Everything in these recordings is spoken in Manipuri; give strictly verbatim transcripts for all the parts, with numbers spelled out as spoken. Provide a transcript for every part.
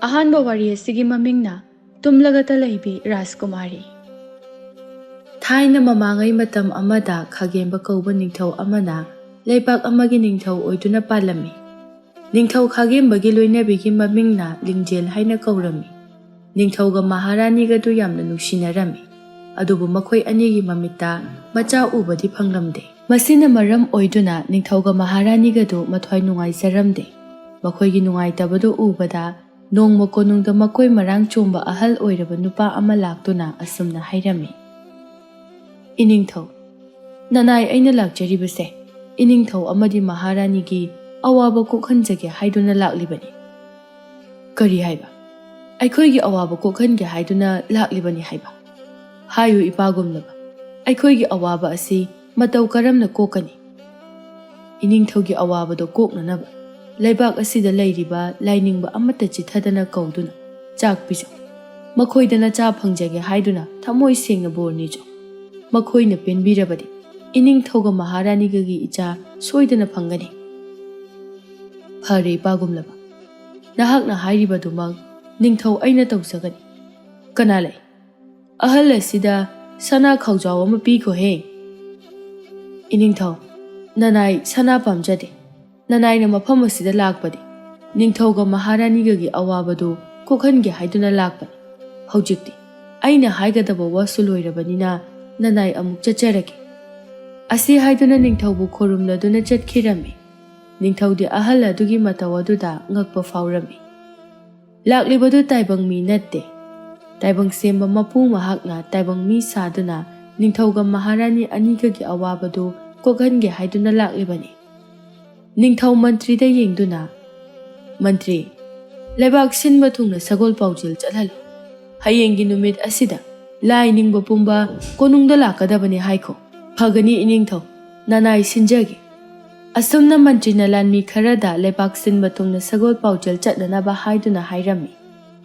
ꯑꯍꯥꯟꯕ ꯋꯥꯔꯤ ꯑꯁꯤꯒꯤ ꯃꯃꯤꯡꯅ ꯇꯨꯝꯂꯒꯇ ꯂꯩꯕꯤ ꯔꯥꯖꯀꯨꯃꯥꯔꯤ꯫ ꯊꯥꯏꯅ ꯃꯃꯥꯡꯉꯩ ꯃꯇꯝ ꯑꯃꯗ ꯈꯥꯒꯦꯝꯕ ꯀꯧꯕ ꯅꯤꯡꯊꯧ ꯑꯃꯅ ꯂꯩꯕꯥꯛ ꯑꯃꯒꯤ ꯅꯤꯡꯊꯧ ꯑꯣꯏꯗꯨꯅ ꯄꯥꯜꯂꯝꯃꯤ꯫ ꯅꯤꯡꯊꯧ ꯈꯥꯒꯦꯝꯕꯒꯤ ꯂꯣꯏꯅꯕꯤꯒꯤ ꯃꯃꯤꯡꯅ ꯂꯤꯡꯖꯦꯜ ꯍꯥꯏꯅ ꯀꯧꯔꯝꯃꯤ꯫ ꯅꯤꯡꯊꯧꯒ ꯃꯍꯥꯔꯥꯅꯤꯒꯗꯨ ꯌꯥꯝꯅ ꯅꯨꯡꯁꯤꯅꯔꯝꯃꯤ꯫ ꯑꯗꯨꯕꯨ ꯃꯈꯣꯏ ꯑꯅꯤꯒꯤ ꯃꯃꯤꯠꯇ ꯃꯆꯥ ꯎꯕꯗꯤ ꯐꯪꯂꯝꯗꯦ꯫ ꯃꯁꯤꯅ ꯃꯔꯝ ꯑꯣꯏꯗꯨꯅ ꯅꯤꯡꯊꯧꯒ ꯃꯍꯥꯔꯥꯅꯤꯒꯗꯨ ꯃꯊ꯭ꯋꯥꯏ ꯅꯨꯡꯉꯥꯏꯖꯔꯝꯗꯦ꯫ ꯃꯈꯣꯏꯒꯤ ꯅꯨꯡꯉꯥꯏꯇꯕꯗꯨ ꯎꯕꯗ ꯅꯣꯡꯃ ꯀꯣꯅꯨꯡꯗ ꯃꯈꯣꯏ ꯃꯔꯥꯡ ꯆꯣꯝꯕ ꯑꯍꯜ ꯑꯣꯏꯔꯕ ꯅꯨꯄꯥ ꯑꯃ ꯂꯥꯛꯇꯨꯅ ꯑꯁꯨꯝꯅ ꯍꯥꯏꯔꯝꯃꯤ, "ꯏꯅꯤꯡꯊꯧ, ꯅꯅꯥꯏ ꯑꯩꯅ ꯂꯥꯛꯆꯔꯤꯕꯁꯦ ꯏꯅꯤꯡꯊꯧ ꯑꯃꯗꯤ ꯃꯍꯥꯔꯥꯅꯤꯒꯤ ꯑꯋꯥꯕ ꯀꯣꯛꯍꯟꯖꯒꯦ ꯍꯥꯏꯗꯨꯅ ꯂꯥꯛꯂꯤꯕꯅꯤ꯫" "ꯀꯔꯤ ꯍꯥꯏꯕ? ꯑꯩꯈꯣꯏꯒꯤ ꯑꯋꯥꯕ ꯀꯣꯛꯍꯟꯒꯦ ꯍꯥꯏꯗꯨꯅ ꯂꯥꯛꯂꯤꯕꯅꯤ ꯍꯥꯏꯕ? ꯍꯥꯏꯌꯨ ꯏꯄꯥꯒꯨꯝꯂꯕ, ꯑꯩꯈꯣꯏꯒꯤ ꯑꯋꯥꯕ ꯑꯁꯤ ꯃꯇꯧ ꯀꯔꯝꯅ ꯀꯣꯛꯀꯅꯤ?" "ꯏꯅꯤꯡꯊꯧꯒꯤ ꯑꯋꯥꯕꯗꯣ ꯀꯣꯛꯅꯅꯕ ꯂꯩꯕꯥꯛ ꯑꯁꯤꯗ ꯂꯩꯔꯤꯕ ꯂꯥꯏꯅꯤꯡꯕ ꯑꯃꯠꯇ ꯆꯤꯠꯊꯗꯅ ꯀꯧꯗꯨꯅ ꯆꯥꯛ ꯄꯤꯖꯧ꯫ ꯃꯈꯣꯏꯗ ꯅꯆꯥ ꯐꯪꯖꯒꯦ ꯍꯥꯏꯗꯨꯅ ꯊꯃꯣꯏ ꯁꯦꯡꯅ ꯕꯣꯔ ꯅꯤꯖꯧ꯫ ꯃꯈꯣꯏꯅ ꯄꯦꯟꯕꯤꯔꯕꯗꯤ ꯏꯅꯤꯡꯊꯧꯒ ꯃꯍꯥꯔꯥꯅꯤꯒꯒꯤ ꯏꯆꯥ ꯁꯣꯏꯗꯅ ꯐꯪꯒꯅꯤ꯫" "ꯐꯔꯦ ꯏꯄꯥꯒꯨꯝꯂꯕ, ꯅꯍꯥꯛꯅ ꯍꯥꯏꯔꯤꯕꯗꯨꯃꯛ ꯅꯤꯡꯊꯧ ꯑꯩꯅ ꯇꯧꯖꯒꯅꯤ꯫ ꯀꯅꯥ ꯂꯩ? ꯑꯍꯜ ꯑꯁꯤꯗ ꯁꯅꯥ ꯈꯥꯎꯖꯥꯎ ꯑꯃ ꯄꯤꯈꯣꯍꯦ꯫" "ꯏꯅꯤꯡꯊꯧ, ꯅꯅꯥꯏ ꯁꯅꯥ ꯄꯥꯝꯖꯗꯦ꯫ ꯅꯅꯥꯏꯅ ꯃꯐꯝ ꯑꯁꯤꯗ ꯂꯥꯛꯄꯗꯤ ꯅꯤꯡꯊꯧꯒ ꯃꯍꯥꯔꯥꯅꯤꯒꯒꯤ ꯑꯋꯥꯕꯗꯨ ꯀꯣꯛꯍꯟꯒꯦ ꯍꯥꯏꯗꯨꯅ ꯂꯥꯛꯄꯅꯤ꯫ ꯍꯧꯖꯤꯛꯇꯤ ꯑꯩꯅ ꯍꯥꯏꯒꯗꯕ ꯋꯥꯁꯨ ꯂꯣꯏꯔꯕꯅꯤꯅ ꯅꯅꯥꯏ ꯑꯃꯨꯛ ꯆꯠꯆꯔꯒꯦ꯫" ꯑꯁꯤ ꯍꯥꯏꯗꯨꯅ ꯅꯤꯡꯊꯧꯕꯨ ꯈꯨꯔꯨꯝꯂꯗꯨꯅ ꯆꯠꯈꯤꯔꯝꯃꯤ꯫ ꯅꯤꯡꯊꯧꯗꯤ ꯑꯍꯜ ꯑꯗꯨꯒꯤ ꯃꯇꯧ ꯑꯗꯨꯗ ꯉꯛꯄ ꯐꯥꯎꯔꯝꯃꯤ꯫ ꯂꯥꯛꯂꯤꯕꯗꯨ ꯇꯥꯏꯕꯪ ꯃꯤ ꯅꯠꯇꯦ꯫ ꯇꯥꯏꯕꯪ ꯁꯦꯝꯕ ꯃꯄꯨ ꯃꯍꯥꯛꯅ ꯇꯥꯏꯕꯪ ꯃꯤ ꯁꯥꯗꯨꯅ ꯅꯤꯡꯊꯧꯒ ꯃꯍꯥꯔꯥꯅꯤ ꯑꯅꯤꯒꯒꯤ ꯑꯋꯥꯕꯗꯨ ꯀꯣꯛꯍꯟꯒꯦ ꯍꯥꯏꯗꯨꯅ ꯂꯥꯛꯂꯤꯕꯅꯤ꯫ ꯅꯤꯡꯊꯧ ꯃꯟꯇ꯭ꯔꯤꯗ ꯌꯦꯡꯗꯨꯅ, "ꯃꯟꯇ꯭ꯔꯤ, ꯂꯩꯕꯥꯛ ꯁꯤꯟꯕ ꯊꯨꯡꯅ ꯁꯒꯣꯜ ꯄꯥꯎꯖꯦꯜ ꯆꯠꯍꯜꯂꯨ꯫ ꯍꯌꯦꯡꯒꯤ ꯅꯨꯃꯤꯠ ꯑꯁꯤꯗ ꯂꯥꯏ ꯅꯤꯡꯕ ꯄꯨꯝꯕ ꯀꯣꯅꯨꯡꯗ ꯂꯥꯛꯀꯗꯕꯅꯤ ꯍꯥꯏꯈꯣ꯫ ꯐꯒꯅꯤ ꯏꯅꯤꯡꯊꯧ, ꯅꯅꯥꯏ ꯁꯤꯟꯖꯒꯦ꯫" ꯑꯁꯨꯝꯅ ꯃꯟꯇ꯭ꯔꯤꯅ ꯂꯥꯟꯃꯤ ꯈꯔꯗ ꯂꯩꯕꯥꯛ ꯁꯤꯟꯕ ꯊꯨꯡꯅ ꯁꯒꯣꯜ ꯄꯥꯎꯖꯦꯜ ꯆꯠꯅꯅꯕ ꯍꯥꯏꯗꯨꯅ ꯍꯥꯏꯔꯝꯃꯤ꯫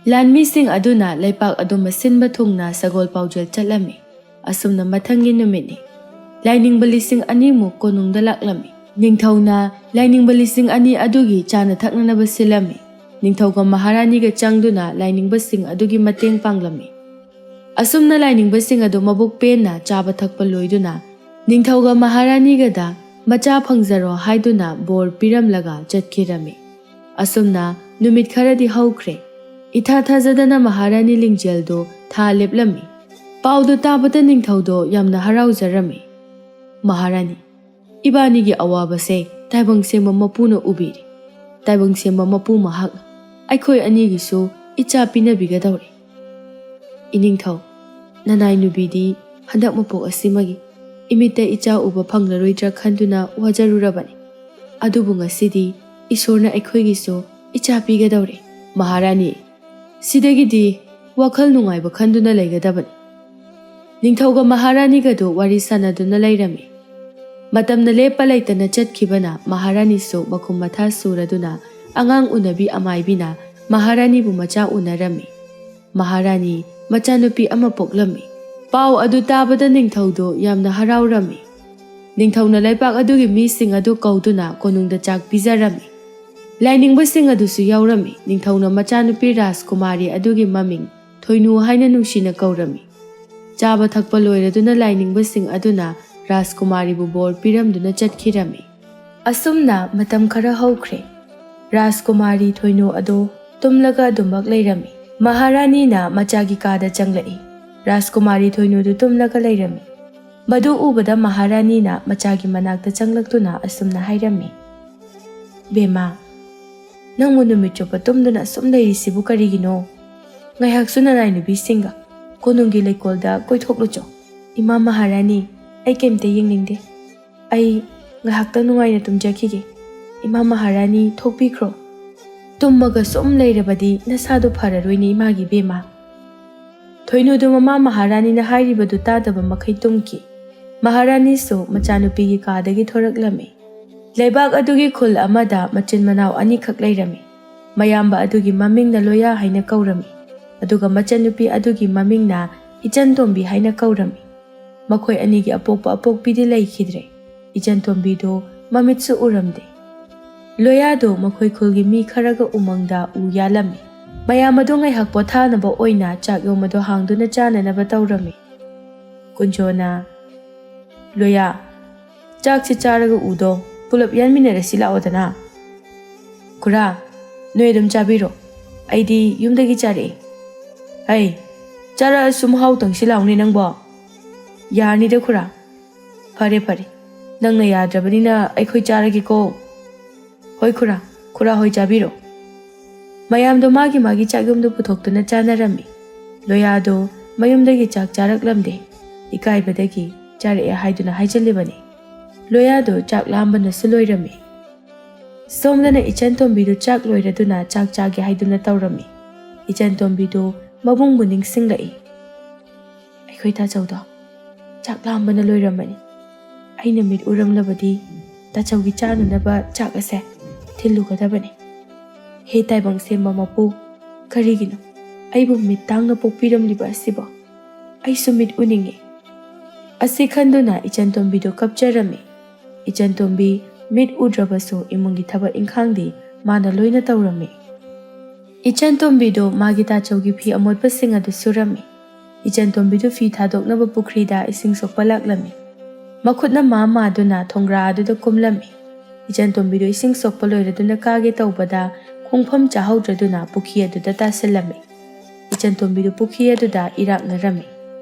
ꯂꯥꯟꯃꯤꯁꯤꯡ ꯑꯗꯨꯅ ꯂꯩꯄꯥꯛ ꯑꯗꯨ ꯃꯁꯤꯟꯕ ꯊꯨꯡꯅ ꯁꯒꯣꯜ ꯄꯥꯎꯖꯦꯜ ꯆꯠꯂꯝꯃꯤ꯫ ꯑꯁꯨꯝꯅ ꯃꯊꯪꯒꯤ ꯅꯨꯃꯤꯠꯅꯤ꯫ ꯂꯥꯏꯅꯤꯡꯕ ꯂꯤꯁꯤꯡ ꯑꯅꯤꯃꯨꯛ ꯀꯣꯅꯨꯡꯗ ꯂꯥꯛꯂꯝꯃꯤ꯫ ꯅꯤꯡꯊꯧꯅ ꯂꯥꯏꯅꯤꯡꯕ ꯂꯤꯁꯤꯡ ꯑꯅꯤ ꯑꯗꯨꯒꯤ ꯆꯥꯅ ꯊꯛꯅꯅꯕ ꯁꯤꯜꯂꯝꯃꯤ꯫ ꯅꯤꯡꯊꯧꯒ ꯃꯍꯥꯔꯥꯅꯤꯒ ꯆꯪꯗꯨꯅ ꯂꯥꯏꯅꯤꯡꯕꯁꯤꯡ ꯑꯗꯨꯒꯤ ꯃꯇꯦꯡ ꯄꯥꯡꯂꯝꯃꯤ꯫ ꯑꯁꯨꯝꯅ ꯂꯥꯏꯅꯤꯡꯕꯁꯤꯡ ꯑꯗꯨ ꯃꯕꯨꯛ ꯄꯦꯟꯅ ꯆꯥꯕ ꯊꯛꯄ ꯂꯣꯏꯗꯨꯅ ꯅꯤꯡꯊꯧꯒ ꯃꯍꯥꯔꯥꯅꯤꯒꯗ ꯃꯆꯥ ꯐꯪꯖꯔꯣ ꯍꯥꯏꯗꯨꯅ ꯕꯣꯔ ꯄꯤꯔꯝꯂꯒ ꯆꯠꯈꯤꯔꯝꯃꯤ꯫ ꯑꯁꯨꯝꯅ ꯅꯨꯃꯤꯠ ꯈꯔꯗꯤ ꯍꯧꯈ꯭ꯔꯦ꯫ ꯏꯊꯥ ꯊꯥꯖꯗꯅ ꯃꯍꯥꯔꯥꯅꯤ ꯂꯤꯡꯖꯦꯜꯗꯨ ꯊꯥ ꯂꯦꯞꯂꯝꯃꯤ꯫ ꯄꯥꯎꯗꯨ ꯇꯥꯕꯗ ꯅꯤꯡꯊꯧꯗꯣ ꯌꯥꯝꯅ ꯍꯔꯥꯎꯖꯔꯝꯃꯤ꯫ "ꯃꯍꯥꯔꯥꯅꯤ, ꯏꯕꯥꯅꯤꯒꯤ ꯑꯋꯥꯕꯁꯦ ꯇꯥꯏꯕꯪ ꯁꯦꯝꯕ ꯃꯄꯨꯅ ꯎꯕꯤꯔꯤ꯫ ꯇꯥꯏꯕꯪ ꯁꯦꯝꯕ ꯃꯄꯨ ꯃꯍꯥꯛꯅ ꯑꯩꯈꯣꯏ ꯑꯅꯤꯒꯤꯁꯨ ꯏꯆꯥ ꯄꯤꯅꯕꯤꯒꯗꯧꯔꯦ꯫ ꯏꯅꯤꯡꯊꯧ, ꯅꯅꯥꯏ ꯅꯨꯄꯤꯗꯤ ꯍꯟꯗꯛ ꯃꯄꯣꯛ ꯑꯁꯤꯃꯒꯤ ꯏꯃꯤꯠꯇ ꯏꯆꯥ ꯎꯕ ꯐꯪꯂꯔꯣꯏꯗ꯭ꯔꯥ ꯈꯟꯗꯨꯅ ꯋꯥꯖꯔꯨꯔꯕꯅꯤ꯫ ꯑꯗꯨꯕꯨ ꯉꯁꯤꯗꯤ ꯏꯁꯣꯔꯅ ꯑꯩꯈꯣꯏꯒꯤꯁꯨ ꯏꯆꯥ ꯄꯤꯒꯗꯧꯔꯦ꯫ ꯃꯍꯥꯔꯥꯅꯤ, ꯁꯤꯗꯒꯤꯗꯤ ꯋꯥꯈꯜ ꯅꯨꯡꯉꯥꯏꯕ ꯈꯟꯗꯨꯅ ꯂꯩꯒꯗꯕꯅꯤ꯫" ꯅꯤꯡꯊꯧꯒ ꯃꯍꯥꯔꯥꯅꯤꯒꯗꯨ ꯋꯥꯔꯤ ꯁꯥꯟꯅꯗꯨꯅ ꯂꯩꯔꯝꯃꯤ꯫ ꯃꯇꯝꯅ ꯂꯦꯞꯄ ꯂꯩꯇꯅ ꯆꯠꯈꯤꯕꯅ ꯃꯍꯥꯔꯥꯅꯤꯁꯨ ꯃꯈꯨꯝ ꯃꯊꯥ ꯁꯨꯔꯗꯨꯅ ꯑꯉꯥꯡ ꯎꯅꯕꯤ ꯑꯃꯥꯏꯕꯤꯅ ꯃꯍꯥꯔꯥꯅꯤꯕꯨ ꯃꯆꯥ ꯎꯅꯔꯝꯃꯤ꯫ ꯃꯍꯥꯔꯥꯅꯤ ꯃꯆꯥꯅꯨꯄꯤ ꯑꯃ ꯄꯣꯛꯂꯝꯃꯤ꯫ ꯄꯥꯎ ꯑꯗꯨ ꯇꯥꯕꯗ ꯅꯤꯡꯊꯧꯗꯨ ꯌꯥꯝꯅ ꯍꯔꯥꯎꯔꯝꯃꯤ꯫ ꯅꯤꯡꯊꯧꯅ ꯂꯩꯕꯥꯛ ꯑꯗꯨꯒꯤ ꯃꯤꯁꯤꯡ ꯑꯗꯨ ꯀꯧꯗꯨꯅ ꯀꯣꯅꯨꯡꯗ ꯆꯥꯛ ꯄꯤꯖꯔꯝꯃꯤ꯫ ꯂꯥꯏꯅꯤꯡꯕꯁꯤꯡ ꯑꯗꯨꯁꯨ ꯌꯥꯎꯔꯝꯃꯤ꯫ ꯅꯤꯡꯊꯧꯅ ꯃꯆꯥꯅꯨꯄꯤ ꯔꯥꯖꯀꯨꯃꯥꯔꯤ ꯑꯗꯨꯒꯤ ꯃꯃꯤꯡ ꯊꯣꯏꯅꯨ ꯍꯥꯏꯅ ꯅꯨꯡꯁꯤꯅ ꯀꯧꯔꯝꯃꯤ꯫ ꯆꯥꯕ ꯊꯛꯄ ꯂꯣꯏꯔꯗꯨꯅ ꯂꯥꯏꯅꯤꯡꯕꯁꯤꯡ ꯑꯗꯨꯅ ꯔꯥꯖꯀꯨꯃꯥꯔꯤꯕꯨ ꯕꯣꯔ ꯄꯤꯔꯝꯗꯨꯅ ꯆꯠꯈꯤꯔꯝꯃꯤ꯫ ꯑꯁꯨꯝꯅ ꯃꯇꯝ ꯈꯔ ꯍꯧꯈ꯭ꯔꯦ꯫ ꯔꯥꯖꯀꯨꯃꯥꯔꯤ ꯊꯣꯏꯅꯨ ꯑꯗꯨ ꯇꯨꯝꯂꯒ ꯑꯗꯨꯃꯛ ꯂꯩꯔꯝꯃꯤ꯫ ꯃꯍꯥꯔꯥꯅꯤꯅ ꯃꯆꯥꯒꯤ ꯀꯥꯗ ꯆꯪꯂꯛꯏ꯫ ꯔꯥꯖꯀꯨꯃꯥꯔꯤ ꯊꯣꯏꯅꯨꯗꯨ ꯇꯨꯝꯂꯒ ꯂꯩꯔꯝꯃꯤ꯫ ꯃꯗꯨ ꯎꯕꯗ ꯃꯍꯥꯔꯥꯅꯤꯅ ꯃꯆꯥꯒꯤ ꯃꯅꯥꯛꯇ ꯆꯪꯂꯛꯇꯨꯅ ꯑꯁꯨꯝꯅ ꯍꯥꯏꯔꯝꯃꯤ, "ꯕꯦꯝꯃ, ꯅꯪꯕꯨ ꯅꯨꯃꯤꯠ ꯆꯨꯞꯄ ꯇꯨꯝꯗꯨꯅ ꯑꯁꯨꯝ ꯂꯩꯔꯤꯁꯤꯕꯨ ꯀꯔꯤꯒꯤꯅꯣ? ꯉꯥꯏꯍꯥꯛꯁꯨ ꯅꯅꯥꯏ ꯅꯨꯄꯤꯁꯤꯡꯒ ꯀꯣꯅꯨꯡꯒꯤ ꯂꯩꯀꯣꯜꯗ ꯀꯣꯏꯊꯣꯛꯂꯨꯆꯣ꯫" "ꯏꯃꯥ ꯃꯍꯥꯔꯥꯅꯤ, ꯑꯩ ꯀꯩꯝꯇ ꯌꯦꯡꯅꯤꯡꯗꯦ꯫ ꯑꯩ ꯉꯥꯏꯍꯥꯛꯇꯪ ꯅꯨꯡꯉꯥꯏꯅ ꯇꯨꯝꯖꯈꯤꯒꯦ꯫ ꯏꯃꯥ ꯃꯍꯥꯔꯥꯅꯤ, ꯊꯣꯛꯄꯤꯈ꯭ꯔꯣ꯫ ꯇꯨꯝꯃꯒ ꯁꯨꯝ ꯂꯩꯔꯕꯗꯤ ꯅꯁꯥꯗꯣ ꯐꯔꯔꯣꯏꯅꯦ, ꯏꯃꯥꯒꯤ ꯕꯦꯝꯃ꯫" ꯊꯣꯏꯅꯨꯗꯨ ꯃꯃꯥ ꯃꯍꯥꯔꯥꯅꯤꯅ ꯍꯥꯏꯔꯤꯕꯗꯨ ꯇꯥꯗꯕ ꯃꯈꯩ ꯇꯨꯝꯈꯤ꯫ ꯃꯍꯥꯔꯥꯅꯤꯁꯨ ꯃꯆꯥꯅꯨꯄꯤꯒꯤ ꯀꯥꯗꯒꯤ ꯊꯣꯔꯛꯂꯝꯃꯤ꯫ ꯂꯩꯕꯥꯛ ꯑꯗꯨꯒꯤ ꯈꯨꯜ ꯑꯃꯗ ꯃꯆꯤꯟ ꯃꯅꯥꯎ ꯑꯅꯤꯈꯛ ꯂꯩꯔꯝꯃꯤ꯫ ꯃꯌꯥꯝꯕ ꯑꯗꯨꯒꯤ ꯃꯃꯤꯡꯅ ꯂꯣꯌꯥ ꯍꯥꯏꯅ ꯀꯧꯔꯝꯃꯤ, ꯑꯗꯨꯒ ꯃꯆꯟꯅꯨꯄꯤ ꯑꯗꯨꯒꯤ ꯃꯃꯤꯡꯅ ꯏꯆꯟ ꯇꯣꯝꯕꯤ ꯍꯥꯏꯅ ꯀꯧꯔꯝꯃꯤ꯫ ꯃꯈꯣꯏ ꯑꯅꯤꯒꯤ ꯑꯄꯣꯛꯄ ꯑꯄꯣꯛꯄꯤꯗꯤ ꯂꯩꯈꯤꯗ꯭ꯔꯦ꯫ ꯏꯆꯟ ꯇꯣꯝꯕꯤꯗꯨ ꯃꯃꯤꯠꯁꯨ ꯎꯔꯝꯗꯦ꯫ ꯂꯣꯌꯥꯗꯣ ꯃꯈꯣꯏ ꯈꯨꯜꯒꯤ ꯃꯤ ꯈꯔꯒ ꯎꯃꯪꯗ ꯎ ꯌꯥꯜꯂꯝꯃꯤ꯫ ꯃꯌꯥꯝ ꯑꯗꯣ ꯉꯥꯏꯍꯥꯛ ꯄꯣꯊꯥꯅꯕ ꯑꯣꯏꯅ ꯆꯥꯛ ꯌꯣꯝ ꯑꯗꯣ ꯍꯥꯡꯗꯨꯅ ꯆꯥꯅꯅꯕ ꯇꯧꯔꯝꯃꯤ꯫ ꯀꯨꯟꯖꯣꯅ, "ꯂꯣꯌꯥ, ꯆꯥꯛꯁꯦ ꯆꯥꯔꯒ ꯎꯗꯣ ꯄꯨꯂꯞ ꯌꯥꯟꯃꯤꯟꯅꯔꯁꯤ ꯂꯥꯛꯑꯣꯗꯅ꯫ ꯈꯨꯔꯥ, ꯅꯣꯏ ꯑꯗꯨꯝ ꯆꯥꯕꯤꯔꯣ, ꯑꯩꯗꯤ ꯌꯨꯝꯗꯒꯤ ꯆꯥꯔꯛꯑꯦ꯫ ꯍꯩ, ꯆꯥꯔꯛꯑꯁꯨ ꯃꯍꯥꯎ ꯇꯪꯁꯤ ꯂꯥꯎꯅꯦ ꯅꯪꯕꯣ꯫ ꯌꯥꯔꯅꯤꯗ ꯈꯨꯔꯥ꯫ ꯐꯔꯦ ꯐꯔꯦ, ꯅꯪꯅ ꯌꯥꯗ꯭ꯔꯕꯅꯤꯅ ꯑꯩꯈꯣꯏ ꯆꯥꯔꯒꯦꯀꯣ꯫ ꯍꯣꯏ ꯈꯨꯔꯥ, ꯈꯨꯔꯥ ꯍꯣꯏ ꯆꯥꯕꯤꯔꯣ꯫" ꯃꯌꯥꯝꯗꯣ ꯃꯥꯒꯤ ꯃꯥꯒꯤ ꯆꯥꯛꯌꯣꯝꯗꯣ ꯄꯨꯊꯣꯛꯇꯨꯅ ꯆꯥꯅꯔꯝꯃꯤ꯫ ꯂꯣꯌꯥꯗꯣ ꯃꯌꯨꯝꯗꯒꯤ ꯆꯥꯛ ꯆꯥꯔꯛꯂꯝꯗꯦ꯫ ꯏꯀꯥꯏꯕꯗꯒꯤ ꯆꯥꯔꯛꯑꯦ ꯍꯥꯏꯗꯨꯅ ꯍꯥꯏꯖꯤꯜꯂꯤꯕꯅꯤ꯫ ꯂꯣꯌꯥꯗꯣ ꯆꯥꯛ ꯂꯥꯝꯕꯅꯁꯨ ꯂꯣꯏꯔꯝꯃꯤ꯫ ꯁꯣꯝꯗꯅ ꯏꯆꯟ ꯇꯣꯝꯕꯤꯗꯨ ꯆꯥꯛ ꯂꯣꯏꯔꯗꯨꯅ ꯆꯥꯛ ꯆꯥꯒꯦ ꯍꯥꯏꯗꯨꯅ ꯇꯧꯔꯝꯃꯤ꯫ ꯏꯆꯟ ꯇꯣꯝꯕꯤꯗꯨ ꯃꯕꯨꯡꯕꯨ ꯅꯤꯡꯁꯤꯡꯂꯛꯏ꯫ "ꯑꯩꯈꯣꯏ ꯇꯥꯆꯧꯗꯣ ꯆꯥꯛ ꯂꯥꯝꯕꯅ ꯂꯣꯏꯔꯝꯃꯅꯤ꯫ ꯑꯩꯅ ꯃꯤꯠ ꯎꯔꯝꯂꯕꯗꯤ ꯇꯥꯆꯧꯒꯤ ꯆꯥꯅꯅꯕ ꯆꯥꯛ ꯑꯁꯦ ꯊꯤꯜꯂꯨꯒꯗꯕꯅꯤ꯫ ꯍꯦ ꯇꯥꯏꯕꯪ ꯁꯦꯝꯕ ꯃꯄꯨ, ꯀꯔꯤꯒꯤꯅꯣ ꯑꯩꯕꯨ ꯃꯤꯠ ꯇꯥꯡꯅ ꯄꯣꯛꯄꯤꯔꯝꯂꯤꯕ ꯑꯁꯤꯕꯣ? ꯑꯩꯁꯨ ꯃꯤꯠ ꯎꯅꯤꯡꯉꯤ꯫" ꯑꯁꯤ ꯈꯟꯗꯨꯅ ꯏꯆꯟ ꯇꯣꯝꯕꯤꯗꯨ ꯀꯞꯆꯔꯝꯃꯤ꯫ ꯏꯆꯟ ꯇꯣꯝꯕꯤ ꯃꯤꯠ ꯎꯗ꯭ꯔꯕꯁꯨ ꯏꯃꯨꯡꯒꯤ ꯊꯕꯛ ꯏꯪꯈꯥꯡꯗꯤ ꯃꯥꯅ ꯂꯣꯏꯅ ꯇꯧꯔꯝꯃꯤ꯫ ꯏꯆꯟ ꯇꯣꯝꯕꯤꯗꯨ ꯃꯥꯒꯤ ꯇꯥꯆꯧꯒꯤ ꯐꯤ ꯑꯃꯣꯠꯄꯁꯤꯡ ꯑꯗꯨ ꯁꯨꯔꯝꯃꯤ꯫ ꯏꯆꯟ ꯇꯣꯝꯕꯤꯗꯨ ꯐꯤ ꯊꯥꯗꯣꯛꯅꯕ ꯄꯨꯈ꯭ꯔꯤꯗ ꯏꯁꯤꯡ ꯁꯣꯛꯄ ꯂꯥꯛꯂꯝꯃꯤ꯫ ꯃꯈꯨꯠꯅ ꯃꯥ ꯃꯥꯗꯨꯅ ꯊꯣꯡꯒ꯭ꯔꯥ ꯑꯗꯨꯗ ꯀꯨꯝꯂꯝꯃꯤ꯫ ꯏꯆꯟ ꯇꯣꯝꯕꯤꯗꯨ ꯏꯁꯤꯡ ꯁꯣꯛꯄ ꯂꯣꯏꯔꯗꯨꯅ ꯀꯥꯒꯦ ꯇꯧꯕꯗ ꯈꯣꯡꯐꯝ ꯆꯥꯍꯧꯗ꯭ꯔꯗꯨꯅ ꯄꯨꯈ꯭ꯔꯤ ꯑꯗꯨꯗ ꯇꯥꯁꯤꯜꯂꯝꯃꯤ꯫ ꯏꯆꯟ ꯇꯣꯝꯕꯤꯗꯨ ꯄꯨꯈ꯭ꯔꯤ ꯑꯗꯨꯗ ꯏꯔꯥꯛꯅꯔꯝꯃꯤ꯫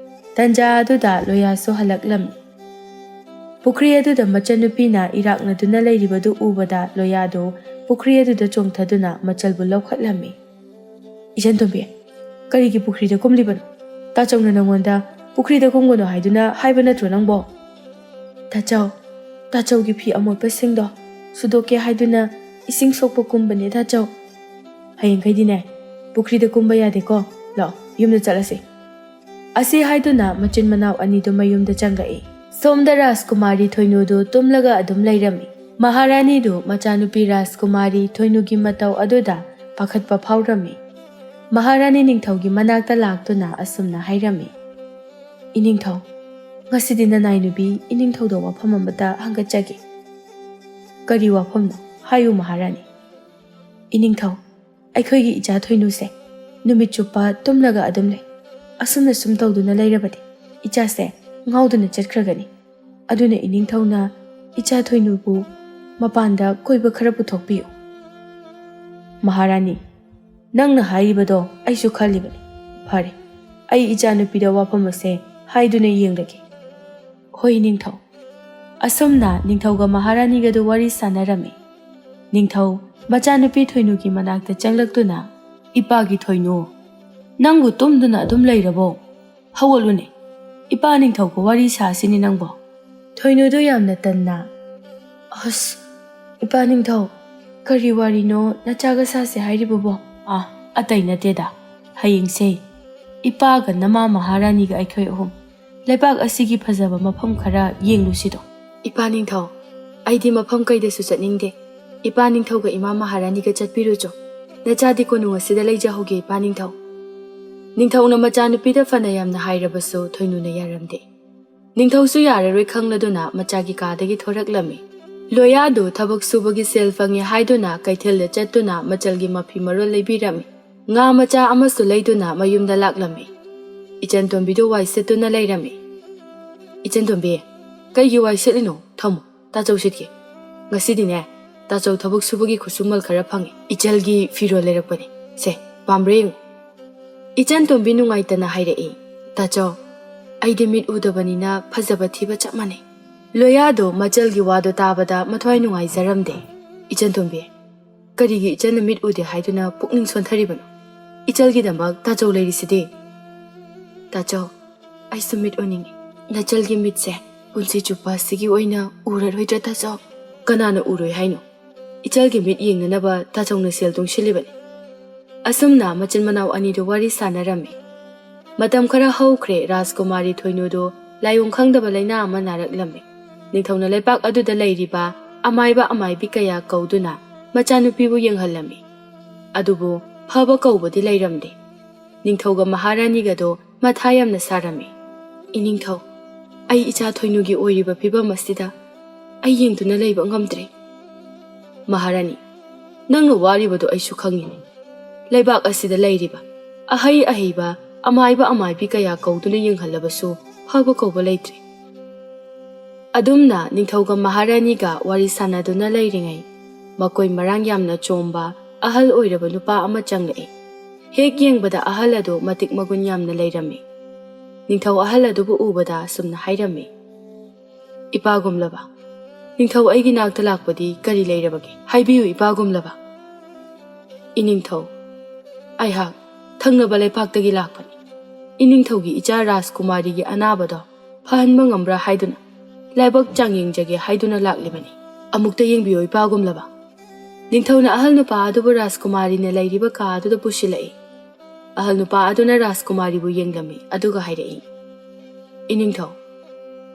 ꯇꯟꯖꯥ ꯑꯗꯨꯗ ꯂꯣꯌꯥꯁꯨ ꯍꯜꯂꯛꯂꯝꯃꯤ꯫ ꯄꯨꯈ꯭ꯔꯤ ꯑꯗꯨꯗ ꯃꯆꯟꯅꯨꯄꯤꯅ ꯏꯔꯥꯛꯅꯗꯨꯅ ꯂꯩꯔꯤꯕꯗꯨ ꯎꯕꯗ ꯂꯣꯌꯥꯗꯨ ꯄꯨꯈ꯭ꯔꯤ ꯑꯗꯨꯗ ꯆꯣꯡꯊꯗꯨꯅ ꯃꯆꯜꯕꯨ ꯂꯧꯈꯠꯂꯝꯃꯤ꯫ "ꯏꯆꯟ ꯇꯣꯝꯕꯤ, ꯀꯔꯤꯒꯤ ꯄꯨꯈ꯭ꯔꯤꯗ ꯀꯨꯝꯂꯤꯕꯅꯣ? ꯇꯥꯆꯧꯅ ꯅꯪꯉꯣꯟꯗ ꯄꯨꯈ꯭ꯔꯤꯗ ꯀꯨꯝꯒꯅꯨ ꯍꯥꯏꯗꯨꯅ ꯍꯥꯏꯕ ꯅꯠꯇ꯭ꯔꯣ ꯅꯪꯕꯣ?" "ꯇꯥꯆꯧ, ꯇꯥꯆꯧꯒꯤ ꯐꯤ ꯑꯃꯣꯠꯄꯁꯤꯡꯗꯣ ꯁꯨꯗꯣꯛꯀꯦ ꯍꯥꯏꯗꯨꯅ ꯏꯁꯤꯡ ꯁꯣꯛꯄ ꯀꯨꯝꯕꯅꯦ ꯇꯥꯆꯧ꯫ ꯍꯌꯦꯡꯈꯩꯗꯤꯅꯦ ꯄꯨꯈ꯭ꯔꯤꯗ ꯀꯨꯝꯕ ꯌꯥꯗꯦꯀꯣ꯫ ꯂꯥꯛꯑꯣ, ꯌꯨꯝꯗ ꯆꯠꯂꯁꯤ꯫" ꯑꯁꯤ ꯍꯥꯏꯗꯨꯅ ꯃꯆꯤꯟ ꯃꯅꯥꯎ ꯑꯅꯤꯗꯨ ꯃꯌꯨꯝꯗ ꯆꯪꯂꯛꯏ꯫ ꯁꯣꯝꯗ ꯔꯥꯖꯀꯨꯃꯥꯔꯤ ꯊꯣꯏꯅꯨꯗꯨ ꯇꯨꯝꯂꯒ ꯑꯗꯨꯝ ꯂꯩꯔꯝꯃꯤ꯫ ꯃꯍꯥꯔꯥꯅꯤꯗꯨ ꯃꯆꯥꯅꯨꯄꯤ ꯔꯥꯖꯀꯨꯃꯥꯔꯤ ꯊꯣꯏꯅꯨꯒꯤ ꯃꯇꯧ ꯑꯗꯨꯗ ꯄꯥꯈꯠꯄ ꯐꯥꯎꯔꯝꯃꯤ꯫ ꯃꯍꯥꯔꯥꯅꯤ ꯅꯤꯡꯊꯧꯒꯤ ꯃꯅꯥꯛꯇ ꯂꯥꯛꯇꯨꯅ ꯑꯁꯨꯝꯅ ꯍꯥꯏꯔꯝꯃꯤ, "ꯏꯅꯤꯡꯊꯧ, ꯉꯁꯤꯗꯤ ꯅꯅꯥꯏ ꯅꯨꯄꯤ ꯏꯅꯤꯡꯊꯧꯗ ꯋꯥꯐꯝ ꯑꯃꯇ ꯍꯪꯒꯠꯆꯒꯦ꯫" "ꯀꯔꯤ ꯋꯥꯐꯝꯅꯣ? ꯍꯥꯏꯌꯨ ꯃꯍꯥꯔꯥꯅꯤ꯫ ꯏꯅꯤꯡꯊꯧ, ꯑꯩꯈꯣꯏꯒꯤ ꯏꯆꯥ ꯊꯣꯏꯅꯨꯁꯦ ꯅꯨꯃꯤꯠ ꯆꯨꯞꯄ ꯇꯨꯝꯂꯒ ꯑꯗꯨꯝ ꯂꯩ꯫ ꯑꯁꯨꯝꯅ ꯁꯨꯝ ꯇꯧꯗꯨꯅ ꯂꯩꯔꯕꯗꯤ ꯏꯆꯥꯁꯦ ꯉꯥꯎꯗꯨꯅ ꯆꯠꯈ꯭ꯔꯒꯅꯤ꯫ ꯑꯗꯨꯅ ꯏꯅꯤꯡꯊꯧꯅ ꯏꯆꯥ ꯊꯣꯏꯅꯨꯕꯨ ꯃꯄꯥꯟꯗ ꯀꯣꯏꯕ ꯈꯔ ꯄꯨꯊꯣꯛꯄꯤꯌꯨ꯫ ꯃꯍꯥꯔꯥꯅꯤ, ꯅꯪꯅ ꯍꯥꯏꯔꯤꯕꯗꯣ ꯑꯩꯁꯨ ꯈꯜꯂꯤꯕꯅꯤ꯫ ꯐꯔꯦ, ꯑꯩ ꯏꯆꯥꯅꯨꯄꯤꯗ ꯋꯥꯐꯝ ꯑꯁꯦ ꯍꯥꯏꯗꯨꯅ ꯌꯦꯡꯂꯒꯦ꯫ ꯍꯣꯏ ꯅꯤꯡꯊꯧ꯫ ꯑꯁꯨꯝꯅ ꯅꯤꯡꯊꯧꯒ ꯃꯍꯥꯔꯥꯅꯤꯒꯗꯨ ꯋꯥꯔꯤ ꯁꯥꯟꯅꯔꯝꯃꯤ꯫ ꯅꯤꯡꯊꯧ ꯃꯆꯥꯅꯨꯄꯤ ꯊꯣꯏꯅꯨꯒꯤ ꯃꯅꯥꯛꯇ ꯆꯪꯂꯛꯇꯨꯅ, "ꯏꯄꯥꯒꯤ ꯊꯣꯏꯅꯨ, ꯅꯪꯕꯨ ꯇꯨꯝꯗꯨꯅ ꯑꯗꯨꯝ ꯂꯩꯔꯕꯣ? ꯍꯧꯒꯠꯂꯨꯅꯦ, ꯏꯄꯥ ꯅꯤꯡꯊꯧꯒ ꯋꯥꯔꯤ ꯁꯥꯁꯤꯅꯦ ꯅꯪꯕꯣ꯫" ꯊꯣꯏꯅꯨꯗꯨ ꯌꯥꯝꯅ ꯇꯟꯅ, "ꯑꯁ, ꯏꯄꯥ ꯅꯤꯡꯊꯧ, ꯀꯔꯤ ꯋꯥꯔꯤꯅꯣ ꯅꯆꯥꯒ ꯁꯥꯁꯦ ꯍꯥꯏꯔꯤꯕꯕꯣ?" "ꯑꯥ, ꯑꯇꯩ ꯅꯠꯇꯦꯗ, ꯍꯌꯦꯡꯁꯦ ꯏꯄꯥꯒ ꯅꯃꯥ ꯃꯍꯥꯔꯥꯅꯤꯒ ꯑꯩꯈꯣꯏ ꯑꯍꯨꯝ ꯂꯩꯕꯥꯛ ꯑꯁꯤꯒꯤ ꯐꯖꯕ ꯃꯐꯝ ꯈꯔ ꯌꯦꯡꯂꯨꯁꯤꯗꯣ꯫" "ꯏꯄꯥ ꯅꯤꯡꯊꯧ, ꯑꯩꯗꯤ ꯃꯐꯝ ꯀꯩꯗꯁꯨ ꯆꯠꯅꯤꯡꯗꯦ꯫ ꯏꯄꯥ ꯅꯤꯡꯊꯧꯒ ꯏꯃꯥ ꯃꯍꯥꯔꯥꯅꯤꯒ ꯆꯠꯄꯤꯔꯨꯆꯣ꯫ ꯅꯆꯥꯗꯤ ꯀꯣꯅꯨꯡ ꯑꯁꯤꯗ ꯂꯩꯖꯍꯧꯒꯦ, ꯏꯄꯥ ꯅꯤꯡꯊꯧ꯫" ꯅꯤꯡꯊꯧꯅ ꯃꯆꯥꯅꯨꯄꯤꯗ ꯐꯅ ꯌꯥꯝꯅ ꯍꯥꯏꯔꯕꯁꯨ ꯊꯣꯏꯅꯨꯅ ꯌꯥꯔꯝꯗꯦ꯫ ꯅꯤꯡꯊꯧꯁꯨ ꯌꯥꯔꯔꯣꯏ ꯈꯪꯂꯗꯨꯅ ꯃꯆꯥꯒꯤ ꯀꯥꯗꯒꯤ ꯊꯣꯔꯛꯂꯝꯃꯤ꯫ ꯂꯣꯌꯥꯗꯨ ꯊꯕꯛ ꯁꯨꯕꯒꯤ ꯁꯦꯜ ꯐꯪꯉꯦ ꯍꯥꯏꯗꯨꯅ ꯀꯩꯊꯦꯜꯗ ꯆꯠꯇꯨꯅ ꯃꯆꯜꯒꯤ ꯃꯐꯤ ꯃꯔꯣꯜ ꯂꯩꯕꯤꯔꯝꯃꯤ꯫ ꯉꯥ ꯃꯆꯥ ꯑꯃꯁꯨ ꯂꯩꯗꯨꯅ ꯃꯌꯨꯝꯗ ꯂꯥꯛꯂꯝꯃꯤ꯫ ꯏꯆꯟ ꯇꯣꯝꯕꯤꯗꯨ ꯋꯥꯏ ꯁꯤꯠꯇꯨꯅ ꯂꯩꯔꯝꯃꯤ꯫ "ꯏꯆꯟ ꯇꯣꯝꯕꯤ, ꯀꯩꯒꯤ ꯋꯥꯏ ꯁꯤꯠꯂꯤꯅꯣ? ꯊꯝꯃꯨ, ꯇꯥꯆꯧ ꯁꯤꯠꯀꯦ꯫ ꯉꯁꯤꯗꯤꯅꯦ, ꯇꯥꯆꯧ ꯊꯕꯛ ꯁꯨꯕꯒꯤ ꯈꯨꯠꯁꯨꯃꯜ ꯈꯔ ꯐꯪꯉꯦ꯫ ꯏꯆꯜꯒꯤ ꯐꯤꯔꯣꯜ ꯂꯩꯔꯛꯄꯅꯦ꯫ ꯁꯦ, ꯄꯥꯝꯕ꯭ꯔꯥ ꯌꯦꯡꯉꯨ꯫" ꯏꯆꯟ ꯇꯣꯝꯕꯤ ꯅꯨꯡꯉꯥꯏꯇꯅ ꯍꯥꯏꯔꯛꯏ, "ꯇꯥꯆꯧ, ꯑꯩꯗꯤ ꯃꯤꯠ ꯎꯗꯕꯅꯤꯅ ꯐꯖꯕ ꯊꯤꯕ ꯆꯞ ꯃꯥꯟꯅꯩ꯫" ꯂꯣꯌꯥꯗꯣ ꯃꯆꯜꯒꯤ ꯋꯥꯗꯣ ꯇꯥꯕꯗ ꯃꯊ꯭ꯋꯥꯏ ꯅꯨꯡꯉꯥꯏꯖꯔꯝꯗꯦ꯫ "ꯏꯆꯟ ꯇꯣꯝꯕꯤ, ꯀꯔꯤꯒꯤ ꯏꯆꯟꯅ ꯃꯤꯠ ꯎꯗꯦ ꯍꯥꯏꯗꯨꯅ ꯄꯨꯛꯅꯤꯡ ꯁꯣꯟꯊꯔꯤꯕꯅꯣ? ꯏꯆꯜꯒꯤꯗꯃꯛ ꯇꯥꯆꯧ ꯂꯩꯔꯤꯁꯤꯗꯤ꯫" "ꯇꯥꯆꯧ, ꯑꯩꯁꯨ ꯃꯤꯠ ꯎꯅꯤꯡꯉꯤ꯫ ꯅꯆꯜꯒꯤ ꯃꯤꯠꯁꯦ ꯄꯨꯟꯁꯤ ꯆꯨꯞꯄ ꯑꯁꯤꯒꯤ ꯑꯣꯏꯅ ꯎꯔꯔꯣꯏꯗ꯭ꯔꯥ ꯇꯥꯆꯧ?" "ꯀꯅꯥꯅ ꯎꯔꯣꯏ ꯍꯥꯏꯅꯣ? ꯏꯆꯜꯒꯤ ꯃꯤꯠ ꯌꯦꯡꯅꯅꯕ ꯇꯥꯆꯧꯅ ꯁꯦꯜ ꯇꯨꯡꯁꯤꯜꯂꯤꯕꯅꯤ꯫" ꯑꯁꯨꯝꯅ ꯃꯆꯤꯟ ꯃꯅꯥꯎ ꯑꯅꯤꯗꯨ ꯋꯥꯔꯤ ꯁꯥꯟꯅꯔꯝꯃꯤ꯫ ꯃꯇꯝ ꯈꯔ ꯍꯧꯈ꯭ꯔꯦ꯫ ꯔꯥꯖꯀꯨꯃꯥꯔꯤ ꯊꯣꯏꯅꯨꯗꯨ ꯂꯥꯏꯑꯣꯡ ꯈꯪꯗꯕ ꯂꯥꯏꯅꯥ ꯑꯃ ꯅꯥꯔꯛꯂꯝꯃꯤ꯫ ꯅꯤꯡꯊꯧꯅ ꯂꯩꯄꯥꯛ ꯑꯗꯨꯗ ꯂꯩꯔꯤꯕ ꯑꯃꯥꯏꯕ ꯑꯃꯥꯏꯕꯤ ꯀꯌꯥ ꯀꯧꯗꯨꯅ ꯃꯆꯥꯅꯨꯄꯤꯕꯨ ꯌꯦꯡꯍꯜꯂꯝꯃꯤ꯫ ꯑꯗꯨꯕꯨ ꯐꯕ ꯀꯧꯕꯗꯤ ꯂꯩꯔꯝꯗꯦ꯫ ꯅꯤꯡꯊꯧꯒ ꯃꯍꯥꯔꯥꯅꯤꯒꯗꯣ ꯃꯊꯥ ꯌꯥꯝꯅ ꯁꯥꯔꯝꯃꯤ꯫ "ꯏꯅꯤꯡꯊꯧ, ꯑꯩ ꯏꯆꯥ ꯊꯣꯏꯅꯨꯒꯤ ꯑꯣꯏꯔꯤꯕ ꯐꯤꯕꯝ ꯑꯁꯤꯗ ꯑꯩ ꯌꯦꯡꯗꯨꯅ ꯂꯩꯕ ꯉꯝꯗ꯭ꯔꯦ꯫ ꯃꯍꯥꯔꯥꯅꯤ, ꯅꯪꯅ ꯋꯥꯔꯤꯕꯗꯨ ꯑꯩꯁꯨ ꯈꯪꯉꯤꯅꯦ꯫ ꯂꯩꯕꯥꯛ ꯑꯁꯤꯗ ꯂꯩꯔꯤꯕ ꯑꯍꯩ ꯑꯍꯩꯕ, ꯑꯃꯥꯏꯕ ꯑꯃꯥꯏꯕꯤ ꯀꯌꯥ ꯀꯧꯗꯨꯅ ꯌꯦꯡꯍꯜꯂꯕꯁꯨ ꯐꯕ ꯀꯧꯕ ꯂꯩꯇ꯭ꯔꯦ꯫ ꯑꯗꯨꯝꯅ ꯅꯤꯡꯊꯧꯒ ꯃꯍꯥꯔꯥꯅꯤꯒ ꯋꯥꯔꯤ ꯁꯥꯟꯅꯗꯨꯅ ꯂꯩꯔꯤꯉꯩ, ꯃꯀꯣꯏ ꯃꯔꯥꯡ ꯌꯥꯝꯅ ꯆꯣꯝꯕ ꯑꯍꯜ ꯑꯣꯏꯔꯕ ꯅꯨꯄꯥ ꯑꯃ ꯆꯪꯂꯛꯏ꯫ ꯍꯦꯛ ꯌꯦꯡꯕꯗ ꯑꯍꯜ ꯑꯗꯨ ꯃꯇꯤꯛ ꯃꯒꯨꯟ ꯌꯥꯝꯅ ꯂꯩꯔꯝꯃꯤ꯫ ꯅꯤꯡꯊꯧ ꯑꯍꯜ ꯑꯗꯨꯕꯨ ꯎꯕꯗ ꯑꯁꯨꯝꯅ ꯍꯥꯏꯔꯝꯃꯤ, "ꯏꯄꯥꯒꯨꯝꯂꯕ, ꯅꯤꯡꯊꯧ ꯑꯩꯒꯤ ꯅꯥꯛꯇ ꯂꯥꯛꯄꯗꯤ ꯀꯔꯤ ꯂꯩꯔꯕꯒꯦ? ꯍꯥꯏꯕꯤꯌꯨ ꯏꯄꯥꯒꯨꯝꯂꯕ꯫" "ꯏꯅꯤꯡꯊꯧ, ꯑꯩꯍꯥꯛ ꯊꯪꯅꯕ ꯂꯩꯄꯥꯛꯇꯒꯤ ꯂꯥꯛꯄꯅꯤ꯫ ꯏꯅꯤꯡꯊꯧꯒꯤ ꯏꯆꯥ ꯔꯥꯖꯀꯨꯃꯥꯔꯤꯒꯤ ꯑꯅꯥꯕꯗꯣ ꯐꯍꯟꯕ ꯉꯝꯕ꯭ꯔꯥ ꯍꯥꯏꯗꯨꯅ ꯂꯥꯏꯕꯛ ꯆꯥꯡ ꯌꯦꯡꯖꯒꯦ ꯍꯥꯏꯗꯨꯅ ꯂꯥꯛꯂꯤꯕꯅꯤ꯫ ꯑꯃꯨꯛꯇ ꯌꯦꯡꯕꯤꯌꯨ ꯏꯄꯥꯒꯨꯝꯂꯕ꯫" ꯅꯤꯡꯊꯧꯅ ꯑꯍꯜ ꯅꯨꯄꯥ ꯑꯗꯨꯕꯨ ꯔꯥꯖꯀꯨꯃꯥꯔꯤꯅ ꯂꯩꯔꯤꯕ ꯀꯥ ꯑꯗꯨꯗ ꯄꯨꯁꯤꯜꯂꯛꯏ꯫ ꯑꯍꯜ ꯅꯨꯄꯥ ꯑꯗꯨꯅ ꯔꯥꯖꯀꯨꯃꯥꯔꯤꯕꯨ ꯌꯦꯡꯂꯝꯃꯤ, ꯑꯗꯨꯒ ꯍꯥꯏꯔꯛꯏ, "ꯏꯅꯤꯡꯊꯧ,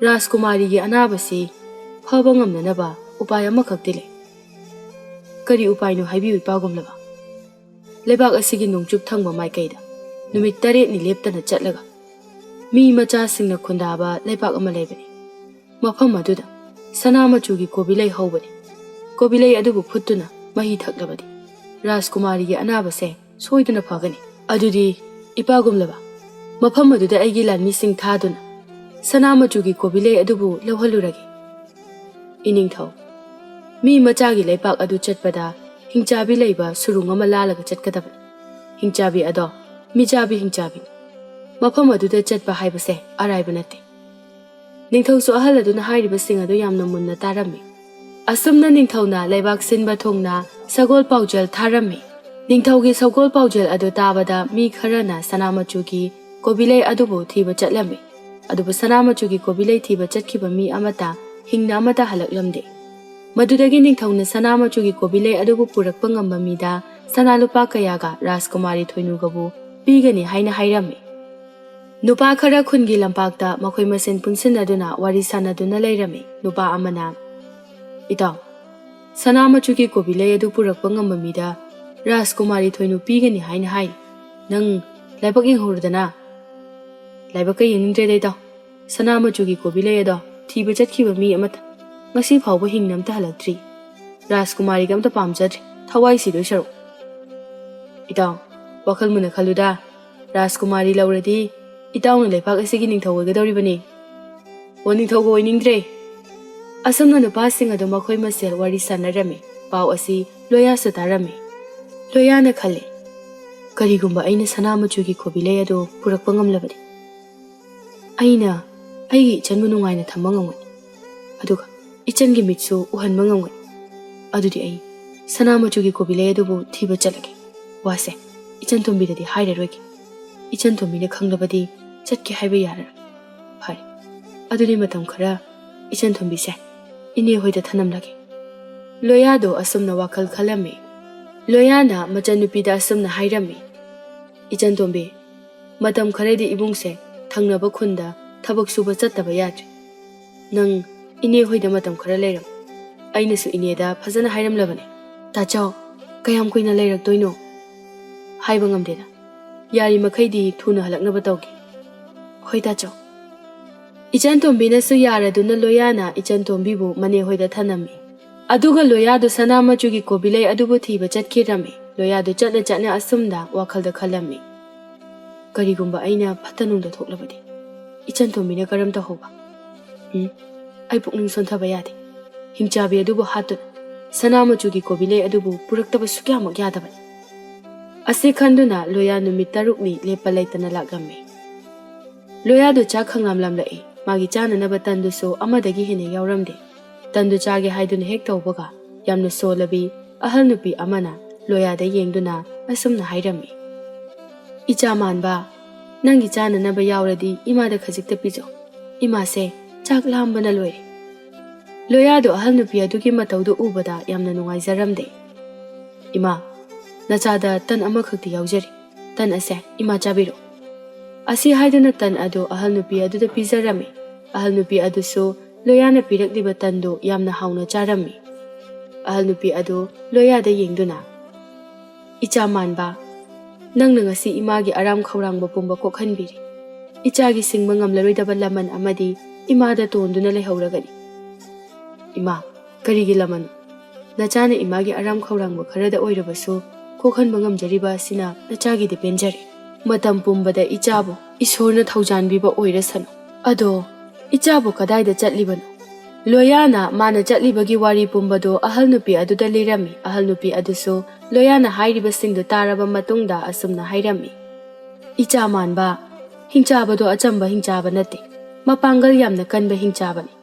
ꯔꯥꯖꯀꯨꯃꯥꯔꯤꯒꯤ ꯑꯅꯥꯕꯁꯤ ꯐꯕ ꯉꯝꯅꯅꯕ ꯎꯄꯥꯏ ꯑꯃꯈꯛꯇꯤ ꯂꯩ꯫" "ꯀꯔꯤ ꯎꯄꯥꯏꯅꯣ ꯍꯥꯏꯕꯤꯌꯨ ꯏꯄꯥꯒꯨꯝꯂꯕ꯫" "ꯂꯩꯕꯥꯛ ꯑꯁꯤꯒꯤ ꯅꯣꯡꯆꯨꯞ ꯊꯪꯕ ꯃꯥꯏꯀꯩꯗ ꯅꯨꯃꯤꯠ ꯇꯔꯦꯠꯅꯤ ꯂꯦꯞꯇꯅ ꯆꯠꯂꯒ ꯃꯤ ꯃꯆꯥꯁꯤꯡꯅ ꯈꯨꯟꯗꯥꯕ ꯂꯩꯕꯥꯛ ꯑꯃ ꯂꯩꯕꯅꯤ꯫ ꯃꯐꯝ ꯑꯗꯨꯗ ꯁꯅꯥ ꯃꯆꯨꯒꯤ ꯀꯣꯕꯤ ꯂꯩ ꯍꯧꯕꯅꯤ꯫ ꯀꯣꯕꯤ ꯂꯩ ꯑꯗꯨꯕꯨ ꯐꯨꯠꯇꯨꯅ ꯃꯍꯤ ꯊꯛꯂꯕꯗꯤ ꯔꯥꯖꯀꯨꯃꯥꯔꯤꯒꯤ ꯑꯅꯥꯕꯁꯦ ꯁꯣꯏꯗꯅ ꯐꯒꯅꯤ꯫ ꯑꯗꯨꯗꯤ ꯏꯄꯥꯒꯨꯝꯂꯕ, ꯃꯐꯝ ꯑꯗꯨꯗ ꯑꯩꯒꯤ ꯂꯥꯟꯃꯤꯁꯤꯡ ꯊꯥꯗꯨꯅ ꯁꯅꯥ ꯃꯆꯨꯒꯤ ꯀꯣꯕꯤ ꯂꯩ ꯑꯗꯨꯕꯨ ꯂꯧꯍꯜꯂꯨꯔꯒꯦ꯫" "ꯏꯅꯤꯡꯊꯧ, ꯃꯤ ꯃꯆꯥꯒꯤ ꯂꯩꯄꯥꯛ ꯑꯗꯨ ꯆꯠꯄꯗ ꯍꯤꯡꯆꯥꯕꯤ ꯂꯩꯕ ꯁꯨꯔꯨꯡ ꯑꯃ ꯂꯥꯜꯂꯒ ꯆꯠꯀꯗꯕꯅꯤ꯫ ꯍꯤꯡꯆꯥꯕꯤ ꯑꯗꯣ ꯃꯤꯆꯥꯕꯤ ꯍꯤꯡꯆꯥꯕꯤꯅꯤ꯫ ꯃꯐꯝ ꯑꯗꯨꯗ ꯆꯠꯄ ꯍꯥꯏꯕꯁꯦ ꯑꯔꯥꯏꯕ ꯅꯠꯇꯦ꯫" ꯅꯤꯡꯊꯧꯁꯨ ꯑꯍꯜ ꯑꯗꯨꯅ ꯍꯥꯏꯔꯤꯕꯁꯤꯡ ꯑꯗꯨ ꯌꯥꯝꯅ ꯃꯨꯟꯅ ꯇꯥꯔꯝꯃꯤ꯫ ꯑꯁꯨꯝꯅ ꯅꯤꯡꯊꯧꯅ ꯂꯩꯕꯥꯛ ꯁꯤꯟꯕ ꯊꯨꯡꯅ ꯁꯒꯣꯜ ꯄꯥꯎꯖꯦꯜ ꯊꯥꯔꯝꯃꯤ꯫ ꯅꯤꯡꯊꯧꯒꯤ ꯁꯒꯣꯜ ꯄꯥꯎꯖꯦꯜ ꯑꯗꯨ ꯇꯥꯕꯗ ꯃꯤ ꯈꯔꯅ ꯁꯅꯥ ꯃꯆꯨꯒꯤ ꯀꯣꯕꯤꯂꯩ ꯑꯗꯨꯕꯨ ꯊꯤꯕ ꯆꯠꯂꯝꯃꯤ꯫ ꯑꯗꯨꯕꯨ ꯁꯅꯥ ꯃꯆꯨꯒꯤ ꯀꯣꯕꯤꯂꯩ ꯊꯤꯕ ꯆꯠꯈꯤꯕ ꯃꯤ ꯑꯃꯠꯇ ꯍꯤꯡꯅ ꯑꯃꯠꯇ ꯍꯜꯂꯛꯂꯝꯗꯦ꯫ ꯃꯗꯨꯗꯒꯤ ꯅꯤꯡꯊꯧꯅ ꯁꯅꯥ ꯃꯆꯨꯒꯤ ꯀꯣꯕꯤꯂꯩ ꯑꯗꯨꯕꯨ ꯄꯨꯔꯛꯄ ꯉꯝꯕ ꯃꯤꯗ ꯁꯅꯥ ꯂꯨꯄꯥ ꯀꯌꯥꯒ ꯔꯥꯖꯀꯨꯃꯥꯔꯤ ꯊꯣꯏꯅꯨꯒꯕꯨ ꯄꯤꯒꯅꯤ ꯍꯥꯏꯅ ꯍꯥꯏꯔꯝꯃꯤ꯫ ꯅꯨꯄꯥ ꯈꯔ ꯈꯨꯟꯒꯤ ꯂꯝꯄꯥꯛꯇ ꯃꯈꯣꯏ ꯃꯁꯦꯟ ꯄꯨꯟꯁꯤꯟꯅꯗꯨꯅ ꯋꯥꯔꯤ ꯁꯥꯟꯅꯗꯨꯅ ꯂꯩꯔꯝꯃꯤ꯫ ꯅꯨꯄꯥ ꯑꯃꯅ, "ꯏꯇꯥꯎ, ꯁꯅꯥ ꯃꯆꯨꯒꯤ ꯀꯣꯕꯤꯂꯩ ꯑꯗꯨ ꯄꯨꯔꯛꯄ ꯉꯝꯕ ꯃꯤꯗ ꯔꯥꯖꯀꯨꯃꯥꯔꯤ ꯊꯣꯏꯅꯨ ꯄꯤꯒꯅꯤ ꯍꯥꯏꯅ ꯍꯥꯏ꯫ ꯅꯪ ꯂꯥꯏꯕꯛ ꯌꯦꯡꯍꯧꯔꯨꯗꯅ꯫" "ꯂꯥꯏꯕꯛꯀ ꯌꯦꯡꯅꯤꯡꯗ꯭ꯔꯦꯗ ꯏꯇꯥꯎ꯫ ꯁꯅꯥ ꯃꯆꯨꯒꯤ ꯀꯣꯕꯤꯂꯩ ꯑꯗꯣ ꯊꯤꯕ ꯆꯠꯈꯤꯕ ꯃꯤ ꯑꯃꯠꯇ ꯉꯁꯤ ꯐꯥꯎꯕ ꯍꯤꯡꯅ ꯑꯝꯇ ꯍꯜꯂꯛꯇ꯭ꯔꯤ꯫" ꯔꯥꯖꯀꯨꯃꯥꯔꯤꯒ ꯑꯝꯇ ꯄꯥꯝꯖꯗ꯭ꯔꯦ, ꯊꯋꯥꯏ ꯁꯤꯗꯣꯏ ꯁꯔꯨꯛ꯫ ꯏꯇꯥꯎ, ꯋꯥꯈꯜ ꯃꯨꯟꯅ ꯈꯜꯂꯨꯗ꯫ ꯔꯥꯖꯀꯨꯃꯥꯔꯤ ꯂꯧꯔꯗꯤ ꯏꯇꯥꯎꯅ ꯂꯩꯕꯥꯛ ꯑꯁꯤꯒꯤ ꯅꯤꯡꯊꯧ ꯑꯣꯏꯒꯗꯧꯔꯤꯕꯅꯤ꯫ ꯑꯣ, ꯅꯤꯡꯊꯧꯒ ꯑꯣꯏꯅꯤꯡꯗ꯭ꯔꯦ꯫ ꯑꯁꯨꯝꯅ ꯅꯨꯄꯥꯁꯤꯡ ꯑꯗꯨ ꯃꯈꯣꯏ ꯃꯁꯦꯜ ꯋꯥꯔꯤ ꯁꯥꯟꯅꯔꯝꯃꯤ꯫ ꯄꯥꯎ ꯑꯁꯤ ꯂꯣꯌꯥꯁꯨ ꯇꯥꯔꯝꯃꯤ꯫ ꯂꯣꯌꯥꯅ ꯈꯜꯂꯤ, "ꯀꯔꯤꯒꯨꯝꯕ ꯑꯩꯅ ꯁꯅꯥ ꯃꯆꯨꯒꯤ ꯀꯣꯕꯤ ꯂꯩ ꯑꯗꯨ ꯄꯨꯔꯛꯄ ꯉꯝꯂꯕꯗꯤ, ꯑꯩꯅ ꯑꯩꯒꯤ ꯏꯆꯟꯕꯨ ꯅꯨꯡꯉꯥꯏꯅ ꯊꯝꯕ ꯉꯝꯒꯅꯤ, ꯑꯗꯨꯒ ꯏꯆꯟꯒꯤ ꯃꯤꯠꯁꯨ ꯎꯍꯟꯕ ꯉꯝꯒꯅꯤ꯫ ꯑꯗꯨꯗꯤ ꯑꯩ ꯁꯅꯥ ꯃꯆꯨꯒꯤ ꯀꯣꯕꯤ ꯂꯩ ꯑꯗꯨꯕꯨ ꯊꯤꯕ ꯆꯠꯂꯒꯦ꯫ ꯋꯥꯁꯦ ꯏꯆꯟ ꯇꯣꯝꯕꯤꯗꯗꯤ ꯍꯥꯏꯔꯔꯣꯏꯒꯦ꯫ ꯏꯆꯟ ꯇꯣꯝꯕꯤꯅ ꯈꯪꯂꯕꯗꯤ ꯆꯠꯀꯦ ꯍꯥꯏꯕ ꯌꯥꯔꯔꯣꯏ꯫ ꯐꯔꯦ, ꯑꯗꯨꯗꯤ ꯃꯇꯝ ꯈꯔ ꯏꯆꯟ ꯇꯣꯝꯕꯤꯁꯦ ꯏꯅꯦ ꯍꯣꯏꯗ ꯊꯅꯝꯂꯒꯦ꯫" ꯂꯣꯌꯥꯗꯣ ꯑꯁꯨꯝꯅ ꯋꯥꯈꯜ ꯈꯜꯂꯝꯃꯤ꯫ ꯂꯣꯌꯥꯅ ꯃꯆꯟꯅꯨꯄꯤꯗ ꯑꯁꯨꯝꯅ ꯍꯥꯏꯔꯝꯃꯤ, "ꯏꯆꯟ ꯇꯣꯝꯕꯤ, ꯃꯇꯝ ꯈꯔꯗꯤ ꯏꯕꯨꯡꯁꯦ ꯊꯪꯅꯕ ꯈꯨꯟꯗ ꯊꯕꯛ ꯁꯨꯕ ꯆꯠꯇꯕ ꯌꯥꯗ꯭ꯔꯦ꯫ ꯅꯪ ꯏꯅꯦ ꯍꯣꯏꯗ ꯃꯇꯝ ꯈꯔ ꯂꯩꯔꯝꯃꯨ꯫ ꯑꯩꯅꯁꯨ ꯏꯅꯦꯗ ꯐꯖꯅ ꯍꯥꯏꯔꯝꯂꯕꯅꯦ꯫" "ꯇꯥꯆꯧ, ꯀꯌꯥꯝ ꯀꯨꯏꯅ ꯂꯩꯔꯛꯇꯣꯏꯅꯣ? ꯍꯥꯏꯕ ꯉꯝꯗꯦꯗ꯫ ꯌꯥꯔꯤꯃꯈꯩꯗꯤ ꯊꯨꯅ ꯍꯜꯂꯛꯅꯕ ꯇꯧꯒꯦ꯫" "ꯍꯣꯏ ꯇꯥꯆꯧ꯫" ꯏꯆꯟ ꯇꯣꯝꯕꯤꯅꯁꯨ ꯌꯥꯔꯗꯨꯅ ꯂꯣꯌꯥꯅ ꯏꯆꯟ ꯇꯣꯝꯕꯤꯕꯨ ꯃꯅꯦ ꯍꯣꯏꯗ ꯊꯅꯝꯃꯤ꯫ ꯑꯗꯨꯒ ꯂꯣꯌꯥꯗꯨ ꯁꯅꯥ ꯃꯆꯨꯒꯤ ꯀꯣꯕꯤ ꯂꯩ ꯑꯗꯨꯕꯨ ꯊꯤꯕ ꯆꯠꯈꯤꯔꯝꯃꯤ꯫ ꯂꯣꯌꯥꯗꯨ ꯆꯠꯅ ꯆꯠꯅ ꯑꯁꯨꯝꯅ ꯋꯥꯈꯜꯗ ꯈꯜꯂꯝꯃꯤ, "ꯀꯔꯤꯒꯨꯝꯕ ꯑꯩꯅ ꯐꯠꯇ ꯅꯨꯡꯗ ꯊꯣꯛꯂꯕꯗꯤ ꯏꯆꯟ ꯇꯣꯝꯕꯤꯅ ꯀꯔꯝ ꯇꯧꯍꯧꯕ? ꯎꯝ, ꯑꯩ ꯄꯨꯛꯅꯤꯡ ꯁꯣꯟꯊꯕ ꯌꯥꯗꯦ꯫ ꯍꯤꯡꯆꯥꯕꯤ ꯑꯗꯨꯕꯨ ꯍꯥꯠꯇꯨꯅ ꯁꯅꯥ ꯃꯆꯨꯒꯤ ꯀꯣꯕꯤ ꯂꯩ ꯑꯗꯨꯕꯨ ꯄꯨꯔꯛꯇꯕ ꯁꯨꯛꯌꯥꯃꯛ ꯌꯥꯗꯕꯅꯤ꯫" ꯑꯁꯤ ꯈꯟꯗꯨꯅ ꯂꯣꯌꯥ ꯅꯨꯃꯤꯠ ꯇꯔꯨꯛꯅꯤ ꯂꯦꯞꯄ ꯂꯩꯇꯅ ꯂꯥꯛꯂꯝꯃꯤ꯫ ꯂꯣꯌꯥꯗꯨ ꯆꯥꯛ ꯈꯪꯂꯝꯂꯝꯂꯛꯏ꯫ ꯃꯥꯒꯤ ꯆꯥꯅꯅꯕ ꯇꯟꯗꯨꯁꯨ ꯑꯃꯗꯒꯤ ꯍꯦꯟꯅ ꯌꯥꯎꯔꯝꯗꯦ꯫ ꯇꯟꯗꯨ ꯆꯥꯒꯦ ꯍꯥꯏꯗꯨꯅ ꯍꯦꯛ ꯇꯧꯕꯒ ꯌꯥꯝꯅ ꯁꯣꯜꯂꯕꯤ ꯑꯍꯜ ꯅꯨꯄꯤ ꯑꯃꯅ ꯂꯣꯌꯥꯗ ꯌꯦꯡꯗꯨꯅ ꯑꯁꯨꯝꯅ ꯍꯥꯏꯔꯝꯃꯤ, "ꯏꯆꯥ ꯃꯥꯟꯕ, ꯅꯪꯒꯤ ꯆꯥꯅꯅꯕ ꯌꯥꯎꯔꯗꯤ ꯏꯃꯥꯗ ꯈꯖꯤꯛꯇ ꯄꯤꯖꯧ꯫ ꯏꯃꯥꯁꯦ ꯆꯥꯛ ꯂꯥꯝꯕꯅ ꯂꯣꯏꯔꯦ꯫" ꯂꯣꯌꯥꯗꯣ ꯑꯍꯜ ꯅꯨꯄꯤ ꯑꯗꯨꯒꯤ ꯃꯇꯧꯗꯨ ꯎꯕꯗ ꯌꯥꯝꯅ ꯅꯨꯡꯉꯥꯏꯖꯔꯝꯗꯦ꯫ "ꯏꯃꯥ, ꯅꯆꯥꯗ ꯇꯟ ꯑꯃꯈꯛꯇꯤ ꯌꯥꯎꯖꯔꯤ꯫ ꯇꯟ ꯑꯁꯦ ꯏꯃꯥ ꯆꯥꯕꯤꯔꯣ꯫" ꯑꯁꯤ ꯍꯥꯏꯗꯨꯅ ꯇꯟ ꯑꯗꯨ ꯑꯍꯜ ꯅꯨꯄꯤ ꯑꯗꯨꯗ ꯄꯤꯖꯔꯝꯃꯤ꯫ ꯑꯍꯜ ꯅꯨꯄꯤ ꯑꯗꯨꯁꯨ ꯂꯣꯌꯥꯅ ꯄꯤꯔꯛꯂꯤꯕ ꯇꯟꯗꯨ ꯌꯥꯝꯅ ꯍꯥꯎꯅ ꯆꯥꯔꯝꯃꯤ꯫ ꯑꯍꯜ ꯅꯨꯄꯤ ꯑꯗꯨ ꯂꯣꯌꯥꯗ ꯌꯦꯡꯗꯨꯅ, "ꯏꯆꯥ ꯃꯥꯟꯕ, ꯅꯪꯅ ꯉꯁꯤ ꯏꯃꯥꯒꯤ ꯑꯔꯥꯝ ꯈꯧꯔꯥꯡꯕ ꯄꯨꯝꯕ ꯀꯣꯛꯍꯟꯕꯤꯔꯦ꯫ ꯏꯆꯥꯒꯤ ꯁꯤꯡꯕ ꯉꯝꯂꯔꯣꯏꯗꯕ ꯂꯃꯟ ꯑꯃꯗꯤ ꯏꯃꯥꯗ ꯇꯣꯟꯗꯨꯅ ꯂꯩꯍꯧꯔꯒꯅꯤ꯫" "ꯏꯃꯥ, ꯀꯔꯤꯒꯤ ꯂꯃꯟ?" ꯅꯆꯥꯅ ꯏꯃꯥꯒꯤ ꯑꯔꯥꯝ ꯈꯧꯔꯥꯡꯕ ꯈꯔꯗ ꯑꯣꯏꯔꯕꯁꯨ ꯀꯣꯛꯍꯟꯕ ꯉꯝꯖꯔꯤꯕ ꯑꯁꯤꯅ ꯅꯆꯥꯒꯤꯗꯤ ꯄꯦꯟꯖꯔꯦ꯫ ꯃꯇꯝ ꯄꯨꯝꯕꯗ ꯏꯆꯥꯕꯨ ꯏꯁꯣꯔꯅ ꯊꯧꯖꯥꯟꯕꯤꯕ ꯑꯣꯏꯔꯁꯅꯨ꯫ ꯑꯗꯣ ꯏꯆꯥꯕꯨ ꯀꯗꯥꯏꯗ ꯆꯠꯂꯤꯕꯅꯣ? ꯂꯣꯌꯥꯅ ꯃꯥꯅ ꯆꯠꯂꯤꯕꯒꯤ ꯋꯥꯔꯤ ꯄꯨꯝꯕꯗꯨ ꯑꯍꯜ ꯅꯨꯄꯤ ꯑꯗꯨꯗ ꯂꯤꯔꯝꯃꯤ꯫ ꯑꯍꯜ ꯅꯨꯄꯤ ꯑꯗꯨꯁꯨ ꯂꯣꯌꯥꯅ ꯍꯥꯏꯔꯤꯕꯁꯤꯡꯗꯨ ꯇꯥꯔꯕ ꯃꯇꯨꯡꯗ ꯑꯁꯨꯝꯅ ꯍꯥꯏꯔꯝꯃꯤ, "ꯏꯆꯥ ꯃꯥꯟꯕ, ꯍꯤꯡꯆꯥꯕꯗꯣ ꯑꯆꯝꯕ ꯍꯤꯡꯆꯥꯕ ꯅꯠꯇꯦ, ꯃꯄꯥꯡꯒꯜ ꯌꯥꯝꯅ ꯀꯟꯕ ꯍꯤꯡꯆꯥꯕꯅꯤ꯫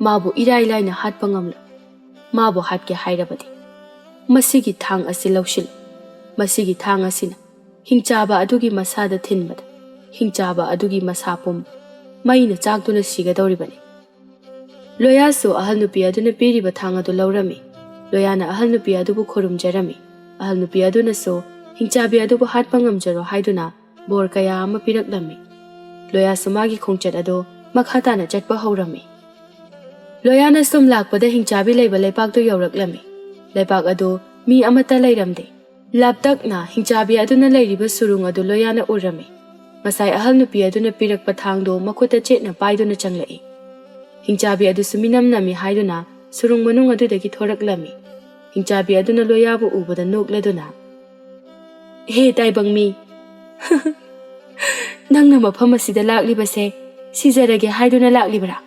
ꯃꯥꯕꯨ ꯏꯔꯥꯏ ꯂꯥꯏꯅ ꯍꯥꯠꯄ ꯉꯝꯂꯣꯏ꯫ ꯃꯥꯕꯨ ꯍꯥꯠꯀꯦ ꯍꯥꯏꯔꯕꯗꯤ ꯃꯁꯤꯒꯤ ꯊꯥꯡ ꯑꯁꯤ ꯂꯧꯁꯤꯜꯂꯨ꯫ ꯃꯁꯤꯒꯤ ꯊꯥꯡ ꯑꯁꯤꯅ ꯍꯤꯡꯆꯥꯕ ꯑꯗꯨꯒꯤ ꯃꯁꯥꯗ ꯊꯤꯟꯕꯗ ꯍꯤꯡꯆꯥꯕ ꯑꯗꯨꯒꯤ ꯃꯁꯥ ꯄꯨꯝꯕ ꯃꯩꯅ ꯆꯥꯛꯇꯨꯅ ꯁꯤꯒꯗꯧꯔꯤꯕꯅꯤ꯫" ꯂꯣꯌꯥꯁꯨ ꯑꯍꯜ ꯅꯨꯄꯤ ꯑꯗꯨꯅ ꯄꯤꯔꯤꯕ ꯊꯥꯡ ꯑꯗꯨ ꯂꯧꯔꯝꯃꯤ꯫ ꯂꯣꯌꯥꯅ ꯑꯍꯜ ꯅꯨꯄꯤ ꯑꯗꯨꯕꯨ ꯈꯨꯔꯨꯝꯖꯔꯝꯃꯤ꯫ ꯑꯍꯜ ꯅꯨꯄꯤ ꯑꯗꯨꯅꯁꯨ ꯍꯤꯡꯆꯥꯕꯤ ꯑꯗꯨꯕꯨ ꯍꯥꯠꯄ ꯉꯝꯖꯔꯣ ꯍꯥꯏꯗꯨꯅ ꯕꯣꯔ ꯀꯌꯥ ꯑꯃ ꯄꯤꯔꯛꯂꯝꯃꯤ꯫ ꯂꯣꯌꯥꯁꯨ ꯃꯥꯒꯤ ꯈꯣꯡꯆꯠ ꯑꯗꯨ ꯃꯈꯥ ꯇꯥꯅ ꯆꯠꯄ ꯍꯧꯔꯝꯃꯤ꯫ ꯂꯣꯌꯥꯅ ꯁꯨꯝ ꯂꯥꯛꯄꯗ ꯍꯤꯡꯆꯥꯕꯤ ꯂꯩꯕ ꯂꯩꯄꯥꯛꯇꯨ ꯌꯧꯔꯛꯂꯝꯃꯤ꯫ ꯂꯩꯄꯥꯛ ꯑꯗꯨ ꯃꯤ ꯑꯃꯠꯇ ꯂꯩꯔꯝꯗꯦ꯫ ꯂꯥꯞꯇꯛꯅ ꯍꯤꯡꯆꯥꯕꯤ ꯑꯗꯨꯅ ꯂꯩꯔꯤꯕ ꯁꯨꯔꯨꯡ ꯑꯗꯨ ꯂꯣꯌꯥꯅ ꯎꯔꯝꯃꯤ꯫ ꯉꯁꯥꯏ ꯑꯍꯜ ꯅꯨꯄꯤ ꯑꯗꯨꯅ ꯄꯤꯔꯛꯄ ꯊꯥꯡꯗꯨ ꯃꯈꯨꯠꯇ ꯆꯦꯠꯅ ꯄꯥꯏꯗꯨꯅ ꯆꯪꯂꯛꯏ꯫ ꯍꯤꯡꯆꯥꯕꯤ ꯑꯗꯨꯁꯨ ꯃꯤꯅꯝ ꯅꯝꯃꯤ ꯍꯥꯏꯗꯨꯅ ꯁꯨꯔꯨꯡ ꯃꯅꯨꯡ ꯑꯗꯨꯗꯒꯤ ꯊꯣꯔꯛꯂꯝꯃꯤ꯫ ꯍꯤꯡꯆꯥꯕꯤ ꯑꯗꯨꯅ ꯂꯣꯌꯥꯕꯨ ꯎꯕꯗ ꯅꯣꯛꯂꯗꯨꯅ, "ꯍꯦ ꯇꯥꯏꯕꯪ ꯃꯤ, ꯅꯪꯅ ꯃꯐꯝ ꯑꯁꯤꯗ ꯂꯥꯛꯂꯤꯕꯁꯦ ꯁꯤꯖꯔꯒꯦ ꯍꯥꯏꯗꯨꯅ ꯂꯥꯛꯂꯤꯕꯔꯥ?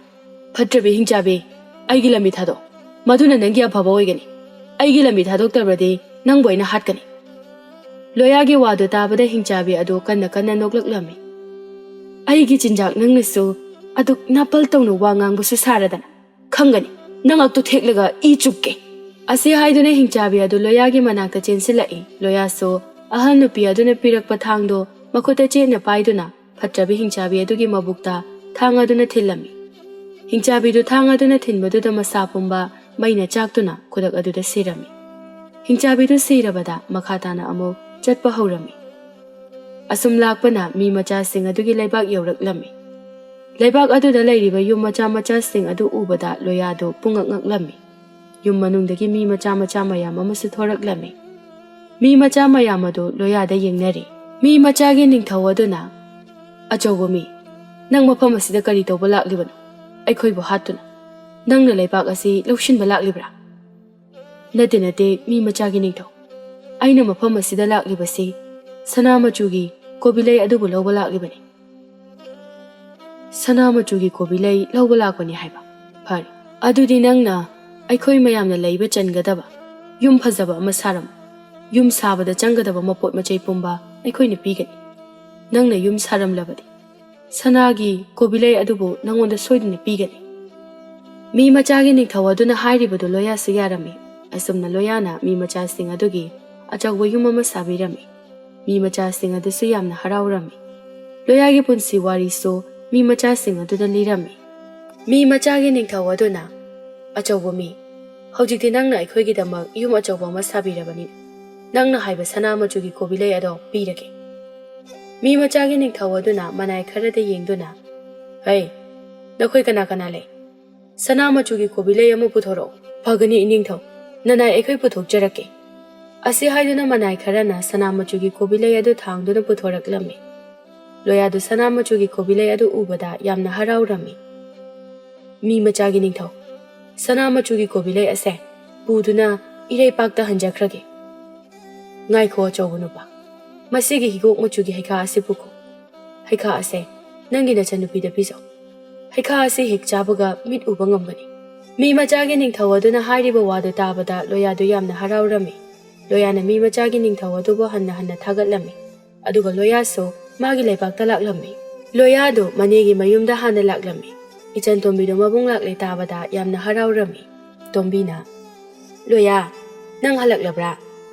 ꯐꯠꯇ꯭ꯔꯕꯤ ꯍꯤꯡꯆꯥꯕꯤ, ꯑꯩꯒꯤ ꯂꯝꯕꯤ ꯊꯥꯗꯣꯛ꯫ ꯃꯗꯨꯅ ꯅꯪꯒꯤ ꯑꯐꯕ ꯑꯣꯏꯒꯅꯤ꯫ ꯑꯩꯒꯤ ꯂꯝꯕꯤ ꯊꯥꯗꯣꯛꯇꯕꯗꯤ ꯅꯪꯕꯨ ꯑꯩꯅ ꯍꯥꯠꯀꯅꯤ꯫" ꯂꯣꯌꯥꯒꯤ ꯋꯥꯗꯨ ꯇꯥꯕꯗ ꯍꯤꯡꯆꯥꯕꯤ ꯑꯗꯨ ꯀꯟꯅ ꯀꯟꯅ ꯅꯣꯛꯂꯛꯂꯝꯃꯤ꯫ "ꯑꯩꯒꯤ ꯆꯤꯟꯖꯥꯛ ꯅꯪꯅꯁꯨ ꯑꯗꯨꯛ ꯅꯥꯄꯜ ꯇꯧꯅ ꯋꯥ ꯉꯥꯡꯕꯁꯨ ꯁꯥꯔꯗꯅ, ꯈꯪꯒꯅꯤ, ꯅꯉꯛꯇꯨ ꯊꯦꯛꯂꯒ ꯏ ꯆꯨꯞꯀꯦ꯫" ꯑꯁꯤ ꯍꯥꯏꯗꯨꯅ ꯍꯤꯡꯆꯥꯕꯤ ꯑꯗꯨ ꯂꯣꯌꯥꯒꯤ ꯃꯅꯥꯛꯇ ꯆꯦꯟꯁꯤꯜꯂꯛꯏ꯫ ꯂꯣꯌꯥꯁꯨ ꯑꯍꯜ ꯅꯨꯄꯤ ꯑꯗꯨꯅ ꯄꯤꯔꯛꯄ ꯊꯥꯡꯗꯣ ꯃꯈꯨꯠꯇ ꯆꯦꯠꯅ ꯄꯥꯏꯗꯨꯅ ꯐꯠꯇ꯭ꯔꯕꯤ ꯍꯤꯡꯆꯥꯕꯤ ꯑꯗꯨꯒꯤ ꯃꯕꯨꯛꯇ ꯊꯥꯡ ꯑꯗꯨꯅ ꯊꯤꯜꯂꯝꯃꯤ꯫ ꯍꯤꯡꯆꯥꯕꯤꯗꯨ ꯊꯥꯡ ꯑꯗꯨꯅ ꯊꯤꯟꯕꯗꯨꯗ ꯃꯁꯥ ꯄꯨꯝꯕ ꯃꯩꯅ ꯆꯥꯛꯇꯨꯅ ꯈꯨꯗꯛ ꯑꯗꯨꯗ ꯁꯤꯔꯝꯃꯤ꯫ ꯍꯤꯡꯆꯥꯕꯤꯗꯨ ꯁꯤꯔꯕꯗ ꯃꯈꯥ ꯇꯥꯅ ꯑꯃꯨꯛ ꯆꯠꯄ ꯍꯧꯔꯝꯃꯤ꯫ ꯑꯁꯨꯝ ꯂꯥꯛꯄꯅ ꯃꯤ ꯃꯆꯥꯁꯤꯡ ꯑꯗꯨꯒꯤ ꯂꯩꯕꯥꯛ ꯌꯧꯔꯛꯂꯝꯃꯤ꯫ ꯂꯩꯕꯥꯛ ꯑꯗꯨꯗ ꯂꯩꯔꯤꯕ ꯌꯨꯝ ꯃꯆꯥ ꯃꯆꯥꯁꯤꯡ ꯑꯗꯨ ꯎꯕꯗ ꯂꯣꯌꯥꯗꯨ ꯄꯨꯡꯉꯛ ꯉꯛꯂꯝꯃꯤ꯫ ꯌꯨꯝ ꯃꯅꯨꯡꯗꯒꯤ ꯃꯤ ꯃꯆꯥ ꯃꯆꯥ ꯃꯌꯥꯝ ꯑꯃꯁꯨ ꯊꯣꯔꯛꯂꯝꯃꯤ꯫ ꯃꯤ ꯃꯆꯥ ꯃꯌꯥꯝ ꯑꯗꯨ ꯂꯣꯌꯥꯗ ꯌꯦꯡꯅꯔꯤ꯫ ꯃꯤ ꯃꯆꯥꯒꯤ ꯅꯤꯡꯊꯧ ꯑꯗꯨꯅ, "ꯑꯆꯧꯕ ꯃꯤ, ꯅꯪ ꯃꯐꯝ ꯑꯁꯤꯗ ꯀꯔꯤ ꯇꯧꯕ ꯂꯥꯛꯂꯤꯕꯅꯣ? ꯑꯩꯈꯣꯏꯕꯨ ꯍꯥꯠꯇꯨꯅ ꯅꯪꯅ ꯂꯩꯕꯥꯛ ꯑꯁꯤ ꯂꯧꯁꯤꯟꯕ ꯂꯥꯛꯂꯤꯕ꯭ꯔꯥ?" "ꯅꯠꯇꯦ, ꯅꯠꯇꯦ, ꯃꯤ ꯃꯆꯥꯒꯤ ꯅꯤꯡꯊꯧ꯫ ꯑꯩꯅ ꯃꯐꯝ ꯑꯁꯤꯗ ꯂꯥꯛꯂꯤꯕꯁꯤ ꯁꯅꯥ ꯃꯆꯨꯒꯤ ꯀꯣꯕꯤ ꯂꯩ ꯑꯗꯨꯕꯨ ꯂꯧꯕ ꯂꯥꯛꯂꯤꯕꯅꯤ꯫" "ꯁꯅꯥ ꯃꯆꯨꯒꯤ ꯀꯣꯕꯤ ꯂꯩ ꯂꯧꯕ ꯂꯥꯛꯄꯅꯤ ꯍꯥꯏꯕ? ꯐꯔꯦ, ꯑꯗꯨꯗꯤ ꯅꯪꯅ ꯑꯩꯈꯣꯏ ꯃꯌꯥꯝꯅ ꯂꯩꯕ ꯆꯟꯒꯗꯕ ꯌꯨꯝ ꯐꯖꯕ ꯑꯃ ꯁꯥꯔꯝꯃꯨ꯫ ꯌꯨꯝ ꯁꯥꯕꯗ ꯆꯪꯒꯗꯕ ꯃꯄꯣꯠ ꯃꯆꯩ ꯄꯨꯝꯕ ꯑꯩꯈꯣꯏꯅ ꯄꯤꯒꯅꯤ꯫ ꯅꯪꯅ ꯌꯨꯝ ꯁꯥꯔꯝꯂꯕꯗꯤ ꯁꯅꯥꯒꯤ ꯀꯣꯕꯤ ꯂꯩ ꯑꯗꯨꯕꯨ ꯅꯪꯉꯣꯟꯗ ꯁꯣꯏꯗꯅ ꯄꯤꯒꯅꯤ꯫" ꯃꯤ ꯃꯆꯥꯒꯤ ꯅꯤꯡꯊꯧ ꯑꯗꯨꯅ ꯍꯥꯏꯔꯤꯕꯗꯨ ꯂꯣꯌꯥꯁꯨ ꯌꯥꯔꯝꯃꯤ꯫ ꯑꯁꯨꯝꯅ ꯂꯣꯌꯥꯅ ꯃꯤ ꯃꯆꯥꯁꯤꯡ ꯑꯗꯨꯒꯤ ꯑꯆꯧꯕ ꯌꯨꯝ ꯑꯃ ꯁꯥꯕꯤꯔꯝꯃꯤ꯫ ꯃꯤ ꯃꯆꯥꯁꯤꯡ ꯑꯗꯨꯁꯨ ꯌꯥꯝꯅ ꯍꯔꯥꯎꯔꯝꯃꯤ꯫ ꯂꯣꯌꯥꯒꯤ ꯄꯨꯟꯁꯤ ꯋꯥꯔꯤꯁꯨ ꯃꯤ ꯃꯆꯥꯁꯤꯡ ꯑꯗꯨꯗ ꯂꯤꯔꯝꯃꯤ꯫ ꯃꯤ ꯃꯆꯥꯒꯤ ꯅꯤꯡꯊꯧ ꯑꯗꯨꯅ, "ꯑꯆꯧꯕ ꯃꯤ, ꯍꯧꯖꯤꯛꯇꯤ ꯅꯪꯅ ꯑꯩꯈꯣꯏꯒꯤꯗꯃꯛ ꯌꯨꯝ ꯑꯆꯧꯕ ꯑꯃ ꯁꯥꯕꯤꯔꯕꯅꯤ꯫ ꯅꯪꯅ ꯍꯥꯏꯕ ꯁꯅꯥ ꯃꯆꯨꯒꯤ ꯀꯣꯕꯤ ꯂꯩ ꯑꯗꯣ ꯄꯤꯔꯒꯦ꯫" ꯃꯤ ꯃꯆꯥꯒꯤ ꯅꯤꯡꯊꯧ ꯑꯗꯨꯅ ꯃꯅꯥꯏ ꯈꯔꯗ ꯌꯦꯡꯗꯨꯅ, "ꯍꯩ, ꯅꯈꯣꯏ ꯀꯅꯥ ꯀꯅꯥ ꯂꯩ? ꯁꯅꯥ ꯃꯆꯨꯒꯤ ꯀꯣꯕꯤ ꯂꯩ ꯑꯃ ꯄꯨꯊꯣꯔꯛꯑꯣ꯫" "ꯐꯒꯅꯤ ꯏꯅꯤꯡꯊꯧ, ꯅꯅꯥꯏ ꯑꯩꯈꯣꯏ ꯄꯨꯊꯣꯛꯆꯔꯛꯀꯦ꯫" ꯑꯁꯤ ꯍꯥꯏꯗꯨꯅ ꯃꯅꯥꯏ ꯈꯔꯅ ꯁꯅꯥ ꯃꯆꯨꯒꯤ ꯀꯣꯕꯤ ꯂꯩ ꯑꯗꯨ ꯊꯥꯡꯗꯨꯅ ꯄꯨꯊꯣꯔꯛꯂꯝꯃꯤ꯫ ꯂꯣꯌꯥꯗꯨ ꯁꯅꯥ ꯃꯆꯨꯒꯤ ꯀꯣꯕꯤ ꯂꯩ ꯑꯗꯨ ꯎꯕꯗ ꯌꯥꯝꯅ ꯍꯔꯥꯎꯔꯝꯃꯤ꯫ "ꯃꯤ ꯃꯆꯥꯒꯤ ꯅꯤꯡꯊꯧ, ꯁꯅꯥ ꯃꯆꯨꯒꯤ ꯀꯣꯕꯤ ꯂꯩ ꯑꯁꯦ ꯄꯨꯗꯨꯅ ꯏꯔꯩꯄꯥꯛꯇ ꯍꯟꯖꯈ꯭ꯔꯒꯦ꯫" "ꯉꯥꯏꯈꯣ ꯑꯆꯧꯕ ꯅꯨꯄꯥ, ꯃꯁꯤꯒꯤ ꯍꯤꯒꯣꯛ ꯃꯆꯨꯒꯤ ꯍꯩꯈꯥ ꯑꯁꯤ ꯄꯨꯈꯣ꯫ ꯍꯩꯈꯥ ꯑꯁꯦ ꯅꯪꯒꯤ ꯅꯆꯟꯅꯨꯄꯤꯗ ꯄꯤꯖꯧ꯫ ꯍꯩꯈꯥ ꯑꯁꯤ ꯍꯦꯛ ꯆꯥꯕꯒ ꯃꯤꯠ ꯎꯕ ꯉꯝꯒꯅꯤ꯫" ꯃꯤ ꯃꯆꯥꯒꯤ ꯅꯤꯡꯊꯧ ꯑꯗꯨꯅ ꯍꯥꯏꯔꯤꯕ ꯋꯥꯗꯨ ꯇꯥꯕꯗ ꯂꯣꯌꯥꯗꯨ ꯌꯥꯝꯅ ꯍꯔꯥꯎꯔꯝꯃꯤ꯫ ꯂꯣꯌꯥꯅ ꯃꯤ ꯃꯆꯥꯒꯤ ꯅꯤꯡꯊꯧ ꯑꯗꯨꯕꯨ ꯍꯟꯅ ꯍꯟꯅ ꯊꯥꯒꯠꯂꯝꯃꯤ꯫ ꯑꯗꯨꯒ ꯂꯣꯌꯥꯁꯨ ꯃꯥꯒꯤ ꯂꯩꯕꯥꯛꯇ ꯂꯥꯛꯂꯝꯃꯤ꯫ ꯂꯣꯌꯥꯗꯨ ꯃꯅꯦꯒꯤ ꯃꯌꯨꯝꯗ ꯍꯥꯟꯅ ꯂꯥꯛꯂꯝꯃꯤ꯫ ꯏꯆꯟ ꯇꯣꯝꯕꯤꯗꯨ ꯃꯕꯨꯡ ꯂꯥꯛꯂꯦ ꯇꯥꯕꯗ ꯌꯥꯝꯅ ꯍꯔꯥꯎꯔꯝꯃꯤ꯫ ꯇꯣꯝꯕꯤꯅ, "ꯂꯣꯌꯥ, ꯅꯪ ꯍꯜꯂꯛꯂꯕ꯭ꯔꯥ?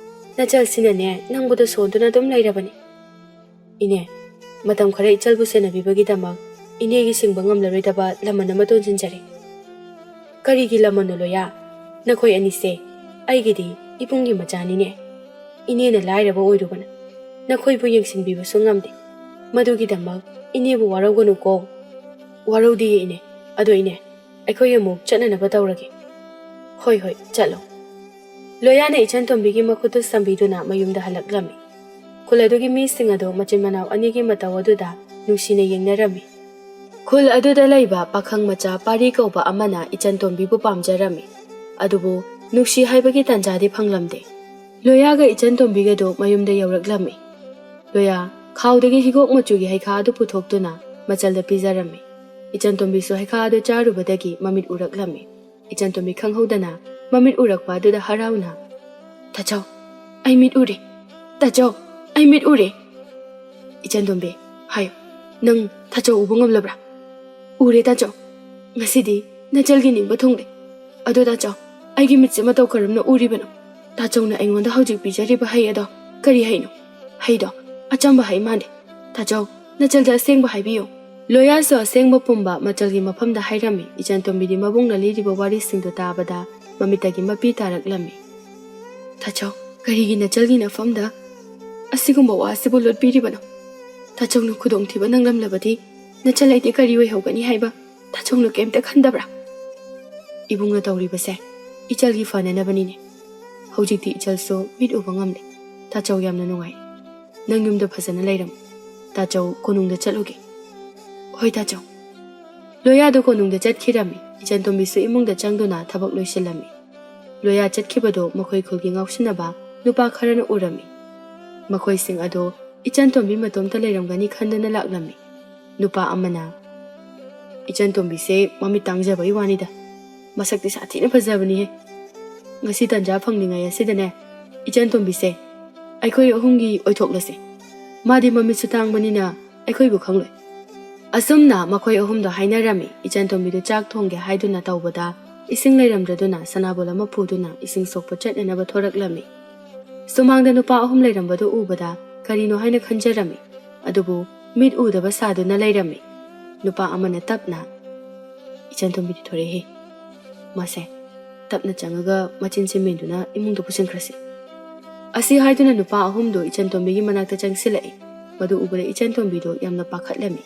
ꯅꯆꯜꯁꯤꯅꯅꯦ ꯅꯪꯕꯨ ꯁꯣꯟꯗꯨꯅ ꯑꯗꯨꯝ ꯂꯩꯔꯕꯅꯤ꯫" "ꯏꯅꯦ, ꯃꯇꯝ ꯈꯔ ꯏꯆꯜꯕꯨ ꯁꯦꯟꯅꯕꯤꯕꯒꯤꯗꯃꯛ ꯏꯅꯦꯒꯤ ꯁꯤꯡꯕ ꯉꯝꯂꯔꯣꯏꯗꯕ ꯂꯃꯟ ꯑꯃ ꯇꯣꯟꯁꯤꯟꯖꯔꯦ꯫" "ꯀꯔꯤꯒꯤ ꯂꯃꯟꯅꯣ ꯂꯣꯌꯥ? ꯅꯈꯣꯏ ꯑꯅꯤꯁꯦ ꯑꯩꯒꯤꯗꯤ ꯏꯕꯨꯡꯒꯤ ꯃꯆꯥꯅꯤꯅꯦ꯫ ꯏꯅꯦꯅ ꯂꯥꯏꯔꯕ ꯑꯣꯏꯔꯨꯕꯅ ꯅꯈꯣꯏꯕꯨ ꯌꯦꯡꯁꯤꯟꯕꯤꯕꯁꯨ ꯉꯝꯗꯦ꯫ ꯃꯗꯨꯒꯤꯗꯃꯛ ꯏꯅꯦꯕꯨ ꯋꯥꯔꯧꯒꯅꯨꯀꯣ꯫" "ꯋꯥꯔꯧꯗꯤꯌꯦ ꯏꯅꯦ꯫ ꯑꯗꯣ ꯏꯅꯦ, ꯑꯩꯈꯣꯏ ꯑꯃꯨꯛ ꯆꯠꯅꯅꯕ ꯇꯧꯔꯒꯦ꯫" "ꯍꯣꯏ, ꯍꯣꯏ, ꯆꯠꯂꯣ꯫" ꯂꯣꯌꯥꯅ ꯏꯆꯟ ꯇꯣꯝꯕꯤꯒꯤ ꯃꯈꯨꯠꯇꯨ ꯁꯝꯕꯤꯗꯨꯅ ꯃꯌꯨꯝꯗ ꯍꯜꯂꯛꯂꯝꯃꯤ꯫ ꯈꯨꯜ ꯑꯗꯨꯒꯤ ꯃꯤꯁꯤꯡ ꯑꯗꯨ ꯃꯆꯤꯟ ꯃꯅꯥꯎ ꯑꯅꯤꯒꯤ ꯃꯇꯧ ꯑꯗꯨꯗ ꯅꯨꯡꯁꯤꯅ ꯌꯦꯡꯅꯔꯝꯃꯤ꯫ ꯈꯨꯜ ꯑꯗꯨꯗ ꯂꯩꯕ ꯄꯥꯈꯪ ꯃꯆꯥ ꯄꯥꯔꯤ ꯀꯧꯕ ꯑꯃꯅ ꯏꯆꯟ ꯇꯣꯝꯕꯤꯕꯨ ꯄꯥꯝꯖꯔꯝꯃꯤ꯫ ꯑꯗꯨꯕꯨ ꯅꯨꯡꯁꯤ ꯍꯥꯏꯕꯒꯤ ꯇꯥꯟꯖꯥꯗꯤ ꯐꯪꯂꯝꯗꯦ꯫ ꯂꯣꯌꯥꯒ ꯏꯆꯟ ꯇꯣꯝꯕꯤꯒꯗꯨ ꯃꯌꯨꯝꯗ ꯌꯧꯔꯛꯂꯝꯃꯤ꯫ ꯂꯣꯌꯥ ꯈꯥꯎꯗꯒꯤ ꯍꯤꯒꯣꯛ ꯃꯆꯨꯒꯤ ꯍꯩꯈꯥ ꯑꯗꯨ ꯄꯨꯊꯣꯛꯇꯨꯅ ꯃꯆꯜꯗ ꯄꯤꯖꯔꯝꯃꯤ꯫ ꯏꯆꯟ ꯇꯣꯝꯕꯤꯁꯨ ꯍꯩꯈꯥ ꯑꯗꯨ ꯆꯥꯔꯨꯕꯗꯒꯤ ꯃꯃꯤꯠ ꯎꯔꯛꯂꯝꯃꯤ꯫ ꯏꯆꯟ ꯇꯣꯝꯕꯤ ꯈꯪꯍꯧꯗꯅ ꯃꯃꯤꯠ ꯎꯔꯛꯄ ꯑꯗꯨꯗ ꯍꯔꯥꯎꯅ, "ꯇꯥꯆꯧ, ꯑꯩ ꯃꯤꯠ ꯎꯔꯦ! ꯇꯥꯆꯧ, ꯑꯩ ꯃꯤꯠ ꯎꯔꯦ!" "ꯏꯆꯟ ꯇꯣꯝꯕꯤ, ꯍꯥꯏꯌꯨ, ꯅꯪ ꯇꯥꯆꯧ ꯎꯕ ꯉꯝꯂꯕ꯭ꯔꯥ?" "ꯎꯔꯦ ꯇꯥꯆꯧ, ꯉꯁꯤꯗꯤ ꯅꯆꯜꯒꯤ ꯅꯤꯡꯕ ꯊꯨꯡꯂꯦ꯫ ꯑꯗꯣ ꯇꯥꯆꯧ, ꯑꯩꯒꯤ ꯃꯤꯠꯁꯦ ꯃꯇꯧ ꯀꯔꯝꯅ ꯎꯔꯤꯕꯅꯣ? ꯇꯥꯆꯧꯅ ꯑꯩꯉꯣꯟꯗ ꯍꯧꯖꯤꯛ ꯄꯤꯖꯔꯤꯕ ꯍꯩ ꯑꯗꯣ ꯀꯔꯤ ꯍꯩꯅꯣ? ꯍꯩꯗꯣ ꯑꯆꯝꯕ ꯍꯩ ꯃꯥꯜꯂꯦ꯫ ꯇꯥꯆꯧ, ꯅꯆꯜꯗ ꯑꯁꯦꯡꯕ ꯍꯥꯏꯕꯤꯌꯨ꯫" ꯂꯣꯌꯥꯁꯨ ꯑꯁꯦꯡꯕ ꯄꯨꯝꯕ ꯃꯆꯜꯒꯤ ꯃꯐꯝꯗ ꯍꯥꯏꯔꯝꯃꯤ꯫ ꯏꯆꯟ ꯇꯣꯝꯕꯤꯗꯤ ꯃꯕꯨꯡꯅ ꯂꯤꯔꯤꯕ ꯋꯥꯔꯤꯁꯤꯡꯗꯨ ꯇꯥꯕꯗ ꯃꯃꯤꯠꯇꯒꯤ ꯃꯄꯤ ꯇꯥꯔꯛꯂꯝꯃꯤ꯫ "ꯇꯥꯆꯧ, ꯀꯔꯤꯒꯤ ꯅꯆꯜꯒꯤ ꯅꯐꯝꯗ ꯑꯁꯤꯒꯨꯝꯕ ꯋꯥꯁꯤꯕꯨ ꯂꯣꯠꯄꯤꯔꯤꯕꯅꯣ? ꯇꯥꯆꯧꯅ ꯈꯨꯗꯣꯡꯊꯤꯕ ꯅꯪꯂꯝꯂꯕꯗꯤ ꯅꯆꯜ ꯑꯩꯗꯤ ꯀꯔꯤ ꯑꯣꯏꯍꯧꯒꯅꯤ ꯍꯥꯏꯕ ꯇꯥꯆꯧꯅ ꯀꯩꯝꯇ ꯈꯟꯗꯕ꯭ꯔꯥ?" "ꯏꯕꯨꯡꯅ ꯇꯧꯔꯤꯕꯁꯦ ꯏꯆꯜꯒꯤ ꯐꯅꯅꯕꯅꯤꯅꯦ꯫ ꯍꯧꯖꯤꯛꯇꯤ ꯏꯆꯜꯁꯨ ꯃꯤꯠ ꯎꯕ ꯉꯝꯂꯦ꯫ ꯇꯥꯆꯧ ꯌꯥꯝꯅ ꯅꯨꯡꯉꯥꯏ꯫ ꯅꯪ ꯌꯨꯝꯗ ꯐꯖꯅ ꯂꯩꯔꯝꯃꯨ꯫ ꯇꯥꯆꯧ ꯀꯣꯅꯨꯡꯗ ꯆꯠꯂꯨꯒꯦ꯫" "ꯍꯣꯏ ꯇꯥꯆꯧ꯫" ꯂꯣꯌꯥꯗꯣ ꯀꯣꯅꯨꯡꯗ ꯆꯠꯈꯤꯔꯝꯃꯤ꯫ ꯏꯆꯟ ꯇꯣꯝꯕꯤꯁꯨ ꯏꯃꯨꯡꯗ ꯆꯪꯗꯨꯅ ꯊꯕꯛ ꯂꯣꯏꯁꯤꯜꯂꯝꯃꯤ꯫ ꯂꯣꯌꯥ ꯆꯠꯈꯤꯕꯗꯣ ꯃꯈꯣꯏ ꯈꯨꯜꯒꯤ ꯉꯥꯎꯁꯤꯟꯅꯕ ꯅꯨꯄꯥ ꯈꯔꯅ ꯎꯔꯝꯃꯤ꯫ ꯃꯈꯣꯏꯁꯤꯡ ꯑꯗꯣ ꯏꯆꯟ ꯇꯣꯝꯕꯤ ꯃꯇꯣꯝꯇ ꯂꯩꯔꯝꯒꯅꯤ ꯈꯟꯗꯨꯅ ꯂꯥꯛꯂꯝꯃꯤ꯫ ꯅꯨꯄꯥ ꯑꯃꯅ, "ꯏꯆꯟ ꯇꯣꯝꯕꯤꯁꯦ ꯃꯃꯤꯠ ꯇꯥꯡꯖꯕꯒꯤ ꯋꯥꯅꯤꯗ, ꯃꯁꯛꯇꯤ ꯁꯥꯊꯤꯅ ꯐꯖꯕꯅꯤꯍꯦ꯫ ꯉꯁꯤ ꯇꯟꯖꯥ ꯐꯪꯂꯤꯉꯩ ꯑꯁꯤꯗꯅꯦ, ꯏꯆꯟ ꯇꯣꯝꯕꯤꯁꯦ ꯑꯩꯈꯣꯏ ꯑꯍꯨꯝꯒꯤ ꯑꯣꯏꯊꯣꯛꯂꯁꯦ꯫ ꯃꯥꯗꯤ ꯃꯃꯤꯠꯁꯨ ꯇꯥꯡꯕꯅꯤꯅ ꯑꯩꯈꯣꯏꯕꯨ ꯈꯪꯂꯣꯏ꯫" ꯑꯁꯨꯝꯅ ꯃꯈꯣꯏ ꯑꯍꯨꯝꯗꯣ ꯍꯥꯏꯅꯔꯝꯃꯤ꯫ ꯏꯆꯟ ꯇꯣꯝꯕꯤꯗꯨ ꯆꯥꯛ ꯊꯣꯡꯒꯦ ꯍꯥꯏꯗꯨꯅ ꯇꯧꯕꯗ ꯏꯁꯤꯡ ꯂꯩꯔꯝꯗ꯭ꯔꯗꯨꯅ ꯁꯅꯥꯕꯣꯜ ꯑꯃ ꯄꯨꯗꯨꯅ ꯏꯁꯤꯡ ꯁꯣꯛꯄ ꯆꯠꯅꯅꯕ ꯊꯣꯔꯛꯂꯝꯃꯤ꯫ ꯁꯨꯃꯥꯡꯗ ꯅꯨꯄꯥ ꯑꯍꯨꯝ ꯂꯩꯔꯝꯕꯗꯨ ꯎꯕꯗ ꯀꯔꯤꯅꯣ ꯍꯥꯏꯅ ꯈꯟꯖꯔꯝꯃꯤ꯫ ꯑꯗꯨꯕꯨ ꯃꯤꯠ ꯎꯗꯕ ꯁꯥꯗꯨꯅ ꯂꯩꯔꯝꯃꯤ꯫ ꯅꯨꯄꯥ ꯑꯃꯅ ꯇꯞꯅ, "ꯏꯆꯟ ꯇꯣꯝꯕꯤꯗꯤ ꯊꯣꯔꯛꯑꯦ꯫ ꯃꯥꯁꯦ ꯇꯞꯅ ꯆꯪꯉꯒ ꯃꯆꯤꯟꯁꯦ ꯃꯦꯟꯗꯨꯅ ꯏꯃꯨꯡꯗ ꯄꯨꯁꯤꯟꯈ꯭ꯔꯁꯤ꯫" ꯑꯁꯤ ꯍꯥꯏꯗꯨꯅ ꯅꯨꯄꯥ ꯑꯍꯨꯝꯗꯨ ꯏꯆꯟ ꯇꯣꯝꯕꯤꯒꯤ ꯃꯅꯥꯛꯇ ꯆꯪꯁꯤꯜꯂꯛꯏ꯫ ꯃꯗꯨ ꯎꯕꯗ ꯏꯆꯟ ꯇꯣꯝꯕꯤꯗꯨ ꯌꯥꯝꯅ ꯄꯥꯈꯠꯂꯝꯃꯤ꯫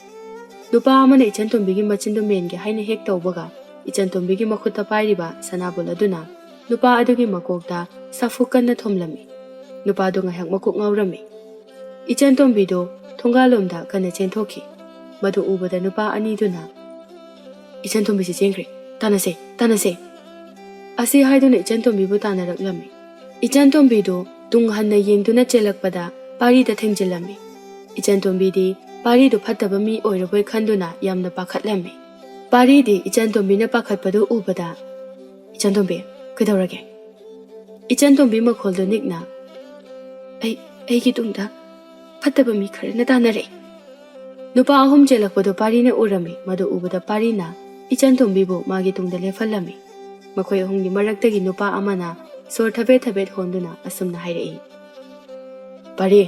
ꯅꯨꯄꯥ ꯑꯃꯅ ꯏꯆꯟ ꯇꯣꯝꯕꯤꯒꯤ ꯃꯆꯤꯟꯗꯨ ꯃꯦꯟꯒꯦ ꯍꯥꯏꯅ ꯍꯦꯛ ꯇꯧꯕꯒ, ꯏꯆꯟ ꯇꯣꯝꯕꯤꯒꯤ ꯃꯈꯨꯠꯇ ꯄꯥꯏꯔꯤꯕ ꯁꯅꯥꯕꯨꯜ ꯑꯗꯨꯅ ꯅꯨꯄꯥ ꯑꯗꯨꯒꯤ ꯃꯀꯣꯛꯇ ꯁꯥꯐꯨ ꯀꯟꯅ ꯊꯣꯝꯂꯝꯃꯤ꯫ ꯅꯨꯄꯥꯗꯨ ꯉꯥꯏꯍꯥꯛ ꯃꯀꯣꯛ ꯉꯥꯎꯔꯝꯃꯤ꯫ ꯏꯆꯟ ꯇꯣꯝꯕꯤꯗꯨ ꯊꯣꯡꯒꯥꯜꯂꯣꯝꯗ ꯀꯟꯅ ꯆꯦꯟꯊꯣꯛꯈꯤ꯫ ꯃꯗꯨ ꯎꯕꯗ ꯅꯨꯄꯥ ꯑꯅꯤꯗꯨꯅ, "ꯏꯆꯟ ꯇꯣꯝꯕꯤꯁꯤ ꯆꯦꯟꯈ꯭ꯔꯦ꯫ ꯇꯥꯟꯅꯁꯦ, ꯇꯥꯟꯅꯁꯦ!" ꯑꯁꯤ ꯍꯥꯏꯗꯨꯅ ꯏꯆꯟ ꯇꯣꯝꯕꯤꯕꯨ ꯇꯥꯟꯅꯔꯛꯂꯝꯃꯤ꯫ ꯏꯆꯟ ꯇꯣꯝꯕꯤꯗꯨ ꯇꯨꯡ ꯍꯟꯅ ꯌꯦꯡꯗꯨꯅ ꯆꯦꯜꯂꯛꯄꯗ ꯄꯥꯔꯤꯗ ꯊꯦꯡꯖꯤꯜꯂꯝꯃꯤ꯫ ꯏꯆꯟ ꯇꯣꯝꯕꯤꯗꯤ ꯄꯥꯔꯤꯗꯨ ꯐꯠꯇꯕ ꯃꯤ ꯑꯣꯏꯔꯕꯣꯏ ꯈꯟꯗꯨꯅ ꯌꯥꯝꯅ ꯄꯥꯈꯠꯂꯝꯃꯤ꯫ ꯄꯥꯔꯤꯗꯤ ꯏꯆꯟ ꯇꯣꯝꯕꯤꯅ ꯄꯥꯈꯠꯄꯗꯨ ꯎꯕꯗ, "ꯏꯆꯟ ꯇꯣꯝꯕꯤ, ꯀꯩꯗꯧꯔꯒꯦ?" ꯏꯆꯟ ꯇꯣꯝꯕꯤ ꯃꯈꯣꯜꯗꯨ ꯅꯤꯛꯅ, "ꯑꯩ, ꯑꯩꯒꯤ ꯇꯨꯡꯗ ꯐꯠꯇꯕ ꯃꯤ ꯈꯔꯅ ꯇꯥꯟꯅꯔꯛꯏ꯫" ꯅꯨꯄꯥ ꯑꯍꯨꯝ ꯆꯦꯜꯂꯛꯄꯗꯨ ꯄꯥꯔꯤꯅ ꯎꯔꯝꯃꯤ꯫ ꯃꯗꯨ ꯎꯕꯗ ꯄꯥꯔꯤꯅ ꯏꯆꯟ ꯇꯣꯝꯕꯤꯕꯨ ꯃꯥꯒꯤ ꯇꯨꯡꯗ ꯂꯦꯞꯍꯜꯂꯝꯃꯤ꯫ ꯃꯈꯣꯏ ꯑꯍꯨꯝꯒꯤ ꯃꯔꯛꯇꯒꯤ ꯅꯨꯄꯥ ꯑꯃꯅ ꯁꯣꯔ ꯊꯕꯦꯠ ꯊꯕꯦꯠ ꯍꯣꯟꯗꯨꯅ ꯑꯁꯨꯝꯅ ꯍꯥꯏꯔꯛꯏ, "ꯄꯥꯔꯤ,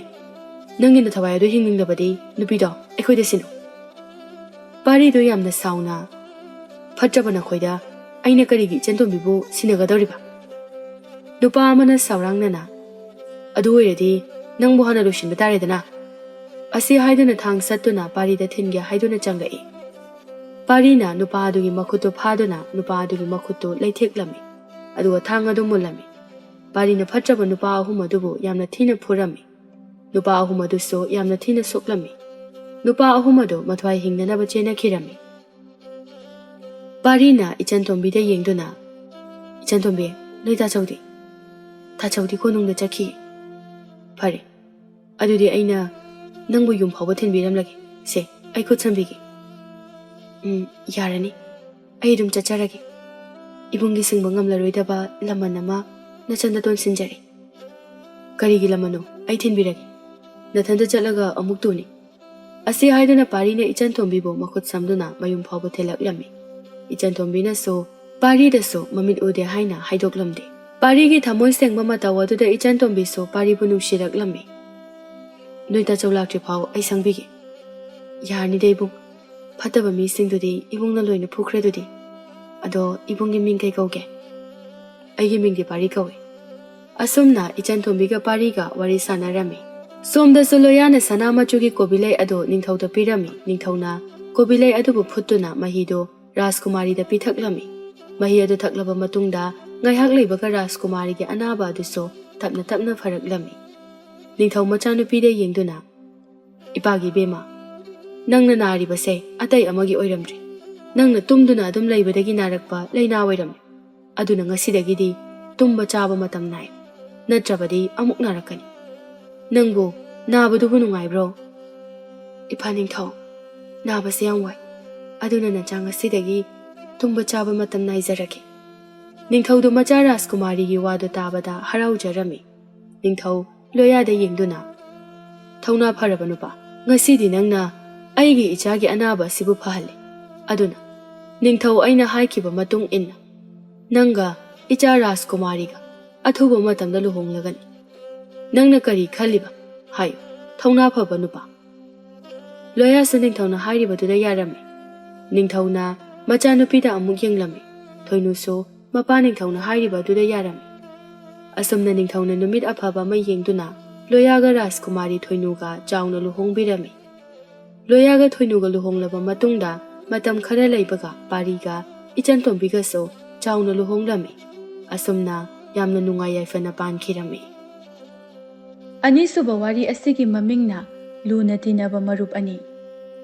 ꯅꯪꯒꯤ ꯅꯊꯋꯥꯏ ꯑꯗꯨ ꯍꯤꯡꯅꯤꯡꯂꯕꯗꯤ ꯅꯨꯄꯤꯗꯣ ꯑꯩꯈꯣꯏꯗ ꯁꯤꯟꯅꯧ꯫" ꯄꯥꯔꯤꯗꯨ ꯌꯥꯝꯅ ꯁꯥꯎꯅ, "ꯐꯠꯇ꯭ꯔꯕ ꯅꯈꯣꯏꯗ ꯑꯩꯅ ꯀꯔꯤꯒꯤ ꯏꯆꯟ ꯇꯣꯝꯕꯤꯕꯨ ꯁꯤꯟꯅꯒꯗꯧꯔꯤꯕ?" ꯅꯨꯄꯥ ꯑꯃꯅ ꯁꯥꯎꯔꯥꯡꯅꯅ, "ꯑꯗꯨ ꯑꯣꯏꯔꯗꯤ ꯅꯪꯕꯨ ꯍꯥꯟꯅ ꯂꯣꯏꯁꯤꯟꯕ ꯇꯥꯔꯦꯗꯅ꯫" ꯑꯁꯤ ꯍꯥꯏꯗꯨꯅ ꯊꯥꯡ ꯁꯠꯇꯨꯅ ꯄꯥꯔꯤꯗ ꯊꯤꯟꯒꯦ ꯍꯥꯏꯗꯨꯅ ꯆꯪꯂꯛꯏ꯫ ꯄꯥꯔꯤꯅ ꯅꯨꯄꯥ ꯑꯗꯨꯒꯤ ꯃꯈꯨꯠꯇꯨ ꯐꯥꯗꯨꯅ ꯅꯨꯄꯥ ꯑꯗꯨꯒꯤ ꯃꯈꯨꯠꯇꯨ ꯂꯩꯊꯦꯛꯂꯝꯃꯤ꯫ ꯑꯗꯨꯒ ꯊꯥꯡ ꯑꯗꯨ ꯃꯨꯜꯂꯝꯃꯤ꯫ ꯄꯥꯔꯤꯅ ꯐꯠꯇ꯭ꯔꯕ ꯅꯨꯄꯥ ꯑꯍꯨꯝ ꯑꯗꯨꯕꯨ ꯌꯥꯝꯅ ꯊꯤꯅ ꯐꯨꯔꯝꯃꯤ꯫ ꯅꯨꯄꯥ ꯑꯍꯨꯝ ꯑꯗꯨꯁꯨ ꯌꯥꯝꯅ ꯊꯤꯅ ꯁꯣꯛꯂꯝꯃꯤ꯫ ꯅꯨꯄꯥ ꯑꯍꯨꯝ ꯑꯗꯨ ꯃꯊ꯭ꯋꯥꯏ ꯍꯤꯡꯅꯅꯕ ꯆꯦꯟꯅꯈꯤꯔꯝꯃꯤ꯫ ꯄꯥꯔꯤꯅ ꯏꯆꯟ ꯇꯣꯝꯕꯤꯗ ꯌꯦꯡꯗꯨꯅ, "ꯏꯆꯟ ꯇꯣꯝꯕꯤ, ꯅꯣꯏ ꯇꯥꯆꯧꯗꯤ?" "ꯇꯥꯆꯧꯗꯤ ꯀꯣꯅꯨꯡꯗ ꯆꯠꯈꯤ꯫" "ꯐꯔꯦ, ꯑꯗꯨꯗꯤ ꯑꯩꯅ ꯅꯪꯕꯨ ꯌꯨꯝ ꯐꯥꯎꯕ ꯊꯤꯟꯕꯤꯔꯝꯂꯒꯦ꯫ ꯁꯦ, ꯑꯩ ꯈꯨꯠ ꯁꯝꯕꯤꯒꯦ꯫" "ꯎꯝ, ꯌꯥꯔꯅꯤ꯫ ꯑꯩ ꯑꯗꯨꯝ ꯆꯠꯆꯔꯒꯦ꯫ ꯏꯕꯨꯡꯒꯤ ꯁꯤꯡꯕ ꯉꯝꯂꯔꯣꯏꯗꯕ ꯂꯃꯟ ꯑꯃ ꯅꯆꯟꯗ ꯇꯣꯟꯁꯤꯟꯖꯔꯦ꯫" "ꯀꯔꯤꯒꯤ ꯂꯃꯟꯅꯣ? ꯑꯩ ꯊꯤꯟꯕꯤꯔꯒꯦ꯫ ꯅꯊꯟꯗ ꯆꯠꯂꯒ ꯑꯃꯨꯛ ꯇꯨꯅꯤ꯫" ꯑꯁꯤ ꯍꯥꯏꯗꯨꯅ ꯄꯥꯔꯤꯅ ꯏꯆꯟ ꯇꯣꯝꯕꯤꯕꯨ ꯃꯈꯨꯠ ꯁꯝꯗꯨꯅ ꯃꯌꯨꯝ ꯐꯥꯎꯕ ꯊꯤꯜꯂꯛꯂꯝꯃꯤ꯫ ꯏꯆꯟ ꯇꯣꯝꯕꯤꯅꯁꯨ ꯄꯥꯔꯤꯗꯁꯨ ꯃꯃꯤꯠ ꯎꯗꯦ ꯍꯥꯏꯅ ꯍꯥꯏꯗꯣꯛꯂꯝꯗꯦ꯫ ꯄꯥꯔꯤꯒꯤ ꯊꯃꯣꯏ ꯁꯦꯡꯕ ꯃꯇꯧ ꯑꯗꯨꯗ ꯏꯆꯟ ꯇꯣꯝꯕꯤꯁꯨ ꯄꯥꯔꯤꯕꯨ ꯅꯨꯡꯁꯤꯔꯛꯂꯝꯃꯤ꯫ "ꯅꯣꯏ ꯇꯥꯆꯧ ꯂꯥꯛꯇ꯭ꯔꯤ ꯐꯥꯎ ꯑꯩ ꯁꯪꯕꯤꯒꯦ꯫" "ꯌꯥꯔꯅꯤꯗ ꯏꯕꯨꯡ, ꯐꯠꯇꯕ ꯃꯤꯁꯤꯡꯗꯨꯗꯤ ꯏꯕꯨꯡꯅ ꯂꯣꯏꯅ ꯐꯨꯈ꯭ꯔꯦꯗꯨꯗꯤ꯫ ꯑꯗꯣ ꯏꯕꯨꯡꯒꯤ ꯃꯤꯡ ꯀꯩ ꯀꯧꯒꯦ?" "ꯑꯩꯒꯤ ꯃꯤꯡꯗꯤ ꯄꯥꯔꯤ ꯀꯧꯏ꯫" ꯑꯁꯨꯝꯅ ꯏꯆꯟ ꯇꯣꯝꯕꯤꯒ ꯄꯥꯔꯤꯒ ꯋꯥꯔꯤ ꯁꯥꯟꯅꯔꯝꯃꯤ꯫ ꯁꯣꯝꯗꯁꯨ ꯂꯣꯌꯥꯅ ꯁꯅꯥ ꯃꯆꯨꯒꯤ ꯀꯣꯕꯤ ꯂꯩ ꯑꯗꯨ ꯅꯤꯡꯊꯧꯗ ꯄꯤꯔꯝꯃꯤ꯫ ꯅꯤꯡꯊꯧꯅ ꯀꯣꯕꯤ ꯂꯩ ꯑꯗꯨꯕꯨ ꯐꯨꯠꯇꯨꯅ ꯃꯍꯤꯗꯨ ꯔꯥꯖꯀꯨꯃꯥꯔꯤꯗ ꯄꯤꯊꯛꯂꯝꯃꯤ꯫ ꯃꯍꯤ ꯑꯗꯨ ꯊꯛꯂꯕ ꯃꯇꯨꯡꯗ ꯉꯥꯏꯍꯥꯛ ꯂꯩꯕꯒ ꯔꯥꯖꯀꯨꯃꯥꯔꯤꯒꯤ ꯑꯅꯥꯕ ꯑꯗꯨꯁꯨ ꯇꯞꯅ ꯇꯞꯅ ꯐꯔꯛꯂꯝꯃꯤ꯫ ꯅꯤꯡꯊꯧ ꯃꯆꯥꯅꯨꯄꯤꯗ ꯌꯦꯡꯗꯨꯅ, "ꯏꯄꯥꯒꯤ ꯏꯕꯦꯝꯃ, ꯅꯪꯅ ꯅꯥꯔꯤꯕꯁꯦ ꯑꯇꯩ ꯑꯃꯒꯤ ꯑꯣꯏꯔꯝꯗ꯭ꯔꯤ꯫ ꯅꯪꯅ ꯇꯨꯝꯗꯨꯅ ꯑꯗꯨꯝ ꯂꯩꯕꯗꯒꯤ ꯅꯥꯔꯛꯄ ꯂꯥꯏꯅꯥ ꯑꯣꯏꯔꯝꯃꯤ꯫ ꯑꯗꯨꯅ ꯉꯁꯤꯗꯒꯤꯗꯤ ꯇꯨꯝꯕ ꯆꯥꯕ ꯃꯇꯝ ꯅꯥꯏ, ꯅꯠꯇ꯭ꯔꯕꯗꯤ ꯑꯃꯨꯛ ꯅꯥꯔꯛꯀꯅꯤ꯫ ꯅꯪꯕꯨ ꯅꯥꯕꯗꯨꯕꯨ ꯅꯨꯡꯉꯥꯏꯕ꯭ꯔꯣ? ꯏꯄꯥ ꯅꯤꯡꯊꯧ, ꯅꯥꯕꯁꯦ ꯌꯥꯝ ꯋꯥꯏ꯫ ꯑꯗꯨꯅ ꯅꯆꯥ ꯉꯁꯤꯗꯒꯤ ꯇꯨꯝꯕ ꯆꯥꯕ ꯃꯇꯝ ꯅꯥꯏꯖꯔꯒꯦ꯫ ꯅꯤꯡꯊꯧꯗꯨ ꯃꯆꯥ ꯔꯥꯖꯀꯨꯃꯥꯔꯤꯒꯤ ꯋꯥꯗꯨ ꯇꯥꯕꯗ ꯍꯔꯥꯎꯖꯔꯝꯃꯤ꯫ ꯅꯤꯡꯊꯧ ꯂꯣꯌꯥꯗ ꯌꯦꯡꯗꯨꯅ, "ꯊꯧꯅꯥ ꯐꯔꯕ ꯅꯨꯄꯥ, ꯉꯁꯤꯗꯤ ꯅꯪꯅ ꯑꯩꯒꯤ ꯏꯆꯥꯒꯤ ꯑꯅꯥꯕ ꯑꯁꯤꯕꯨ ꯐꯍꯜꯂꯦ꯫ ꯑꯗꯨꯅ ꯅꯤꯡꯊꯧ ꯑꯩꯅ ꯍꯥꯏꯈꯤꯕ ꯃꯇꯨꯡ ꯏꯟꯅ ꯅꯪꯒ ꯏꯆꯥ ꯔꯥꯖꯀꯨꯃꯥꯔꯤꯒ ꯑꯊꯨꯕ ꯃꯇꯝꯗ ꯂꯨꯍꯣꯡꯂꯒꯅꯤ꯫ ꯅꯪꯅ ꯀꯔꯤ ꯈꯜꯂꯤꯕ? ꯍꯥꯏꯌꯨ, ꯊꯧꯅꯥ ꯐꯕ ꯅꯨꯄꯥ꯫" ꯂꯣꯌꯥꯁꯨ ꯅꯤꯡꯊꯧꯅ ꯍꯥꯏꯔꯤꯕꯗꯨꯗ ꯌꯥꯔꯝꯃꯤ꯫ ꯅꯤꯡꯊꯧꯅ ꯃꯆꯥꯅꯨꯄꯤꯗ ꯑꯃꯨꯛ ꯌꯦꯡꯂꯝꯃꯤ꯫ ꯊꯣꯏꯅꯨꯁꯨ ꯃꯄꯥ ꯅꯤꯡꯊꯧꯅ ꯍꯥꯏꯔꯤꯕ ꯑꯗꯨꯗ ꯌꯥꯔꯝꯃꯤ꯫ ꯑꯁꯨꯝꯅ ꯅꯤꯡꯊꯧꯅ ꯅꯨꯃꯤꯠ ꯑꯐꯕ ꯑꯃ ꯌꯦꯡꯗꯨꯅ ꯂꯣꯌꯥꯒ ꯔꯥꯖꯀꯨꯃꯥꯔꯤ ꯊꯣꯏꯅꯨꯒ ꯆꯥꯎꯅ ꯂꯨꯍꯣꯡꯕꯤꯔꯝꯃꯤ꯫ ꯂꯣꯌꯥꯒ ꯊꯣꯏꯅꯨꯒ ꯂꯨꯍꯣꯡꯂꯕ ꯃꯇꯨꯡꯗ ꯃꯇꯝ ꯈꯔ ꯂꯩꯕꯒ ꯄꯥꯔꯤꯒ ꯏꯆꯟ ꯇꯣꯝꯕꯤꯒꯁꯨ ꯆꯥꯎꯅ ꯂꯨꯍꯣꯡꯂꯝꯃꯤ꯫ ꯑꯁꯨꯝꯅ ꯌꯥꯝꯅ ꯅꯨꯡꯉꯥꯏ ꯌꯥꯏꯐꯅ ꯄꯥꯟꯈꯤꯔꯝꯃꯤ꯫ ꯑꯅꯤꯁꯨꯕ ꯋꯥꯔꯤ ꯑꯁꯤꯒꯤ ꯃꯃꯤꯡꯅ ꯂꯨꯅ ꯇꯤꯟꯅꯕ ꯃꯔꯨꯞ ꯑꯅꯤ꯫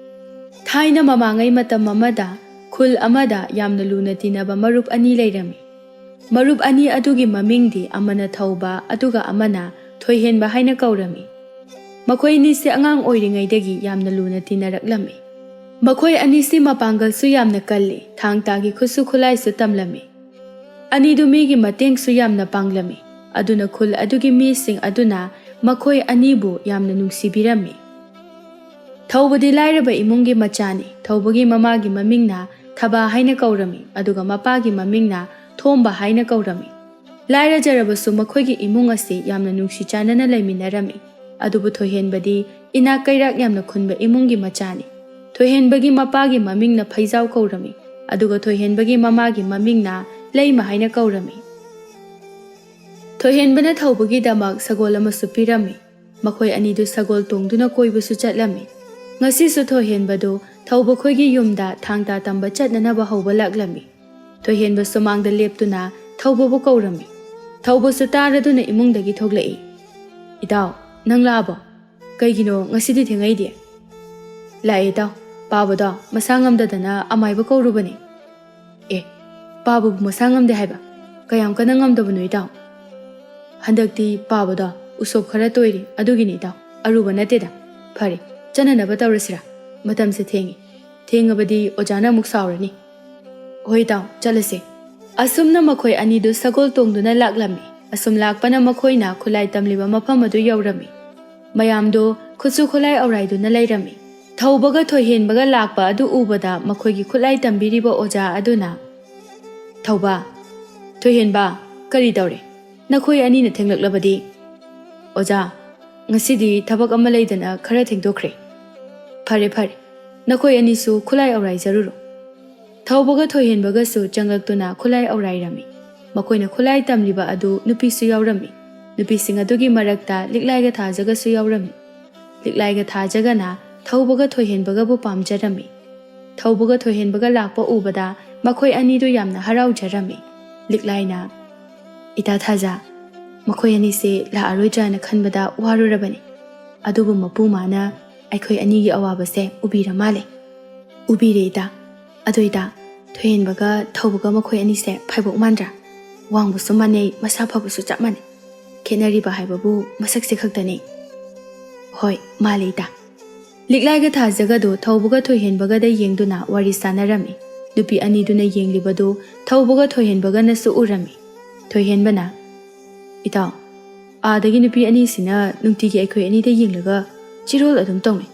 ꯊꯥꯏꯅ ꯃꯃꯥꯡꯉꯩ ꯃꯇꯝ ꯑꯃꯗ ꯈꯨꯜ ꯑꯃꯗ ꯌꯥꯝꯅ ꯂꯨꯅ ꯇꯤꯟꯅꯕ ꯃꯔꯨꯞ ꯑꯅꯤ ꯂꯩꯔꯝꯃꯤ꯫ ꯃꯔꯨꯞ ꯑꯅꯤ ꯑꯗꯨꯒꯤ ꯃꯃꯤꯡꯗꯤ ꯑꯃꯅ ꯊꯧꯕ ꯑꯗꯨꯒ ꯑꯃꯅ ꯊꯣꯏꯍꯦꯟꯕ ꯍꯥꯏꯅ ꯀꯧꯔꯝꯃꯤ꯫ ꯃꯈꯣꯏ ꯑꯅꯤꯁꯤ ꯑꯉꯥꯡ ꯑꯣꯏꯔꯤꯉꯩꯗꯒꯤ ꯌꯥꯝꯅ ꯂꯨꯅ ꯇꯤꯟꯅꯔꯛꯂꯝꯃꯤ꯫ ꯃꯈꯣꯏ ꯑꯅꯤꯁꯤ ꯃꯄꯥꯡꯒꯜꯁꯨ ꯌꯥꯝꯅ ꯀꯜꯂꯤ, ꯊꯥꯡ ꯇꯥꯒꯤ ꯈꯨꯠꯁꯨ ꯈꯨꯠꯂꯥꯏꯁꯨ ꯇꯝꯂꯝꯃꯤ꯫ ꯑꯅꯤꯗꯨ ꯃꯤꯒꯤ ꯃꯇꯦꯡꯁꯨ ꯌꯥꯝꯅ ꯄꯥꯡꯂꯝꯃꯤ꯫ ꯑꯗꯨꯅ ꯈꯨꯜ ꯑꯗꯨꯒꯤ ꯃꯤꯁꯤꯡ ꯑꯗꯨꯅ ꯃꯈꯣꯏ ꯑꯅꯤꯕꯨ ꯌꯥꯝꯅ ꯅꯨꯡꯁꯤꯕꯤꯔꯝꯃꯤ꯫ ꯊꯧꯕꯗꯤ ꯂꯥꯏꯔꯕ ꯏꯃꯨꯡꯒꯤ ꯃꯆꯥꯅꯤ꯫ ꯊꯧꯕꯒꯤ ꯃꯃꯥꯒꯤ ꯃꯃꯤꯡꯅ ꯊꯕꯥ ꯍꯥꯏꯅ ꯀꯧꯔꯝꯃꯤ, ꯑꯗꯨꯒ ꯃꯄꯥꯒꯤ ꯃꯃꯤꯡꯅ ꯊꯣꯝꯕ ꯍꯥꯏꯅ ꯀꯧꯔꯝꯃꯤ꯫ ꯂꯥꯏꯔꯖꯔꯕꯁꯨ ꯃꯈꯣꯏꯒꯤ ꯏꯃꯨꯡ ꯑꯁꯤ ꯌꯥꯝꯅ ꯅꯨꯡꯁꯤ ꯆꯥꯟꯅꯅ ꯂꯩꯃꯤꯟꯅꯔꯝꯃꯤ꯫ ꯑꯗꯨꯕꯨ ꯊꯣꯏꯍꯦꯟꯕꯗꯤ ꯏꯅꯥꯛ ꯀꯩꯔꯥꯛ ꯌꯥꯝꯅ ꯈꯨꯟꯕ ꯏꯃꯨꯡꯒꯤ ꯃꯆꯥꯅꯤ꯫ ꯊꯣꯏꯍꯦꯟꯕꯒꯤ ꯃꯄꯥꯒꯤ ꯃꯃꯤꯡꯅ ꯐꯩꯖꯥꯎ ꯀꯧꯔꯝꯃꯤ, ꯑꯗꯨꯒ ꯊꯣꯏꯍꯦꯟꯕꯒꯤ ꯃꯃꯥꯒꯤ ꯃꯃꯤꯡꯅ ꯂꯩꯃ ꯍꯥꯏꯅ ꯀꯧꯔꯝꯃꯤ꯫ ꯊꯣꯏꯍꯦꯟꯕꯅ ꯊꯧꯕꯒꯤꯗꯃꯛ ꯁꯒꯣꯜ ꯑꯃꯁꯨ ꯄꯤꯔꯝꯃꯤ꯫ ꯃꯈꯣꯏ ꯑꯅꯤꯗꯨ ꯁꯒꯣꯜ ꯇꯣꯡꯗꯨꯅ ꯀꯣꯏꯕꯁꯨ ꯆꯠꯂꯝꯃꯤ꯫ ꯉꯁꯤꯁꯨ ꯊꯣꯏꯍꯦꯟꯕꯗꯨ ꯊꯧꯕꯈꯣꯏꯒꯤ ꯌꯨꯝꯗ ꯊꯥꯡ ꯇꯥ ꯇꯝꯕ ꯆꯠꯅꯅꯕ ꯍꯧꯕ ꯂꯥꯛꯂꯝꯃꯤ꯫ ꯊꯣꯏꯍꯦꯟꯕ ꯁꯨꯃꯥꯡꯗ ꯂꯦꯞꯇꯨꯅ ꯊꯧꯕꯕꯨ ꯀꯧꯔꯝꯃꯤ꯫ ꯊꯧꯕꯁꯨ ꯇꯥꯔꯗꯨꯅ ꯏꯃꯨꯡꯗꯒꯤ ꯊꯣꯛꯂꯛꯏ꯫ "ꯏꯇꯥꯎ, ꯅꯪ ꯂꯥꯛꯑꯕꯣ? ꯀꯩꯒꯤꯅꯣ ꯉꯁꯤꯗꯤ ꯊꯦꯡꯉꯛꯏꯗꯤ?" "ꯂꯥꯛꯑꯦ ꯏꯇꯥꯎ, ꯄꯥꯕꯗꯣ ꯃꯁꯥ ꯉꯝꯗꯗꯅ ꯑꯃꯥꯏꯕ ꯀꯧꯔꯨꯕꯅꯤ꯫" "ꯑꯦ, ꯄꯥꯕꯕꯨ ꯃꯁꯥ ꯉꯝꯗꯦ ꯍꯥꯏꯕ? ꯀꯌꯥꯝ ꯀꯟꯅ ꯉꯝꯗꯕꯅꯣ ꯏꯇꯥꯎ? ꯍꯟꯗꯛꯇꯤ ꯄꯥꯕꯗꯣ ꯎꯁꯣꯞ ꯈꯔ ꯇꯣꯏꯔꯤ, ꯑꯗꯨꯒꯤꯅꯤ ꯏꯇꯥꯎ, ꯑꯔꯨꯕ ꯅꯠꯇꯦꯗ꯫ ꯐꯔꯦ, ꯆꯠꯅꯅꯕ ꯇꯧꯔꯁꯤꯔꯥ? ꯃꯇꯝꯁꯦ ꯊꯦꯡꯉꯤ꯫ ꯊꯦꯡꯉꯕꯗꯤ ꯑꯣꯖꯥꯅ ꯑꯃꯨꯛ ꯁꯥꯎꯔꯅꯤ꯫ ꯍꯣꯏ ꯏꯇꯥꯎ, ꯆꯠꯂꯁꯦ꯫ ꯑꯁꯨꯝꯅ ꯃꯈꯣꯏ ꯑꯅꯤꯗꯨ ꯁꯒꯣꯜ ꯇꯣꯡꯗꯨꯅ ꯂꯥꯛꯂꯝꯃꯤ꯫ ꯑꯁꯨꯝ ꯂꯥꯛꯄꯅ ꯃꯈꯣꯏꯅ ꯈꯨꯠꯂꯥꯏ ꯇꯝꯂꯤꯕ ꯃꯐꯝ ꯑꯗꯨ ꯌꯧꯔꯝꯃꯤ꯫ ꯃꯌꯥꯝꯗꯨ ꯈꯨꯠꯁꯨ ꯈꯨꯠꯂꯥꯏ ꯑꯧꯔꯥꯏꯗꯨꯅ ꯂꯩꯔꯝꯃꯤ꯫ ꯊꯧꯕꯒ ꯊꯣꯏꯍꯦꯟꯕꯒ ꯂꯥꯛꯄ ꯑꯗꯨ ꯎꯕꯗ ꯃꯈꯣꯏꯒꯤ ꯈꯨꯠꯂꯥꯏ ꯇꯝꯕꯤꯔꯤꯕ ꯑꯣꯖꯥ ꯑꯗꯨꯅ, "ꯊꯧꯕ, ꯊꯣꯏꯍꯦꯟꯕ, ꯀꯔꯤ ꯇꯧꯔꯦ? ꯅꯈꯣꯏ ꯑꯅꯤꯅ ꯊꯦꯡꯂꯛꯂꯕꯗꯤ?" "ꯑꯣꯖꯥ, ꯉꯁꯤꯗꯤ ꯊꯕꯛ ꯑꯃ ꯂꯩꯗꯅ ꯈꯔ ꯊꯦꯡꯗꯣꯛꯈ꯭ꯔꯦ꯫" "ꯐꯔꯦ, ꯐꯔꯦ, ꯅꯈꯣꯏ ꯑꯅꯤꯁꯨ ꯈꯨꯠꯂꯥꯏ ꯑꯧꯔꯥꯏꯖꯔꯨꯔꯣ꯫" ꯊꯧꯕꯒ ꯊꯣꯏꯍꯦꯟꯕꯒꯁꯨ ꯆꯪꯂꯛꯇꯨꯅ ꯈꯨꯠꯂꯥꯏ ꯑꯧꯔꯥꯏꯔꯝꯃꯤ꯫ ꯃꯈꯣꯏꯅ ꯈꯨꯠꯂꯥꯏ ꯇꯝꯂꯤꯕ ꯑꯗꯨ ꯅꯨꯄꯤꯁꯨ ꯌꯥꯎꯔꯝꯃꯤ꯫ ꯅꯨꯄꯤꯁꯤꯡ ꯑꯗꯨꯒꯤ ꯃꯔꯛꯇ ꯂꯤꯛꯂꯥꯏꯒ ꯊꯥꯖꯒꯁꯨ ꯌꯥꯎꯔꯝꯃꯤ꯫ ꯂꯤꯛꯂꯥꯏꯒ ꯊꯥꯖꯒꯅ ꯊꯧꯕꯒ ꯊꯣꯏꯍꯦꯟꯕꯒꯕꯨ ꯄꯥꯝꯖꯔꯝꯃꯤ꯫ ꯊꯧꯕꯒ ꯊꯣꯏꯍꯦꯟꯕꯒ ꯂꯥꯛꯄ ꯎꯕꯗ ꯃꯈꯣꯏ ꯑꯅꯤꯗꯨ ꯌꯥꯝꯅ ꯍꯔꯥꯎꯖꯔꯝꯃꯤ꯫ ꯂꯤꯛꯂꯥꯏꯅ, "ꯏꯇꯥ ꯊꯥꯖ, ꯃꯈꯣꯏ ꯑꯅꯤꯁꯦ ꯂꯥꯛꯑꯔꯣꯏꯗ꯭ꯔꯥꯅ ꯈꯟꯕꯗ ꯋꯥꯔꯨꯔꯕꯅꯤ꯫ ꯑꯗꯨꯕꯨ ꯃꯄꯨ ꯃꯥꯅ ꯑꯩꯈꯣꯏ ꯑꯅꯤꯒꯤ ꯑꯋꯥꯕꯁꯦ ꯎꯕꯤꯔ ꯃꯥꯜꯂꯦ꯫" "ꯎꯕꯤꯔꯦ ꯏꯇꯥ꯫ ꯑꯗꯣ ꯏꯇꯥ, ꯊꯣꯏꯍꯦꯟꯕꯒ ꯊꯧꯕꯒ ꯃꯈꯣꯏ ꯑꯅꯤꯁꯦ ꯐꯥꯏꯕꯣꯛ ꯃꯥꯟꯗ꯭ꯔꯥ? ꯋꯥꯡꯕꯁꯨ ꯃꯥꯟꯅꯩ, ꯃꯁꯥ ꯐꯕꯁꯨ ꯆꯞ ꯃꯥꯟꯅꯩ꯫ ꯈꯦꯠꯅꯔꯤꯕ ꯍꯥꯏꯕꯕꯨ ꯃꯁꯛꯁꯦ ꯈꯛꯇꯅꯤ꯫" "ꯍꯣꯏ, ꯃꯥꯜꯂꯦ ꯏꯇꯥ꯫" ꯂꯤꯛꯂꯥꯏꯒ ꯊꯥꯖꯒꯗꯨ ꯊꯧꯕꯒ ꯊꯣꯏꯍꯦꯟꯕꯒꯗ ꯌꯦꯡꯗꯨꯅ ꯋꯥꯔꯤ ꯁꯥꯟꯅꯔꯝꯃꯤ꯫ ꯅꯨꯄꯤ ꯑꯅꯤꯗꯨꯅ ꯌꯦꯡꯂꯤꯕꯗꯨ ꯊꯧꯕꯒ ꯊꯣꯏꯍꯦꯟꯕꯒꯅꯁꯨ ꯎꯔꯝꯃꯤ꯫ ꯊꯣꯏꯍꯦꯟꯕꯅ, "ꯏꯇꯥꯎ, ꯑꯥꯗꯒꯤ ꯅꯨꯄꯤ ꯑꯅꯤꯁꯤꯅ ꯅꯨꯡꯇꯤꯒꯤ ꯑꯩꯈꯣꯏ ꯑꯅꯤꯗ ꯌꯦꯡꯂꯒ ꯆꯤꯔꯣꯜ ꯑꯗꯨꯝ ꯇꯧꯅꯩ꯫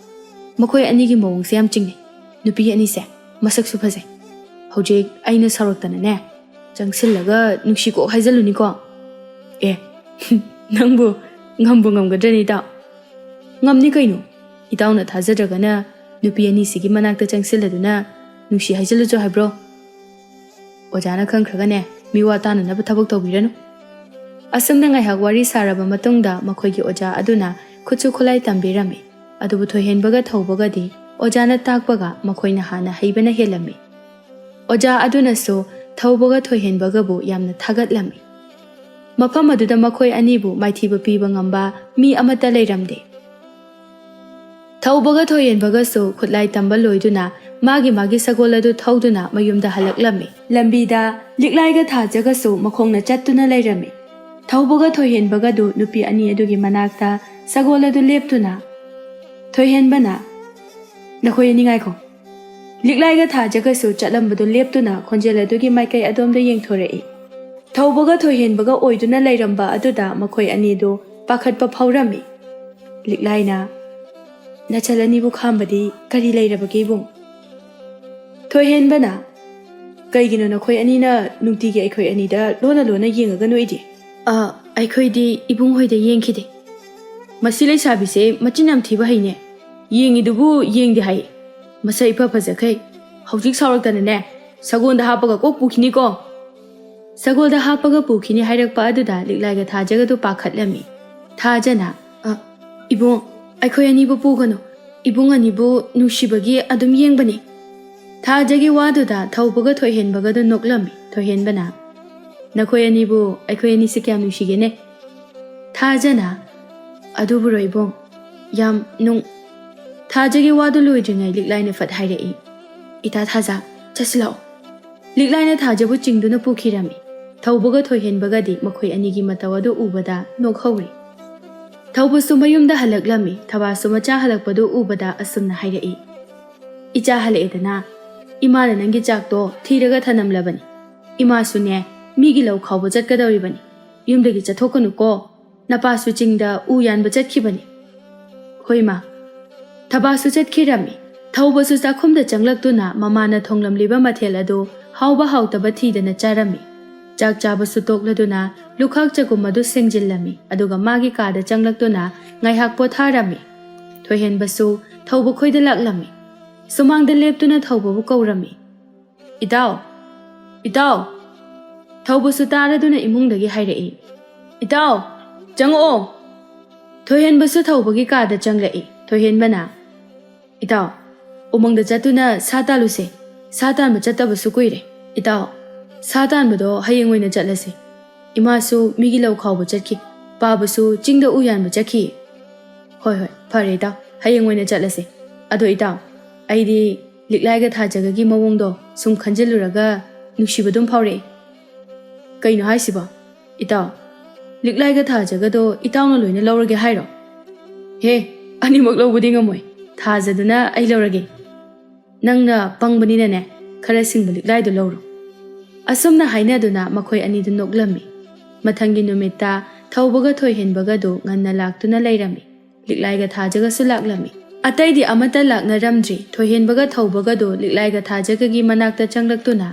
ꯃꯈꯣꯏ ꯑꯅꯤꯒꯤ ꯃꯑꯣꯡꯁꯦ ꯌꯥꯝ ꯆꯤꯡꯅꯩ꯫ ꯅꯨꯄꯤ ꯑꯅꯤꯁꯦ ꯃꯁꯛꯁꯨ ꯐꯖꯩ꯫ ꯍꯧꯖꯤꯛ ꯑꯩꯅ ꯁꯥꯎꯔꯛꯇꯅꯅꯦ, ꯆꯪꯁꯤꯜꯂꯒ ꯅꯨꯡꯁꯤ ꯀꯣꯛ ꯍꯥꯏꯖꯜꯂꯨꯅꯤꯀꯣ꯫" "ꯑꯦ, ꯅꯪꯕꯨ ꯉꯝꯕꯨ ꯉꯝꯒꯗ꯭ꯔꯅꯤ ꯏꯇꯥꯎ?" "ꯉꯝꯅꯤ ꯀꯩꯅꯣ꯫ ꯏꯇꯥꯎꯅ ꯊꯥꯖꯗ꯭ꯔꯒꯅ ꯅꯨꯄꯤ ꯑꯅꯤꯁꯤꯒꯤ ꯃꯅꯥꯛꯇ ꯆꯪꯁꯤꯜꯂꯗꯨꯅ ꯅꯨꯡꯁꯤ ꯍꯥꯏꯖꯜꯂꯨꯆꯣ ꯍꯥꯏꯕ꯭ꯔꯣ?" "ꯑꯣꯖꯥꯅ ꯈꯪꯈ꯭ꯔꯒꯅꯦ, ꯃꯤꯋꯥ ꯇꯥꯅꯅꯕ ꯊꯕꯛ ꯇꯧꯕꯤꯔꯅꯨ꯫" ꯑꯁꯨꯝꯅ ꯉꯥꯏꯍꯥꯛ ꯋꯥꯔꯤ ꯁꯥꯔꯕ ꯃꯇꯨꯡꯗ ꯃꯈꯣꯏꯒꯤ ꯑꯣꯖꯥ ꯑꯗꯨꯅ ꯈꯨꯠꯁꯨ ꯈꯨꯠꯂꯥꯏ ꯇꯝꯕꯤꯔꯝꯃꯤ꯫ ꯑꯗꯨꯕꯨ ꯊꯣꯏꯍꯦꯟꯕꯒ ꯊꯧꯕꯒꯗꯤ ꯑꯣꯖꯥꯅ ꯇꯥꯛꯄꯒ ꯃꯈꯣꯏꯅ ꯍꯥꯟꯅ ꯍꯩꯕꯅ ꯍꯦꯜꯂꯝꯃꯤ꯫ ꯑꯣꯖꯥ ꯑꯗꯨꯅꯁꯨ ꯊꯧꯕꯒ ꯊꯣꯏꯍꯦꯟꯕꯒꯕꯨ ꯌꯥꯝꯅ ꯊꯥꯒꯠꯂꯝꯃꯤ꯫ ꯃꯐꯝ ꯑꯗꯨꯗ ꯃꯈꯣꯏ ꯑꯅꯤꯕꯨ ꯃꯥꯏꯊꯤꯕ ꯄꯤꯕ ꯉꯝꯕ ꯃꯤ ꯑꯃꯠꯇ ꯂꯩꯔꯝꯗꯦ꯫ ꯊꯧꯕꯒ ꯊꯣꯏꯍꯦꯟꯕꯒꯁꯨ ꯈꯨꯠꯂꯥꯏ ꯇꯝꯕ ꯂꯣꯏꯗꯨꯅ ꯃꯥꯒꯤ ꯃꯥꯒꯤ ꯁꯒꯣꯜ ꯑꯗꯨ ꯊꯧꯗꯨꯅ ꯃꯌꯨꯝꯗ ꯍꯜꯂꯛꯂꯝꯃꯤ꯫ ꯂꯝꯕꯤꯗ ꯂꯤꯛꯂꯥꯏꯒ ꯊꯥꯖꯒꯁꯨ ꯃꯈꯣꯡꯅ ꯆꯠꯇꯨꯅ ꯂꯩꯔꯝꯃꯤ꯫ ꯊꯧꯕꯒ ꯊꯣꯏꯍꯦꯟꯕꯒꯗꯨ ꯅꯨꯄꯤ ꯑꯅꯤ ꯑꯗꯨꯒꯤ ꯃꯅꯥꯛꯇ ꯁꯒꯣꯜ ꯑꯗꯨ ꯂꯦꯞꯇꯨꯅ, ꯊꯣꯏꯍꯦꯟꯕꯅ, "ꯅꯈꯣꯏ ꯑꯅꯤ ꯉꯥꯏꯈꯣ!" ꯂꯤꯛꯂꯥꯏꯒ ꯊꯥꯖꯒꯁꯨ ꯆꯠꯂꯝꯕꯗꯨ ꯂꯦꯞꯇꯨꯅ ꯈꯣꯟꯖꯦꯜ ꯑꯗꯨꯒꯤ ꯃꯥꯏꯀꯩ ꯑꯗꯣꯝꯗ ꯌꯦꯡꯊꯣꯔꯛꯏ꯫ ꯊꯧꯕꯒ ꯊꯣꯏꯍꯦꯟꯕꯒ ꯑꯣꯏꯗꯨꯅ ꯂꯩꯔꯝꯕ ꯑꯗꯨꯗ ꯃꯈꯣꯏ ꯑꯅꯤꯗꯨ ꯄꯥꯈꯠꯄ ꯐꯥꯎꯔꯝꯃꯤ꯫ ꯂꯤꯛꯂꯥꯏꯅ, "ꯅꯆꯜ ꯑꯅꯤꯕꯨ ꯈꯥꯝꯕꯗꯤ ꯀꯔꯤ ꯂꯩꯔꯕꯒꯦ, ꯏꯕꯨꯡ?" ꯊꯣꯏꯍꯦꯟꯕꯅ, "ꯀꯩꯒꯤꯅꯣ ꯅꯈꯣꯏ ꯑꯅꯤꯅ ꯅꯨꯡꯇꯤꯒꯤ ꯑꯩꯈꯣꯏ ꯑꯅꯤꯗ ꯂꯣꯟꯅ ꯂꯣꯟꯅ ꯌꯦꯡꯉꯒ ꯅꯣꯛꯏꯗꯤ?" "ꯑ, ꯑꯩꯈꯣꯏꯗꯤ ꯏꯕꯨꯡ ꯍꯣꯏꯗ ꯌꯦꯡꯈꯤꯗꯦ꯫ ꯃꯁꯤ ꯂꯩꯁꯥꯕꯤꯁꯦ ꯃꯆꯤꯟ ꯌꯥꯝ ꯊꯤꯕ ꯍꯩꯅꯦ꯫ ꯌꯦꯡꯉꯤꯗꯨꯕꯨ ꯌꯦꯡꯗꯦ ꯍꯥꯏ꯫ ꯃꯁꯛ ꯏꯐ ꯐꯖꯈꯩ꯫ ꯍꯧꯖꯤꯛ ꯁꯥꯎꯔꯛꯇꯅꯅꯦ, ꯁꯒꯣꯜꯗ ꯍꯥꯞꯄꯒ ꯀꯣꯛ ꯄꯨꯈꯤꯅꯤꯀꯣ꯫" ꯁꯒꯣꯜꯗ ꯍꯥꯞꯄꯒ ꯄꯨꯈꯤꯅꯤ ꯍꯥꯏꯔꯛꯄ ꯑꯗꯨꯗ ꯂꯤꯛꯂꯥꯏꯒ ꯊꯥꯖꯒꯗꯨ ꯄꯥꯈꯠꯂꯝꯃꯤ꯫ ꯊꯥꯖꯅ, "ꯑ, ꯏꯕꯨꯡ, ꯑꯩꯈꯣꯏ ꯑꯅꯤꯕꯨ ꯄꯨꯒꯅꯨ꯫ ꯏꯕꯨꯡ ꯑꯅꯤꯕꯨ ꯅꯨꯡꯁꯤꯕꯒꯤ ꯑꯗꯨꯝ ꯌꯦꯡꯕꯅꯤ꯫" ꯊꯥꯖꯒꯤ ꯋꯥꯗꯨꯗ ꯊꯧꯕꯒ ꯊꯣꯏꯍꯦꯟꯕꯒꯗꯨ ꯅꯣꯛꯂꯝꯃꯤ꯫ ꯊꯣꯏꯍꯦꯟꯕꯅ, "ꯅꯈꯣꯏ ꯑꯅꯤꯕꯨ ꯑꯩꯈꯣꯏ ꯑꯅꯤꯁꯤ ꯀꯌꯥꯝ ꯅꯨꯡꯁꯤꯒꯦꯅꯦ?" ꯊꯥꯖꯅ, "ꯑꯗꯨꯕꯨꯔꯣ ꯏꯕꯨꯡ, ꯌꯥꯝ ꯅꯨꯡ-" ꯊꯥꯖꯒꯤ ꯋꯥꯗꯨ ꯂꯣꯏꯗ꯭ꯔꯤꯉꯩ ꯂꯤꯛꯂꯥꯏꯅ ꯐꯠ ꯍꯥꯏꯔꯛꯏ, "ꯏꯇꯥ ꯊꯥꯖ, ꯆꯠꯁꯤꯜꯂꯛꯑꯣ꯫" ꯂꯤꯛꯂꯥꯏꯅ ꯊꯥꯖꯕꯨ ꯆꯤꯡꯗꯨꯅ ꯄꯨꯈꯤꯔꯝꯃꯤ꯫ ꯊꯧꯕꯒ ꯊꯣꯏꯍꯦꯟꯕꯒꯗꯤ ꯃꯈꯣꯏ ꯑꯅꯤꯒꯤ ꯃꯇꯧ ꯑꯗꯨ ꯎꯕꯗ ꯅꯣꯛꯍꯧꯔꯤ꯫ ꯊꯧꯕꯁꯨ ꯃꯌꯨꯝꯗ ꯍꯜꯂꯛꯂꯝꯃꯤ꯫ ꯊꯕꯥꯁꯨ ꯃꯆꯥ ꯍꯜꯂꯛꯄꯗꯨ ꯎꯕꯗ ꯑꯁꯨꯝꯅ ꯍꯥꯏꯔꯛꯏ, "ꯏꯆꯥ ꯍꯜꯂꯛꯑꯦꯗꯅ, ꯏꯃꯥꯅ ꯅꯪꯒꯤ ꯆꯥꯛꯇꯣ ꯊꯤꯔꯒ ꯊꯅꯝꯂꯕꯅꯤ꯫ ꯏꯃꯥꯁꯨꯅꯦ, ꯃꯤꯒꯤ ꯂꯧ ꯈꯥꯎꯕ ꯆꯠꯀꯗꯧꯔꯤꯕꯅꯤ꯫ ꯌꯨꯝꯗꯒꯤ ꯆꯠꯊꯣꯛꯀꯅꯨꯀꯣ꯫ ꯅꯄꯥꯁꯨ ꯆꯤꯡꯗ ꯎ ꯌꯥꯟꯕ ꯆꯠꯈꯤꯕꯅꯤ꯫" "ꯍꯣꯏ ꯃꯥ꯫" ꯊꯕꯥꯁꯨ ꯆꯠꯈꯤꯔꯝꯃꯤ꯫ ꯊꯧꯕꯁꯨ ꯆꯥꯛꯈꯨꯝꯗ ꯆꯪꯂꯛꯇꯨꯅ ꯃꯃꯥꯅ ꯊꯣꯡꯂꯝꯂꯤꯕ ꯃꯊꯦꯜ ꯑꯗꯨ ꯍꯥꯎꯕ ꯍꯥꯎꯇꯕ ꯊꯤꯗꯅ ꯆꯥꯔꯝꯃꯤ꯫ ꯆꯥꯛ ꯆꯥꯕꯁꯨ ꯇꯣꯛꯂꯗꯨꯅ ꯂꯨꯈꯥꯛ ꯆꯒꯨꯝ ꯑꯗꯨ ꯁꯦꯡꯖꯤꯜꯂꯝꯃꯤ, ꯑꯗꯨꯒ ꯃꯥꯒꯤ ꯀꯥꯗ ꯆꯪꯂꯛꯇꯨꯅ ꯉꯥꯏꯍꯥꯛ ꯄꯣꯊꯥꯔꯝꯃꯤ꯫ ꯊꯣꯏꯍꯦꯟꯕꯁꯨ ꯊꯧꯕ ꯈꯣꯏꯗ ꯂꯥꯛꯂꯝꯃꯤ꯫ ꯁꯨꯃꯥꯡꯗ ꯂꯦꯞꯇꯨꯅ ꯊꯧꯕꯕꯨ ꯀꯧꯔꯝꯃꯤ, "ꯏꯇꯥꯎ! ꯏꯇꯥꯎ!" ꯊꯧꯕꯁꯨ ꯇꯥꯔꯗꯨꯅ ꯏꯃꯨꯡꯗꯒꯤ ꯍꯥꯏꯔꯛꯏ, "ꯏꯇꯥꯎ! ꯆꯪꯉꯛꯑꯣ!" ꯊꯣꯏꯍꯦꯟꯕꯁꯨ ꯊꯧꯕꯒꯤ ꯀꯥꯗ ꯆꯪꯂꯛꯏ꯫ ꯊꯣꯏꯍꯦꯟꯕꯅ, "ꯏꯇꯥꯎ, ꯎꯃꯪꯗ ꯆꯠꯇꯨꯅ ꯁꯥ ꯇꯥꯜꯂꯨꯁꯦ꯫ ꯁꯥ ꯇꯥꯟꯕ ꯆꯠꯇꯕꯁꯨ ꯀꯨꯏꯔꯦ꯫ ꯏꯇꯥꯎ, ꯁꯥ ꯇꯥꯟꯕꯗꯣ ꯍꯌꯦꯡ ꯑꯣꯏꯅ ꯆꯠꯂꯁꯦ꯫ ꯏꯃꯥꯁꯨ ꯃꯤꯒꯤ ꯂꯧ ꯈꯥꯎꯕ ꯆꯠꯈꯤ꯫ ꯄꯥꯕꯁꯨ ꯆꯤꯡꯗ ꯎ ꯌꯥꯟꯕ ꯆꯠꯈꯤ꯫" "ꯍꯣꯏ, ꯍꯣꯏ, ꯐꯔꯦ ꯏꯇꯥꯎ, ꯍꯌꯦꯡ ꯑꯣꯏꯅ ꯆꯠꯂꯁꯦ꯫ ꯑꯗꯣ ꯏꯇꯥꯎ, ꯑꯩꯗꯤ" ꯂꯤꯛꯂꯥꯏꯒ ꯊꯥꯖꯒꯒꯤ ꯃꯑꯣꯡꯗꯣ ꯁꯨꯝ ꯈꯟꯖꯤꯜꯂꯨꯔꯒ ꯅꯨꯡꯁꯤꯕꯗꯨꯝ ꯐꯥꯎꯔꯛꯑꯦ꯫ ꯀꯩꯅꯣ ꯍꯥꯏꯁꯤꯕꯣ? ꯏꯇꯥꯎ, ꯂꯤꯛꯂꯥꯏꯒ ꯊꯥꯖꯒꯗꯣ ꯏꯇꯥꯎꯅ ꯂꯣꯏꯅ ꯂꯧꯔꯒꯦ ꯍꯥꯏꯔꯣ? ꯍꯦ, ꯑꯅꯤꯃꯛ ꯂꯧꯕꯗꯤ ꯉꯝꯃꯣꯏ꯫ ꯊꯥꯖꯗꯨꯅ ꯑꯩ ꯂꯧꯔꯒꯦ꯫ ꯅꯪꯅ ꯄꯪꯕꯅꯤꯅꯅꯦ, ꯈꯔ ꯁꯤꯡꯕ ꯂꯤꯛꯂꯥꯏꯗꯣ ꯂꯧꯔꯣ꯫ ꯑꯁꯨꯝꯅ ꯍꯥꯏꯅꯗꯨꯅ ꯃꯈꯣꯏ ꯑꯅꯤꯗꯨ ꯅꯣꯛꯂꯝꯃꯤ꯫ ꯃꯊꯪꯒꯤ ꯅꯨꯃꯤꯠꯇ ꯊꯧꯕꯒ ꯊꯣꯏꯍꯦꯟꯕꯒꯗꯨ ꯉꯟꯅ ꯂꯥꯛꯇꯨꯅ ꯂꯩꯔꯝꯃꯤ꯫ ꯂꯤꯛꯂꯥꯏꯒ ꯊꯥꯖꯒꯁꯨ ꯂꯥꯛꯂꯝꯃꯤ꯫ ꯑꯇꯩꯗꯤ ꯑꯃꯠꯇ ꯂꯥꯛꯅꯔꯝꯗ꯭ꯔꯤ꯫ ꯊꯣꯏꯍꯦꯟꯕꯒ ꯊꯧꯕꯒꯗꯨ ꯂꯤꯛꯂꯥꯏꯒ ꯊꯥꯖꯒꯒꯤ ꯃꯅꯥꯛꯇ ꯆꯪꯂꯛꯇꯨꯅ,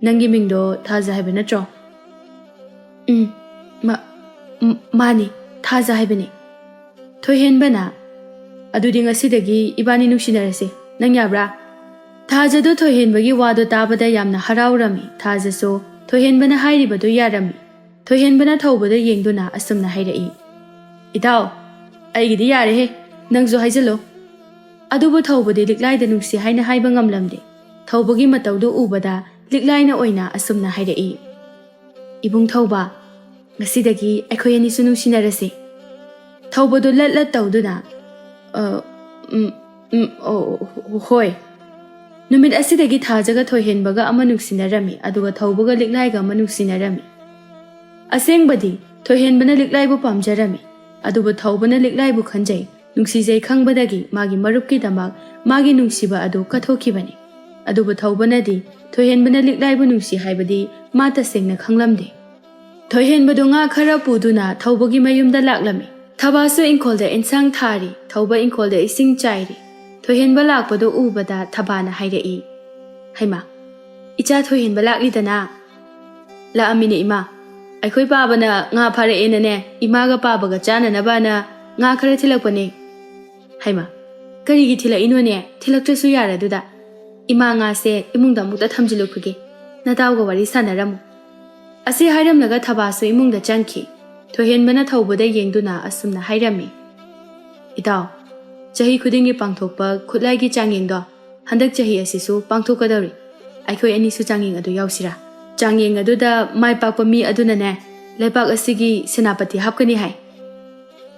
"ꯅꯪꯒꯤ ꯃꯤꯡꯗꯣ ꯊꯥꯖ ꯍꯥꯏꯕ ꯅꯠꯇ꯭ꯔꯣ?" "ꯎꯝ, ꯃꯥ-, ꯃ-, ꯃꯥꯅꯤ, ꯊꯥꯖ ꯍꯥꯏꯕꯅꯤ꯫" ꯊꯣꯏꯍꯦꯟꯕꯅ, "ꯑꯗꯨꯗꯤ ꯉꯁꯤꯗꯒꯤ ꯏꯕꯥꯅꯤ ꯅꯨꯡꯁꯤꯅꯔꯁꯤ, ꯅꯪ ꯌꯥꯕ꯭ꯔꯥ?" ꯊꯥꯖꯗꯣ ꯊꯣꯏꯍꯦꯟꯕꯒꯤ ꯋꯥꯗꯣ ꯇꯥꯕꯗ ꯌꯥꯝꯅ ꯍꯔꯥꯎꯔꯝꯃꯤ꯫ ꯊꯥꯖꯁꯨ ꯊꯣꯏꯍꯦꯟꯕꯅ ꯍꯥꯏꯔꯤꯕꯗꯨ ꯌꯥꯔꯝꯃꯤ꯫ ꯊꯣꯏꯍꯦꯟꯕꯅ ꯊꯧꯕꯗ ꯌꯦꯡꯗꯨꯅ ꯑꯁꯨꯝꯅ ꯍꯥꯏꯔꯛꯏ, "ꯏꯇꯥꯎ, ꯑꯩꯒꯤꯗꯤ ꯌꯥꯔꯦꯍꯦ, ꯅꯪꯁꯨ ꯍꯥꯏꯖꯜꯂꯣ꯫" ꯑꯗꯨꯕꯨ ꯊꯧꯕꯗꯤ ꯂꯤꯛꯂꯥꯏꯗ ꯅꯨꯡꯁꯤ ꯍꯥꯏꯅ ꯍꯥꯏꯕ ꯉꯝꯂꯝꯗꯦ꯫ ꯊꯧꯕꯒꯤ ꯃꯇꯧꯗꯨ ꯎꯕꯗ ꯂꯤꯛꯂꯥꯏꯅ ꯑꯣꯏꯅ ꯑꯁꯨꯝꯅ ꯍꯥꯏꯔꯛꯏ, "ꯏꯕꯨꯡ ꯊꯧꯕ, ꯉꯁꯤꯗꯒꯤ ꯑꯩꯈꯣꯏ ꯑꯅꯤꯁꯨ ꯅꯨꯡꯁꯤꯅꯔꯁꯤ꯫" ꯊꯧꯕꯗꯨ ꯂꯠ ꯂꯠ ꯇꯧꯗꯨꯅ, "ꯑ, ꯎꯝ, ꯎꯝ, ꯑꯣ, ꯍꯣꯏ꯫" ꯅꯨꯃꯤꯠ ꯑꯁꯤꯗꯒꯤ ꯊꯥꯖꯒ ꯊꯣꯏꯍꯦꯟꯕꯒ ꯑꯃ ꯅꯨꯡꯁꯤꯅꯔꯝꯃꯤ, ꯑꯗꯨꯒ ꯊꯧꯕꯒ ꯂꯤꯛꯂꯥꯏꯒ ꯑꯃ ꯅꯨꯡꯁꯤꯅꯔꯝꯃꯤ꯫ ꯑꯁꯦꯡꯕꯗꯤ ꯊꯣꯏꯍꯦꯟꯕꯅ ꯂꯤꯛꯂꯥꯏꯕꯨ ꯄꯥꯝꯖꯔꯝꯃꯤ, ꯑꯗꯨꯕꯨ ꯊꯧꯕꯅ ꯂꯤꯛꯂꯥꯏꯕꯨ ꯈꯟꯖꯩ, ꯅꯨꯡꯁꯤꯖꯩ ꯈꯪꯕꯗꯒꯤ ꯃꯥꯒꯤ ꯃꯔꯨꯞꯀꯤꯗꯃꯛ ꯃꯥꯒꯤ ꯅꯨꯡꯁꯤꯕ ꯑꯗꯨ ꯀꯠꯊꯣꯛꯈꯤꯕꯅꯤ꯫ ꯑꯗꯨꯕꯨ ꯊꯧꯕꯅꯗꯤ ꯊꯣꯏꯍꯦꯟꯕꯅ ꯂꯤꯛꯂꯥꯏꯕꯨ ꯅꯨꯡꯁꯤ ꯍꯥꯏꯕꯗꯤ ꯃꯥ ꯇꯁꯦꯡꯅ ꯈꯪꯂꯝꯗꯦ꯫ ꯊꯣꯏꯍꯦꯟꯕꯗꯨ ꯉꯥ ꯈꯔ ꯄꯨꯗꯨꯅ ꯊꯧꯕꯒꯤ ꯃꯌꯨꯝꯗ ꯂꯥꯛꯂꯝꯃꯤ꯫ ꯊꯕꯥꯁꯨ ꯏꯪꯈꯣꯜꯗ ꯏꯟꯁꯥꯡ ꯊꯥꯔꯤ, ꯊꯧꯕ ꯏꯪꯈꯣꯜꯗ ꯏꯁꯤꯡ ꯆꯥꯏꯔꯤ꯫ ꯊꯣꯏꯍꯦꯟꯕ ꯂꯥꯛꯄꯗꯨ ꯎꯕꯗ ꯊꯕꯥꯅ ꯍꯥꯏꯔꯛꯏ, "ꯍꯩꯃꯥ, ꯏꯆꯥ ꯊꯣꯏꯍꯦꯟꯕ ꯂꯥꯛꯂꯤꯗꯅ?" "ꯂꯥꯛꯑꯝꯃꯤꯅꯦ ꯏꯃꯥ꯫ ꯑꯩꯈꯣꯏ ꯄꯥꯕꯅ ꯉꯥ ꯐꯥꯔꯛꯑꯦꯅꯅꯦ, ꯏꯃꯥꯒ ꯄꯥꯕꯒ ꯆꯥꯅꯅꯕꯅ ꯉꯥ ꯈꯔ ꯊꯤꯜꯂꯛꯄꯅꯦ꯫" "ꯍꯩꯃꯥ, ꯀꯔꯤꯒꯤ ꯊꯤꯜꯂꯛꯏꯅꯣꯅꯦ? ꯊꯤꯜꯂꯛꯇ꯭ꯔꯁꯨ ꯌꯥꯔꯗꯨꯗ꯫ ꯏꯃꯥ, ꯉꯥꯁꯦ ꯏꯃꯨꯡꯗ ꯑꯃꯨꯛꯇ ꯊꯝꯖꯤꯜꯂꯨꯈꯤꯒꯦ꯫ ꯅꯇꯥꯎꯒ ꯋꯥꯔꯤ ꯁꯥꯟꯅꯔꯝꯃꯨ꯫" ꯑꯁꯤ ꯍꯥꯏꯔꯝꯂꯒ ꯊꯕꯥꯁꯨ ꯏꯃꯨꯡꯗ ꯆꯪꯈꯤ꯫ ꯊꯣꯏꯍꯦꯟꯕꯅ ꯊꯧꯕꯗ ꯌꯦꯡꯗꯨꯅ ꯑꯁꯨꯝꯅ ꯍꯥꯏꯔꯝꯃꯤ, "ꯏꯇꯥꯎ, ꯆꯍꯤ ꯈꯨꯗꯤꯡꯒꯤ ꯄꯥꯡꯊꯣꯛꯄ ꯈꯨꯠꯂꯥꯏꯒꯤ ꯆꯥꯡꯌꯦꯡꯗꯣ ꯍꯟꯗꯛ ꯆꯍꯤ ꯑꯁꯤꯁꯨ ꯄꯥꯡꯊꯣꯛꯀꯗꯧꯔꯤ꯫ ꯑꯩꯈꯣꯏ ꯑꯅꯤꯁꯨ ꯆꯥꯡꯌꯦꯡ ꯑꯗꯨ ꯌꯥꯎꯁꯤꯔꯥ? ꯆꯥꯡꯌꯦꯡ ꯑꯗꯨꯗ ꯃꯥꯏ ꯄꯥꯛꯄ ꯃꯤ ꯑꯗꯨꯅꯅꯦ, ꯂꯩꯄꯥꯛ ꯑꯁꯤꯒꯤ ꯁꯦꯅꯥꯄꯇꯤ ꯍꯥꯞꯀꯅꯤ ꯍꯥꯏ꯫"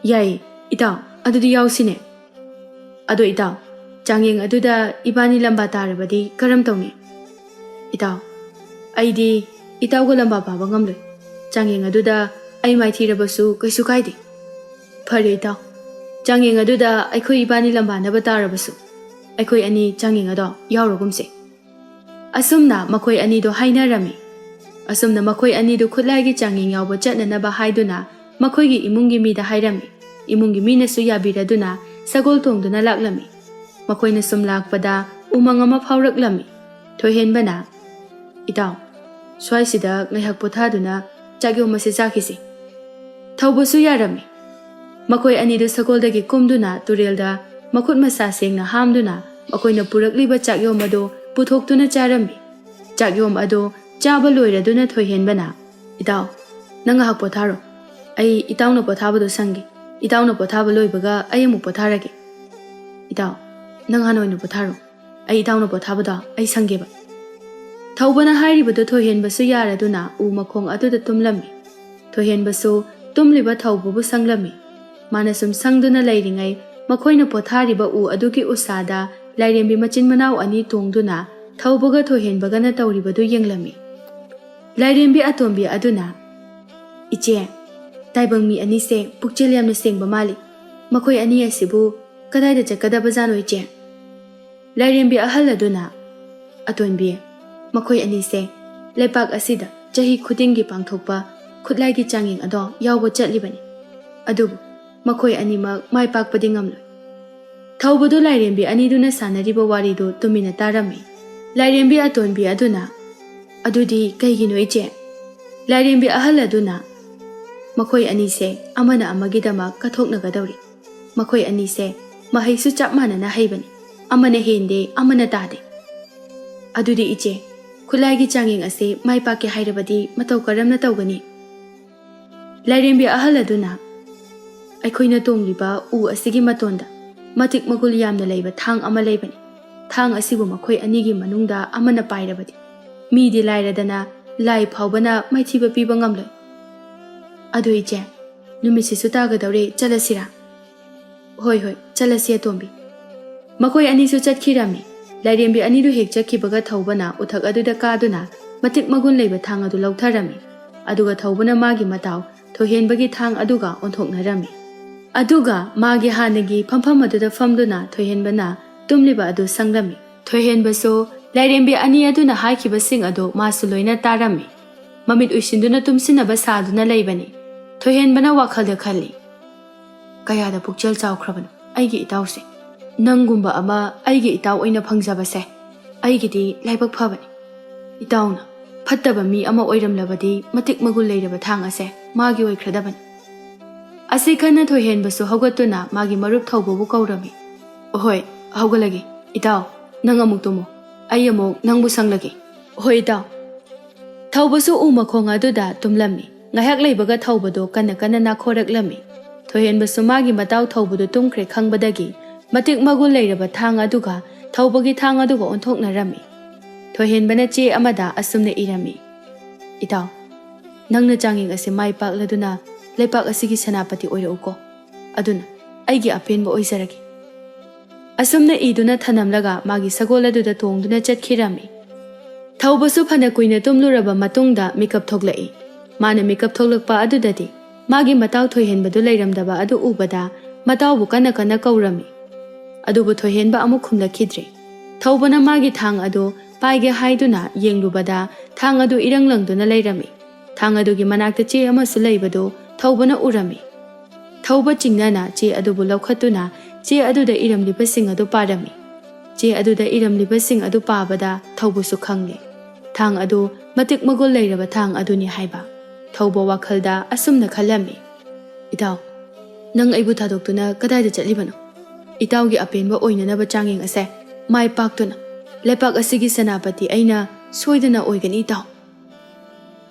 "ꯌꯥꯏꯌꯦ, ꯏꯇꯥꯎ, ꯑꯗꯨꯗꯤ ꯌꯥꯎꯁꯤꯅꯦ꯫ ꯑꯗꯣ ꯏꯇꯥꯎ, ꯆꯥꯡꯌꯦꯡ ꯑꯗꯨꯗ ꯏꯕꯥꯅꯤ ꯂꯝꯕꯥ ꯇꯥꯔꯕꯗꯤ ꯀꯔꯝ ꯇꯧꯅꯤ? ꯏꯇꯥꯎ, ꯑꯩꯗꯤ ꯏꯇꯥꯎꯒ ꯂꯝꯕꯥ ꯄꯥꯕ ꯉꯝꯂꯣꯏ꯫ ꯆꯥꯡꯌꯦꯡ ꯑꯗꯨꯗ ꯑꯩ ꯃꯥꯏꯊꯤꯔꯕꯁꯨ ꯀꯩꯁꯨ ꯀꯥꯏꯗꯦ꯫ ꯐꯔꯦ ꯏꯇꯥꯎ, ꯆꯥꯡꯌꯦꯡ ꯑꯗꯨꯗ ꯑꯩꯈꯣꯏ ꯏꯕꯥꯅꯤ ꯂꯝꯕꯥꯅꯕ ꯇꯥꯔꯕꯁꯨ ꯑꯩꯈꯣꯏ ꯑꯅꯤ ꯆꯥꯡꯌꯦꯡ ꯑꯗꯣ ꯌꯥꯎꯔꯒꯨꯝꯁꯦ꯫ ꯑꯁꯨꯝꯅ ꯃꯈꯣꯏ ꯑꯅꯤꯗꯣ ꯍꯥꯏꯅꯔꯝꯃꯤ꯫ ꯑꯁꯨꯝꯅ ꯃꯈꯣꯏ ꯑꯅꯤꯗꯨ ꯈꯨꯠꯂꯥꯏꯒꯤ ꯆꯥꯡꯌꯦꯡ ꯌꯥꯎꯕ ꯆꯠꯅꯅꯕ ꯍꯥꯏꯗꯨꯅ ꯃꯈꯣꯏꯒꯤ ꯏꯃꯨꯡꯒꯤ ꯃꯤꯗ ꯍꯥꯏꯔꯝꯃꯤ꯫ ꯏꯃꯨꯡꯒꯤ ꯃꯤꯅꯁꯨ ꯌꯥꯕꯤꯔꯗꯨꯅ ꯁꯒꯣꯜ ꯇꯣꯡꯗꯨꯅ ꯂꯥꯛꯂꯝꯃꯤ꯫ ꯃꯈꯣꯏꯅ ꯁꯨꯝ ꯂꯥꯛꯄꯗ ꯎꯃꯪ ꯑꯃ ꯐꯥꯎꯔꯛꯂꯝꯃꯤ꯫ ꯊꯣꯏꯍꯦꯟꯕꯅ, "ꯏꯇꯥꯎ, ꯁ꯭ꯋꯥꯏꯁꯤꯗ ꯉꯥꯏꯍꯥꯛ ꯄꯣꯊꯥꯗꯨꯅ ꯆꯥꯛ ꯌꯣꯝ ꯑꯁꯤ ꯆꯥꯈꯤꯁꯤ꯫" ꯊꯧꯕꯁꯨ ꯌꯥꯔꯝꯃꯤ꯫ ꯃꯈꯣꯏ ꯑꯅꯤꯗꯨ ꯁꯒꯣꯜꯗꯒꯤ ꯀꯨꯝꯗꯨꯅ ꯇꯨꯔꯦꯜꯗ ꯃꯈꯨꯠ ꯃꯁꯥ ꯁꯦꯡꯅ ꯍꯥꯝꯗꯨꯅ ꯃꯈꯣꯏꯅ ꯄꯨꯔꯛꯂꯤꯕ ꯆꯥꯛꯌꯣꯝ ꯑꯗꯨ ꯄꯨꯊꯣꯛꯇꯨꯅ ꯆꯥꯔꯝꯃꯤ꯫ ꯆꯥꯛꯌꯣꯝ ꯑꯗꯨ ꯆꯥꯕ ꯂꯣꯏꯔꯗꯨꯅ ꯊꯣꯏꯍꯦꯟꯕꯅ, "ꯏꯇꯥꯎ, ꯅꯪ ꯉꯥꯏꯍꯥꯛ ꯄꯣꯊꯥꯔꯣ꯫ ꯑꯩ ꯏꯇꯥꯎꯅ ꯄꯣꯊꯥꯕꯗꯣ ꯁꯪꯒꯦ꯫ ꯏꯇꯥꯎꯅ ꯄꯣꯊꯥꯕ ꯂꯣꯏꯕꯒ ꯑꯩ ꯑꯃꯨꯛ ꯄꯣꯊꯥꯔꯒꯦ꯫ ꯏꯇꯥꯎ, ꯅꯪ ꯍꯥꯟꯅ ꯑꯣꯏꯅ ꯄꯣꯊꯥꯔꯣ꯫ ꯑꯩ ꯏꯇꯥꯎꯅ ꯄꯣꯊꯥꯕꯗꯣ ꯑꯩ ꯁꯪꯒꯦꯕ꯫" ꯊꯧꯕꯅ ꯍꯥꯏꯔꯤꯕꯗꯨ ꯊꯣꯏꯍꯦꯟꯕꯁꯨ ꯌꯥꯔꯗꯨꯅ ꯎ ꯃꯈꯣꯡ ꯑꯗꯨꯗ ꯇꯨꯝꯂꯝꯃꯤ꯫ ꯊꯣꯏꯍꯦꯟꯕꯁꯨ ꯇꯨꯝꯂꯤꯕ ꯊꯧꯕꯕꯨ ꯁꯪꯂꯝꯃꯤ꯫ ꯃꯥꯅ ꯁꯨꯝ ꯁꯪꯗꯨꯅ ꯂꯩꯔꯤꯉꯩ ꯃꯈꯣꯏꯅ ꯄꯣꯊꯥꯔꯤꯕ ꯎ ꯑꯗꯨꯒꯤ ꯎꯁꯥꯗ ꯂꯥꯏꯔꯦꯝꯕꯤ ꯃꯆꯤꯟ ꯃꯅꯥꯎ ꯑꯅꯤ ꯇꯣꯡꯗꯨꯅ ꯊꯧꯕꯒ ꯊꯣꯏꯍꯦꯟꯕꯒꯅ ꯇꯧꯔꯤꯕꯗꯨ ꯌꯦꯡꯂꯝꯃꯤ꯫ ꯂꯥꯏꯔꯦꯝꯕꯤ ꯑꯇꯣꯝꯕꯤ ꯑꯗꯨꯅ, "ꯏꯆꯦ, ꯇꯥꯏꯕꯪ ꯃꯤ ꯑꯅꯤꯁꯦ ꯄꯨꯛꯆꯦꯜ ꯌꯥꯝꯅ ꯁꯦꯡꯕ ꯃꯥꯜꯂꯤ꯫ ꯃꯈꯣꯏ ꯑꯅꯤ ꯑꯁꯤꯕꯨ ꯀꯗꯥꯏꯗ ꯆꯠꯀꯗꯕꯖꯥꯠꯅꯣ ꯏꯆꯦ?" ꯂꯥꯏꯔꯦꯝꯕꯤ ꯑꯍꯜ ꯑꯗꯨꯅ, "ꯑꯇꯣꯟꯕꯤ, ꯃꯈꯣꯏ ꯑꯅꯤꯁꯦ ꯂꯩꯄꯥꯛ ꯑꯁꯤꯗ ꯆꯍꯤ ꯈꯨꯗꯤꯡꯒꯤ ꯄꯥꯡꯊꯣꯛꯄ ꯈꯨꯠꯂꯥꯏꯒꯤ ꯆꯥꯡꯌꯦꯡ ꯑꯗꯣ ꯌꯥꯎꯕ ꯆꯠꯂꯤꯕꯅꯤ꯫ ꯑꯗꯨꯕꯨ ꯃꯈꯣꯏ ꯑꯅꯤꯃꯛ ꯃꯥꯏ ꯄꯥꯛꯄꯗꯤ ꯉꯝꯂꯣꯏ꯫" ꯊꯧꯕꯗꯨ ꯂꯥꯏꯔꯦꯝꯕꯤ ꯑꯅꯤꯗꯨꯅ ꯁꯥꯟꯅꯔꯤꯕ ꯋꯥꯔꯤꯗꯨ ꯇꯨꯃꯤꯟꯅ ꯇꯥꯔꯝꯃꯤ꯫ ꯂꯥꯏꯔꯦꯝꯕꯤ ꯑꯇꯣꯟꯕꯤ ꯑꯗꯨꯅ, "ꯑꯗꯨꯗꯤ ꯀꯩꯒꯤꯅꯣ ꯏꯆꯦ?" ꯂꯥꯏꯔꯦꯝꯕꯤ ꯑꯍꯜ ꯑꯗꯨꯅ, "ꯃꯈꯣꯏ ꯑꯅꯤꯁꯦ ꯑꯃꯅ ꯑꯃꯒꯤꯗꯃꯛ ꯀꯠꯊꯣꯛꯅꯒꯗꯧꯔꯤ꯫ ꯃꯈꯣꯏ ꯑꯅꯤꯁꯦ ꯃꯍꯩꯁꯨ ꯆꯞ ꯃꯥꯟꯅꯅ ꯍꯩꯕꯅꯤ꯫ ꯑꯃꯅ ꯍꯦꯟꯗꯦ, ꯑꯃꯅ ꯇꯥꯗꯦ꯫ ꯑꯗꯨꯗꯤ ꯏꯆꯦ, ꯈꯨꯠꯂꯥꯏꯒꯤ ꯆꯥꯡꯌꯦꯡ ꯑꯁꯤ ꯃꯥꯏ ꯄꯥꯛꯀꯦ ꯍꯥꯏꯔꯕꯗꯤ ꯃꯇꯧ ꯀꯔꯝꯅ ꯇꯧꯒꯅꯤ?" ꯂꯥꯏꯔꯦꯝꯕꯤ ꯑꯍꯜ ꯑꯗꯨꯅ, "ꯑꯩꯈꯣꯏꯅ ꯇꯣꯡꯂꯤꯕ ꯎ ꯑꯁꯤꯒꯤ ꯃꯇꯣꯟꯗ ꯃꯇꯤꯛ ꯃꯒꯨꯜ ꯌꯥꯝꯅ ꯂꯩꯕ ꯊꯥꯡ ꯑꯃ ꯂꯩꯕꯅꯤ꯫ ꯊꯥꯡ ꯑꯁꯤꯕꯨ ꯃꯈꯣꯏ ꯑꯅꯤꯒꯤ ꯃꯅꯨꯡꯗ ꯑꯃꯅ ꯄꯥꯏꯔꯕꯗꯤ ꯃꯤꯗꯤ ꯂꯥꯏꯔꯗꯅ ꯂꯥꯏ ꯐꯥꯎꯕꯅ ꯃꯥꯏꯊꯤꯕ ꯄꯤꯕ ꯉꯝꯂꯣꯏ꯫ ꯑꯗꯨ ꯏꯆꯦ, ꯅꯨꯃꯤꯠꯁꯤꯁꯨ ꯇꯥꯒꯗꯧꯔꯦ, ꯆꯠꯂꯁꯤꯔꯥ?" "ꯍꯣꯏ, ꯍꯣꯏ, ꯆꯠꯂꯁꯤ ꯑꯇꯣꯝꯕꯤ꯫" ꯃꯈꯣꯏ ꯑꯅꯤꯁꯨ ꯆꯠꯈꯤꯔꯝꯃꯤ꯫ ꯂꯥꯏꯔꯦꯝꯕꯤ ꯑꯅꯤꯗꯨ ꯍꯦꯛ ꯆꯠꯈꯤꯕꯒ ꯊꯧꯕꯅ ꯎꯊꯛ ꯑꯗꯨꯗ ꯀꯥꯗꯨꯅ ꯃꯇꯤꯛ ꯃꯒꯨꯟ ꯂꯩꯕ ꯊꯥꯡ ꯑꯗꯨ ꯂꯧꯊꯔꯝꯃꯤ꯫ ꯑꯗꯨꯒ ꯊꯧꯕꯅ ꯃꯥꯒꯤ ꯃꯇꯥꯎ ꯊꯣꯏꯍꯦꯟꯕꯒꯤ ꯊꯥꯡ ꯑꯗꯨꯒ ꯑꯣꯟꯊꯣꯛꯅꯔꯝꯃꯤ꯫ ꯑꯗꯨꯒ ꯃꯥꯒꯤ ꯍꯥꯟꯅꯒꯤ ꯐꯝꯐꯝ ꯑꯗꯨꯗ ꯐꯝꯗꯨꯅ ꯊꯣꯏꯍꯦꯟꯕꯅ ꯇꯨꯝꯂꯤꯕ ꯑꯗꯨ ꯁꯪꯂꯝꯃꯤ꯫ ꯊꯣꯏꯍꯦꯟꯕꯁꯨ ꯂꯥꯏꯔꯦꯝꯕꯤ ꯑꯅꯤ ꯑꯗꯨꯅ ꯍꯥꯏꯈꯤꯕꯁꯤꯡ ꯑꯗꯨ ꯃꯥꯁꯨ ꯂꯣꯏꯅ ꯇꯥꯔꯝꯃꯤ꯫ ꯃꯃꯤꯠ ꯎꯏꯁꯤꯟꯗꯨꯅ ꯇꯨꯝꯁꯤꯟꯅꯕ ꯁꯥꯗꯨꯅ ꯂꯩꯕꯅꯤ꯫ ꯊꯣꯏꯍꯦꯟꯕꯅ ꯋꯥꯈꯜꯗ ꯈꯜꯂꯤ, "ꯀꯌꯥꯗ ꯄꯨꯛꯆꯦꯜ ꯆꯥꯎꯈ꯭ꯔꯕꯅꯣ ꯑꯩꯒꯤ ꯏꯇꯥꯎꯁꯦ꯫ ꯅꯪꯒꯨꯝꯕ ꯑꯃ ꯑꯩꯒꯤ ꯏꯇꯥꯎ ꯑꯣꯏꯅ ꯐꯪꯖꯕꯁꯦ ꯑꯩꯒꯤꯗꯤ ꯂꯥꯏꯕꯛ ꯐꯕꯅꯤ꯫ ꯏꯇꯥꯎꯅ ꯐꯠꯇꯕ ꯃꯤ ꯑꯃ ꯑꯣꯏꯔꯝꯂꯕꯗꯤ ꯃꯇꯤꯛ ꯃꯒꯨꯟ ꯂꯩꯔꯕ ꯊꯥꯡ ꯑꯁꯦ ꯃꯥꯒꯤ ꯑꯣꯏꯈ꯭ꯔꯗꯕꯅꯤ"꯫ ꯑꯁꯤ ꯈꯟꯅ ꯊꯣꯏꯍꯦꯟꯕꯁꯨ ꯍꯧꯒꯠꯇꯨꯅ ꯃꯥꯒꯤ ꯃꯔꯨꯞ ꯊꯧꯕꯕꯨ ꯀꯧꯔꯝꯃꯤ꯫ "ꯑꯍꯣꯏ, ꯍꯧꯒꯠꯂꯒꯦ꯫ ꯏꯇꯥꯎ, ꯅꯪ ꯑꯃꯨꯛ ꯇꯨꯝꯃꯨ꯫ ꯑꯩ ꯑꯃꯨꯛ ꯅꯪꯕꯨ ꯁꯪꯂꯒꯦ"꯫ "ꯍꯣꯏ ꯏꯇꯥꯎ"꯫ ꯊꯧꯕꯁꯨ ꯎ ꯃꯈꯣꯡ ꯑꯗꯨꯗ ꯇꯨꯝꯂꯝꯃꯤ꯫ ꯉꯥꯏꯍꯥꯛ ꯂꯩꯕꯒ ꯊꯧꯕꯗꯨ ꯀꯟꯅ ꯀꯟꯅ ꯅꯥꯈꯣꯔꯛꯂꯝꯃꯤ꯫ ꯊꯣꯏꯍꯦꯟꯕꯁꯨ ꯃꯥꯒꯤ ꯃꯇꯥꯎ ꯊꯧꯕꯗꯨ ꯇꯨꯝꯈ꯭ꯔꯦ ꯈꯪꯕꯗꯒꯤ ꯃꯇꯤꯛ ꯃꯒꯨꯟ ꯂꯩꯔꯕ ꯊꯥꯡ ꯑꯗꯨꯒ ꯊꯧꯕꯒꯤ ꯊꯥꯡ ꯑꯗꯨꯒ ꯑꯣꯟꯊꯣꯛꯅꯔꯝꯃꯤ꯫ ꯊꯣꯏꯍꯦꯟꯕꯅ ꯆꯦ ꯑꯃꯗ ꯑꯁꯨꯝꯅ ꯏꯔꯝꯃꯤ, "ꯏꯇꯥꯎ, ꯅꯪꯅ ꯆꯥꯡꯌꯦꯡ ꯑꯁꯤ ꯃꯥꯏ ꯄꯥꯛꯂꯗꯨꯅ ꯂꯩꯄꯥꯛ ꯑꯁꯤꯒꯤ ꯁꯦꯅꯥꯄꯇꯤ ꯑꯣꯏꯔꯛꯎꯀꯣ꯫ ꯑꯗꯨꯅ ꯑꯩꯒꯤ ꯑꯄꯦꯟꯕ ꯑꯣꯏꯖꯔꯒꯦ"꯫ ꯑꯁꯨꯝꯅ ꯏꯗꯨꯅ ꯊꯅꯝꯂꯒ ꯃꯥꯒꯤ ꯁꯒꯣꯜ ꯑꯗꯨꯗ ꯇꯣꯡꯗꯨꯅ ꯆꯠꯈꯤꯔꯝꯃꯤ꯫ ꯊꯧꯕꯁꯨ ꯐꯅ ꯀꯨꯏꯅ ꯇꯨꯝꯂꯨꯔꯕ ꯃꯇꯨꯡꯗ ꯃꯤꯀꯞ ꯊꯣꯛꯂꯛꯏ꯫ ꯃꯥꯅ ꯃꯤꯀꯞ ꯊꯣꯛꯂꯛꯄ ꯑꯗꯨꯗꯗꯤ ꯃꯥꯒꯤ ꯃꯇꯥꯎ ꯊꯣꯏꯍꯦꯟꯕꯗꯨ ꯂꯩꯔꯝꯗꯕ ꯑꯗꯨ ꯎꯕꯗ ꯃꯇꯥꯎꯕꯨ ꯀꯟꯅ ꯀꯟꯅ ꯀꯧꯔꯝꯃꯤ꯫ ꯑꯗꯨꯕꯨ ꯊꯣꯏꯍꯦꯟꯕ ꯑꯃꯨꯛ ꯈꯨꯝꯂꯛꯈꯤꯗ꯭ꯔꯦ꯫ ꯊꯧꯕꯅ ꯃꯥꯒꯤ ꯊꯥꯡ ꯑꯗꯨ ꯄꯥꯏꯒꯦ ꯍꯥꯏꯗꯨꯅ ꯌꯦꯡꯂꯨꯕꯗ ꯊꯥꯡ ꯑꯗꯨ ꯏꯔꯪ ꯂꯪꯗꯨꯅ ꯂꯩꯔꯝꯃꯤ꯫ ꯊꯥꯡ ꯑꯗꯨꯒꯤ ꯃꯅꯥꯛꯇ ꯆꯦ ꯑꯃꯁꯨ ꯂꯩꯕꯗꯨ ꯊꯧꯕꯅ ꯎꯔꯝꯃꯤ꯫ ꯊꯧꯕ ꯆꯤꯡꯅꯅ ꯆꯦ ꯑꯗꯨꯕꯨ ꯂꯧꯈꯠꯇꯨꯅ ꯆꯦ ꯑꯗꯨꯗ ꯏꯔꯝꯂꯤꯕꯁꯤꯡ ꯑꯗꯨ ꯄꯥꯔꯝꯃꯤ꯫ ꯆꯦ ꯑꯗꯨꯗ ꯏꯔꯝꯂꯤꯕꯁꯤꯡ ꯑꯗꯨ ꯄꯥꯕꯗ ꯊꯧꯕꯁꯨ ꯈꯪꯂꯦ꯫ ꯊꯥꯡ ꯑꯗꯨ ꯃꯇꯤꯛ ꯃꯒꯨꯟ ꯂꯩꯔꯕ ꯊꯥꯡ ꯑꯗꯨꯅꯤ ꯍꯥꯏꯕ꯫ ꯊꯧꯕ ꯋꯥꯈꯜꯗ ꯑꯁꯨꯝꯅ ꯈꯜꯂꯝꯃꯤ, "ꯏꯇꯥꯎ, ꯅꯪ ꯑꯩꯕꯨ ꯊꯥꯗꯣꯛꯇꯨꯅ ꯀꯗꯥꯏꯗ ꯆꯠꯂꯤꯕꯅꯣ? ꯏꯇꯥꯎꯒꯤ ꯑꯄꯦꯟꯕ ꯑꯣꯏꯅꯅꯕ ꯆꯥꯡꯌꯦꯡ ꯑꯁꯦ ꯃꯥꯏ ꯄꯥꯛꯇꯨꯅ ꯂꯩꯄꯥꯛ ꯑꯁꯤꯒꯤ ꯁꯦꯅꯥꯄꯇꯤ ꯑꯩꯅ ꯁꯣꯏꯗꯅ ꯑꯣꯏꯒꯅꯤ ꯏꯇꯥꯎ"꯫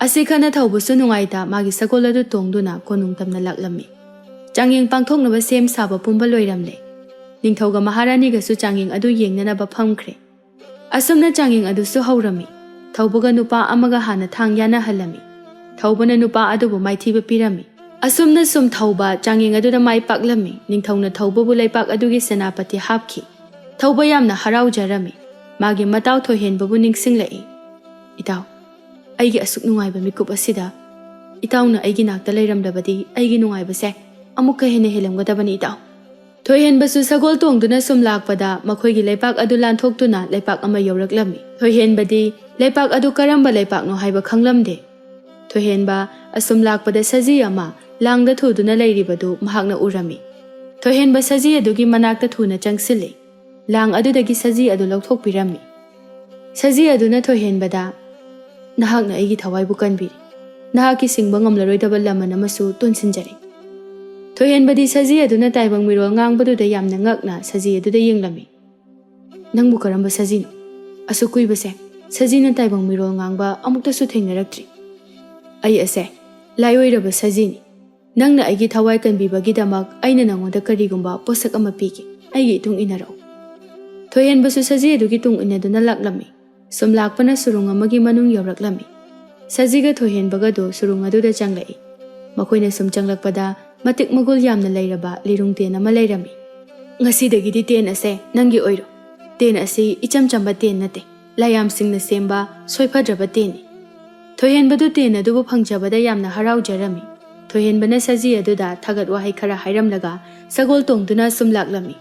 ꯑꯁꯤ ꯈꯟꯅ ꯊꯧꯕꯁꯨ ꯅꯨꯡꯉꯥꯏꯇ ꯃꯥꯒꯤ ꯁꯒꯣꯜ ꯑꯗꯨ ꯇꯣꯡꯗꯨꯅ ꯀꯣꯅꯨꯡ ꯇꯝꯅ ꯂꯥꯛꯂꯝꯃꯤ꯫ ꯆꯥꯡꯌꯦꯡ ꯄꯥꯡꯊꯣꯛꯅꯕ ꯁꯦꯝ ꯁꯥꯕ ꯄꯨꯝꯕ ꯂꯣꯏꯔꯝꯂꯦ꯫ ꯅꯤꯡꯊꯧꯒ ꯃꯍꯥꯔꯥꯅꯤꯒꯁꯨ ꯆꯥꯡꯌꯦꯡ ꯑꯗꯨ ꯌꯦꯡꯅꯅꯕ ꯐꯝꯈ꯭ꯔꯦ꯫ ꯑꯁꯨꯝꯅ ꯆꯥꯡꯌꯦꯡ ꯑꯗꯨꯁꯨ ꯍꯧꯔꯝꯃꯤ꯫ ꯊꯧꯕꯒ ꯅꯨꯄꯥ ꯑꯃꯒ ꯍꯥꯟꯅ ꯊꯥꯡ ꯌꯥꯅꯍꯜꯂꯝꯃꯤ꯫ ꯊꯧꯕꯅ ꯅꯨꯄꯥ ꯑꯗꯨꯕꯨ ꯃꯥꯏꯊꯤꯕ ꯄꯤꯔꯝꯃꯤ꯫ ꯑꯁꯨꯝꯅ ꯁꯨꯝ ꯊꯧꯕ ꯆꯥꯡꯌꯦꯡ ꯑꯗꯨꯗ ꯃꯥꯏ ꯄꯥꯛꯂꯝꯃꯤ꯫ ꯅꯤꯡꯊꯧꯅ ꯊꯧꯕꯕꯨ ꯂꯩꯄꯥꯛ ꯑꯗꯨꯒꯤ ꯁꯦꯅꯥꯄꯇꯤ ꯍꯥꯞꯈꯤ꯫ ꯊꯧꯕ ꯌꯥꯝꯅ ꯍꯔꯥꯎꯖꯔꯝꯃꯤ꯫ ꯃꯥꯒꯤ ꯃꯇꯥꯎ ꯊꯣꯏꯍꯦꯟꯕꯕꯨ ꯅꯤꯡꯁꯤꯡꯂꯛꯏ꯫ "ꯏꯇꯥꯎ, ꯑꯩꯒꯤ ꯑꯁꯨꯛ ꯅꯨꯡꯉꯥꯏꯕ ꯃꯤꯀꯨꯞ ꯑꯁꯤꯗ ꯏꯇꯥꯎꯅ ꯑꯩꯒꯤ ꯅꯥꯛꯇ ꯂꯩꯔꯝꯂꯕꯗꯤ ꯑꯩꯒꯤ ꯅꯨꯡꯉꯥꯏꯕꯁꯦ ꯑꯃꯨꯛꯀ ꯍꯦꯟꯅ ꯍꯦꯜꯂꯝꯒꯗꯕꯅꯤ ꯏꯇꯥꯎ꯫" ꯊꯣꯏꯍꯦꯟꯕꯁꯨ ꯁꯒꯣꯜ ꯇꯣꯡꯗꯨꯅ ꯁꯨꯝ ꯂꯥꯛꯄꯗ ꯃꯈꯣꯏꯒꯤ ꯂꯩꯄꯥꯛ ꯑꯗꯨ ꯂꯥꯟꯊꯣꯛꯇꯨꯅ ꯂꯩꯄꯥꯛ ꯑꯃ ꯌꯧꯔꯛꯂꯝꯃꯤ꯫ ꯊꯣꯏꯍꯦꯟꯕꯗꯤ ꯂꯩꯄꯥꯛ ꯑꯗꯨ ꯀꯔꯝꯕ ꯂꯩꯄꯥꯛꯅꯣ ꯍꯥꯏꯕ ꯈꯪꯂꯝꯗꯦ꯫ ꯊꯣꯏꯍꯦꯟꯕ ꯑꯁꯨꯝ ꯂꯥꯛꯄꯗ ꯁꯖꯤ ꯑꯃ ꯂꯥꯡꯗ ꯊꯨꯗꯨꯅ ꯂꯩꯔꯤꯕꯗꯨ ꯃꯍꯥꯛꯅ ꯎꯔꯝꯃꯤ꯫ ꯊꯣꯏꯍꯦꯟꯕ ꯁꯖꯤ ꯑꯗꯨꯒꯤ ꯃꯅꯥꯛꯇ ꯊꯨꯅ ꯆꯪꯁꯤꯜꯂꯤ꯫ ꯂꯥꯡ ꯑꯗꯨꯗꯒꯤ ꯁꯖꯤ ꯑꯗꯨ ꯂꯧꯊꯣꯛꯄꯤꯔꯝꯃꯤ꯫ ꯁꯖꯤ ꯑꯗꯨꯅ ꯊꯣꯏꯍꯦꯟꯕꯗ, "ꯅꯍꯥꯛꯅ ꯑꯩꯒꯤ ꯊꯋꯥꯏꯕꯨ ꯀꯟꯕꯤꯔꯤ꯫ ꯅꯍꯥꯛꯀꯤ ꯁꯤꯡꯕ ꯉꯝꯂꯔꯣꯏꯗꯕ ꯂꯃꯟ ꯑꯃꯁꯨ ꯇꯣꯟꯁꯤꯟꯖꯔꯤ꯫" ꯊꯣꯏꯍꯦꯟꯕꯗꯤ ꯁꯖꯤ ꯑꯗꯨꯅ ꯇꯥꯏꯕꯪ ꯃꯤꯔꯣꯜ ꯉꯥꯡꯕꯗꯨꯗ ꯌꯥꯝꯅ ꯉꯛꯅ ꯁꯖꯤ ꯑꯗꯨꯗ ꯌꯦꯡꯂꯝꯃꯤ꯫ "ꯅꯪꯕꯨ ꯀꯔꯝꯕ ꯁꯖꯤꯅꯣ? ꯑꯁꯨꯛ ꯀꯨꯏꯕꯁꯦ ꯁꯖꯤꯅ ꯇꯥꯏꯕꯪ ꯃꯤꯔꯣꯜ ꯉꯥꯡꯕ ꯑꯃꯨꯛꯇꯁꯨ ꯊꯦꯡꯅꯔꯛꯇ꯭ꯔꯤ꯫ ꯑꯩ ꯑꯁꯦ ꯂꯥꯏꯑꯣꯏꯔꯕ ꯁꯖꯤꯅꯤ꯫ ꯅꯪꯅ ꯑꯩꯒꯤ ꯊꯋꯥꯏ ꯀꯟꯕꯤꯕꯒꯤꯗꯃꯛ ꯑꯩꯅ ꯅꯉꯣꯟꯗ ꯀꯔꯤꯒꯨꯝꯕ ꯄꯣꯠꯁꯛ ꯑꯃ ꯄꯤꯒꯦ꯫ ꯑꯩꯒꯤ ꯏꯇꯨꯡ ꯏꯟꯅꯔꯛꯎ꯫" ꯊꯣꯏꯍꯦꯟꯕꯁꯨ ꯁꯖꯤ ꯑꯗꯨꯒꯤ ꯇꯨꯡ ꯏꯟꯅꯗꯨꯅ ꯂꯥꯛꯂꯝꯃꯤ꯫ ꯁꯨꯝ ꯂꯥꯛꯄꯅ ꯁꯨꯔꯨꯡ ꯑꯃꯒꯤ ꯃꯅꯨꯡ ꯌꯧꯔꯛꯂꯝꯃꯤ꯫ ꯁꯖꯤꯒ ꯊꯣꯏꯍꯦꯟꯕꯒꯗꯨ ꯁꯨꯔꯨꯡ ꯑꯗꯨꯗ ꯆꯪꯂꯛꯏ꯫ ꯃꯈꯣꯏꯅ ꯁꯨꯝ ꯆꯪꯂꯛꯄꯗ ꯃꯇꯤꯛ ꯃꯒꯨꯜ ꯌꯥꯝꯅ ꯂꯩꯔꯕ ꯂꯤꯔꯨꯡ ꯇꯦꯟ ꯑꯃ ꯂꯩꯔꯝꯃꯤ꯫ "ꯉꯁꯤꯗꯒꯤꯗꯤ ꯇꯦꯟ ꯑꯁꯦ ꯅꯪꯒꯤ ꯑꯣꯏꯔꯣ꯫ ꯇꯦꯟ ꯑꯁꯤ ꯏꯆꯝ ꯆꯝꯕ ꯇꯦꯟ ꯅꯠꯇꯦ, ꯂꯥꯏꯌꯥꯝꯁꯤꯡꯅ ꯁꯦꯝꯕ ꯁꯣꯏꯐꯗ꯭ꯔꯕ ꯇꯦꯟꯅꯤ꯫" ꯊꯣꯏꯍꯦꯟꯕꯗꯨ ꯇꯦꯟ ꯑꯗꯨꯕꯨ ꯐꯪꯖꯕꯗ ꯌꯥꯝꯅ ꯍꯔꯥꯎꯖꯔꯝꯃꯤ꯫ ꯊꯣꯏꯍꯦꯟꯕꯅ ꯁꯖꯤ ꯑꯗꯨꯗ ꯊꯥꯒꯠ ꯋꯥꯍꯩ ꯈꯔ ꯍꯥꯏꯔꯝꯂꯒ ꯁꯒꯣꯜ ꯇꯣꯡꯗꯨꯅ ꯁꯨꯝ ꯂꯥꯛꯂꯝꯃꯤ꯫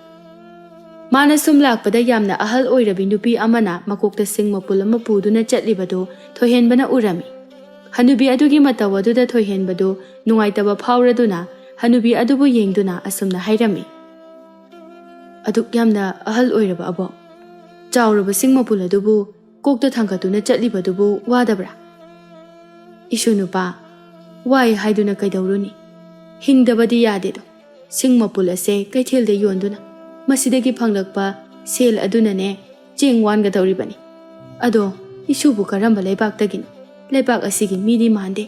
ꯃꯥꯅ ꯁꯨꯝ ꯂꯥꯛꯄꯗ ꯌꯥꯝꯅ ꯑꯍꯜ ꯑꯣꯏꯔꯕꯤ ꯅꯨꯄꯤ ꯑꯃꯅ ꯃꯀꯣꯛꯇ ꯁꯤꯡ ꯃꯄꯨꯜ ꯑꯃ ꯄꯨꯗꯨꯅ ꯆꯠꯂꯤꯕꯗꯨ ꯊꯣꯏꯍꯦꯟꯕꯅ ꯎꯔꯝꯃꯤ꯫ ꯍꯅꯨꯕꯤ ꯑꯗꯨꯒꯤ ꯃꯇꯧ ꯑꯗꯨꯗ ꯊꯣꯏꯍꯦꯟꯕꯗꯨ ꯅꯨꯡꯉꯥꯏꯇꯕ ꯐꯥꯎꯔꯗꯨꯅ ꯍꯅꯨꯕꯤ ꯑꯗꯨꯕꯨ ꯌꯦꯡꯗꯨꯅ ꯑꯁꯨꯝꯅ ꯍꯥꯏꯔꯝꯃꯤ, "ꯑꯗꯨꯛ ꯌꯥꯝꯅ ꯑꯍꯜ ꯑꯣꯏꯔꯕ ꯑꯕꯣꯛ, ꯆꯥꯎꯔꯕ ꯁꯤꯡ ꯃꯄꯨꯜ ꯑꯗꯨꯕꯨ ꯀꯣꯛꯇ ꯊꯥꯡꯒꯠꯇꯨꯅ ꯆꯠꯂꯤꯕꯗꯨꯕꯨ ꯋꯥꯗꯕ꯭ꯔꯥ?" "ꯏꯁꯨ ꯅꯨꯄꯥ, ꯋꯥꯏ ꯍꯥꯏꯗꯨꯅ ꯀꯩꯗꯧꯔꯨꯅꯤ? ꯍꯤꯡꯗꯕꯗꯤ ꯌꯥꯗꯦꯗꯣ꯫ ꯁꯤꯡ ꯃꯄꯨꯜ ꯑꯁꯦ ꯀꯩꯊꯦꯜꯗ ꯌꯣꯟꯗꯨꯅ ꯃꯁꯤꯗꯒꯤ ꯐꯪꯂꯛꯄ ꯁꯦꯜ ꯑꯗꯨꯅꯅꯦ ꯆꯦꯡ ꯋꯥꯟꯒꯗꯧꯔꯤꯕꯅꯤ꯫ ꯑꯗꯣ ꯏꯁꯨꯕꯨ ꯀꯔꯝꯕ ꯂꯩꯕꯥꯛꯇꯒꯤꯅꯣ? ꯂꯩꯕꯥꯛ ꯑꯁꯤꯒꯤ ꯃꯤꯗꯤ ꯃꯥꯟꯗꯦ꯫"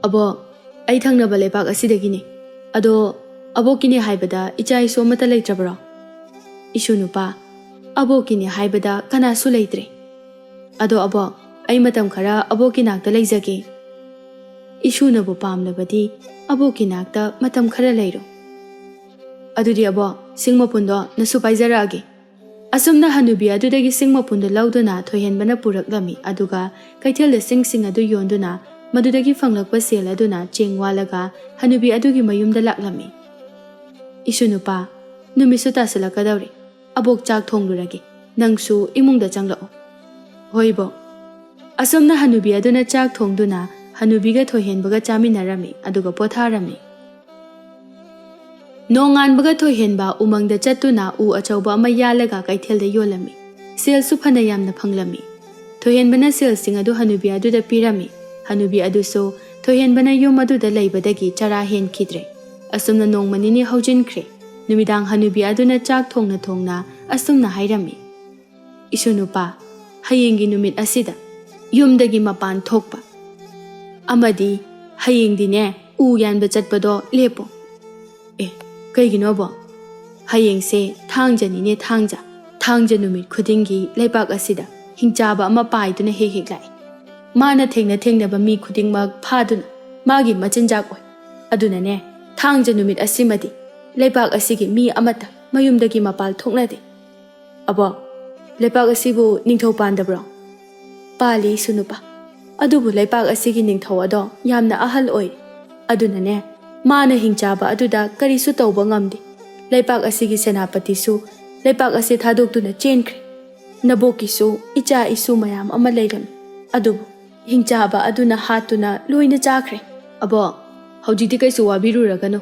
"ꯑꯕꯣꯛ, ꯑꯩ ꯊꯪꯅꯕ ꯂꯩꯕꯥꯛ ꯑꯁꯤꯗꯒꯤꯅꯤ꯫ ꯑꯗꯣ ꯑꯕꯣꯛꯀꯤꯅꯦ ꯍꯥꯏꯕꯗ ꯏꯆꯥ ꯏꯁꯨ ꯑꯃꯠꯇ ꯂꯩꯇ꯭ꯔꯕ꯭ꯔꯣ?" "ꯏꯁꯨ ꯅꯨꯄꯥ, ꯑꯕꯣꯛꯀꯤꯅꯦ ꯍꯥꯏꯕꯗ ꯀꯅꯥꯁꯨ ꯂꯩꯇ꯭ꯔꯦ꯫ ꯑꯗꯣ ꯑꯕꯣꯛ, ꯑꯩ ꯃꯇꯝ ꯈꯔ ꯑꯕꯣꯛꯀꯤ ꯅꯥꯛꯇ ꯂꯩꯖꯒꯦ꯫" "ꯏꯁꯨꯅꯕꯨ ꯄꯥꯝꯂꯕꯗꯤ ꯑꯕꯣꯛꯀꯤ ꯅꯥꯛꯇ ꯃꯇꯝ ꯈꯔ ꯂꯩꯔꯣ꯫ ꯑꯗꯨꯗꯤ ꯑꯕꯣꯛ, ꯁꯤꯡ ꯃꯄꯨꯟꯗꯣ ꯅꯁꯨ ꯄꯥꯏꯖꯔꯛꯑꯒꯦ꯫" ꯑꯁꯨꯝꯅ ꯍꯅꯨꯕꯤ ꯑꯗꯨꯗꯒꯤ ꯁꯤꯡ ꯃꯄꯨꯟꯗꯨ ꯂꯧꯗꯨꯅ ꯊꯣꯏꯍꯦꯟꯕꯅ ꯄꯨꯔꯛꯂꯝꯃꯤ, ꯑꯗꯨꯒ ꯀꯩꯊꯦꯜꯗ ꯁꯤꯡꯁꯤꯡ ꯑꯗꯨ ꯌꯣꯟꯗꯨꯅ ꯃꯗꯨꯗꯒꯤ ꯐꯪꯂꯛꯄ ꯁꯦꯜ ꯑꯗꯨꯅ ꯆꯦꯡ ꯋꯥꯜꯂꯒ ꯍꯅꯨꯕꯤ ꯑꯗꯨꯒꯤ ꯃꯌꯨꯝꯗ ꯂꯥꯛꯂꯝꯃꯤ꯫ "ꯏꯁꯨ ꯅꯨꯄꯥ, ꯅꯨꯃꯤꯠꯁꯨ ꯇꯥꯁꯤꯜꯂꯛꯀꯗꯧꯔꯦ꯫ ꯑꯕꯣꯛ ꯆꯥꯛ ꯊꯣꯡꯂꯨꯔꯒꯦ, ꯅꯪꯁꯨ ꯏꯃꯨꯡꯗ ꯆꯪꯂꯛꯎ꯫" "ꯍꯣꯏ ꯕꯣꯛ꯫" ꯑꯁꯨꯝꯅ ꯍꯅꯨꯕꯤ ꯑꯗꯨꯅ ꯆꯥꯛ ꯊꯣꯡꯗꯨꯅ ꯍꯅꯨꯕꯤꯒ ꯊꯣꯏꯍꯦꯟꯕꯒ ꯆꯥꯃꯤꯟꯅꯔꯝꯃꯤ, ꯑꯗꯨꯒ ꯄꯣꯊꯥꯔꯝꯃꯤ꯫ ꯅꯣꯡꯉꯥꯟꯕꯒ ꯊꯣꯏꯍꯦꯟꯕ ꯎꯃꯪꯗ ꯆꯠꯇꯨꯅ ꯎ ꯑꯆꯧꯕ ꯑꯃ ꯌꯥꯜꯂꯒ ꯀꯩꯊꯦꯜꯗ ꯌꯣꯜꯂꯝꯃꯤ꯫ ꯁꯦꯜꯁꯨ ꯐꯅ ꯌꯥꯝꯅ ꯐꯪꯂꯝꯃꯤ꯫ ꯊꯣꯏꯍꯦꯟꯕꯅ ꯁꯦꯜꯁꯤꯡ ꯑꯗꯨ ꯍꯅꯨꯕꯤ ꯑꯗꯨꯗ ꯄꯤꯔꯝꯃꯤ꯫ ꯍꯅꯨꯕꯤ ꯑꯗꯨꯁꯨ ꯊꯣꯏꯍꯦꯟꯕꯅ ꯌꯨꯝ ꯑꯗꯨꯗ ꯂꯩꯕꯗꯒꯤ ꯆꯔꯥ ꯍꯦꯟꯈꯤꯗ꯭ꯔꯦ꯫ ꯑꯁꯨꯝꯅ ꯅꯣꯡꯃ ꯅꯤꯅꯤ ꯍꯧꯖꯤꯟꯈ꯭ꯔꯦ꯫ ꯅꯨꯃꯤꯗꯥꯡ ꯍꯅꯨꯕꯤ ꯑꯗꯨꯅ ꯆꯥꯛ ꯊꯣꯡꯅ ꯊꯣꯡꯅ ꯑꯁꯨꯝꯅ ꯍꯥꯏꯔꯝꯃꯤ, "ꯏꯁꯨ ꯅꯨꯄꯥ, ꯍꯌꯦꯡꯒꯤ ꯅꯨꯃꯤꯠ ꯑꯁꯤꯗ ꯌꯨꯝꯗꯒꯤ ꯃꯄꯥꯟ ꯊꯣꯛꯄ ꯑꯃꯗꯤ ꯍꯌꯦꯡꯗꯤꯅꯦ ꯎ ꯌꯥꯟꯕ ꯆꯠꯄꯗꯣ ꯂꯦꯞꯄꯣ꯫" "ꯑꯦ, ꯀꯩꯒꯤꯅꯣꯕꯣ?" "ꯍꯌꯦꯡꯁꯦ ꯊꯥꯡꯖꯅꯤꯅꯦ, ꯊꯥꯡꯖ꯫ ꯊꯥꯡꯖ ꯅꯨꯃꯤꯠ ꯈꯨꯗꯤꯡꯒꯤ ꯂꯩꯕꯥꯛ ꯑꯁꯤꯗ ꯍꯤꯡꯆꯥꯕ ꯑꯃ ꯄꯥꯏꯗꯨꯅ ꯍꯦꯛ ꯍꯦꯛ ꯂꯥꯛꯏ꯫ ꯃꯥꯅ ꯊꯦꯡꯅ ꯊꯦꯡꯅꯕ ꯃꯤ ꯈꯨꯗꯤꯡꯃꯛ ꯐꯥꯗꯨꯅ ꯃꯥꯒꯤ ꯃꯆꯤꯟꯖꯥꯛ ꯑꯣꯏ꯫ ꯑꯗꯨꯅꯅꯦ, ꯊꯥꯡꯖ ꯅꯨꯃꯤꯠ ꯑꯁꯤꯃꯗꯤ ꯂꯩꯕꯥꯛ ꯑꯁꯤꯒꯤ ꯃꯤ ꯑꯃꯠꯇ ꯃꯌꯨꯝꯗꯒꯤ ꯃꯄꯥꯜ ꯊꯣꯛꯅꯗꯦ꯫" "ꯑꯕꯣ, ꯂꯩꯄꯥꯛ ꯑꯁꯤꯕꯨ ꯅꯤꯡꯊꯧ ꯄꯥꯟꯗꯕ꯭ꯔꯣ?" "ꯄꯥꯜꯂꯤ, ꯏꯁꯨ ꯅꯨꯄꯥ꯫ ꯑꯗꯨꯕꯨ ꯂꯩꯄꯥꯛ ꯑꯁꯤꯒꯤ ꯅꯤꯡꯊꯧ ꯑꯗꯣ ꯌꯥꯝꯅ ꯑꯍꯜ ꯑꯣꯏ꯫ ꯑꯗꯨꯅꯅꯦ, ꯃꯥꯅ ꯍꯤꯡꯆꯥꯕ ꯑꯗꯨꯗ ꯀꯔꯤꯁꯨ ꯇꯧꯕ ꯉꯝꯗꯦ꯫ ꯂꯩꯄꯥꯛ ꯑꯁꯤꯒꯤ ꯁꯦꯅꯥꯄꯇꯤꯁꯨ ꯂꯩꯄꯥꯛ ꯑꯁꯤ ꯊꯥꯗꯣꯛꯇꯨꯅ ꯆꯦꯟꯈ꯭ꯔꯦ꯫ ꯅꯕꯣꯛꯀꯤꯁꯨ ꯏꯆꯥ ꯏꯁꯨ ꯃꯌꯥꯝ ꯑꯃ ꯂꯩꯔꯝꯃꯤ꯫ ꯑꯗꯨꯕꯨ ꯍꯤꯡꯆꯥꯕ ꯑꯗꯨꯅ ꯍꯥꯠꯇꯨꯅ ꯂꯣꯏꯅ ꯆꯥꯈ꯭ꯔꯦ꯫" "ꯑꯕꯣ, ꯍꯧꯖꯤꯛꯇꯤ ꯀꯩꯁꯨ ꯋꯥꯕꯤꯔꯨꯔꯒꯅꯨ꯫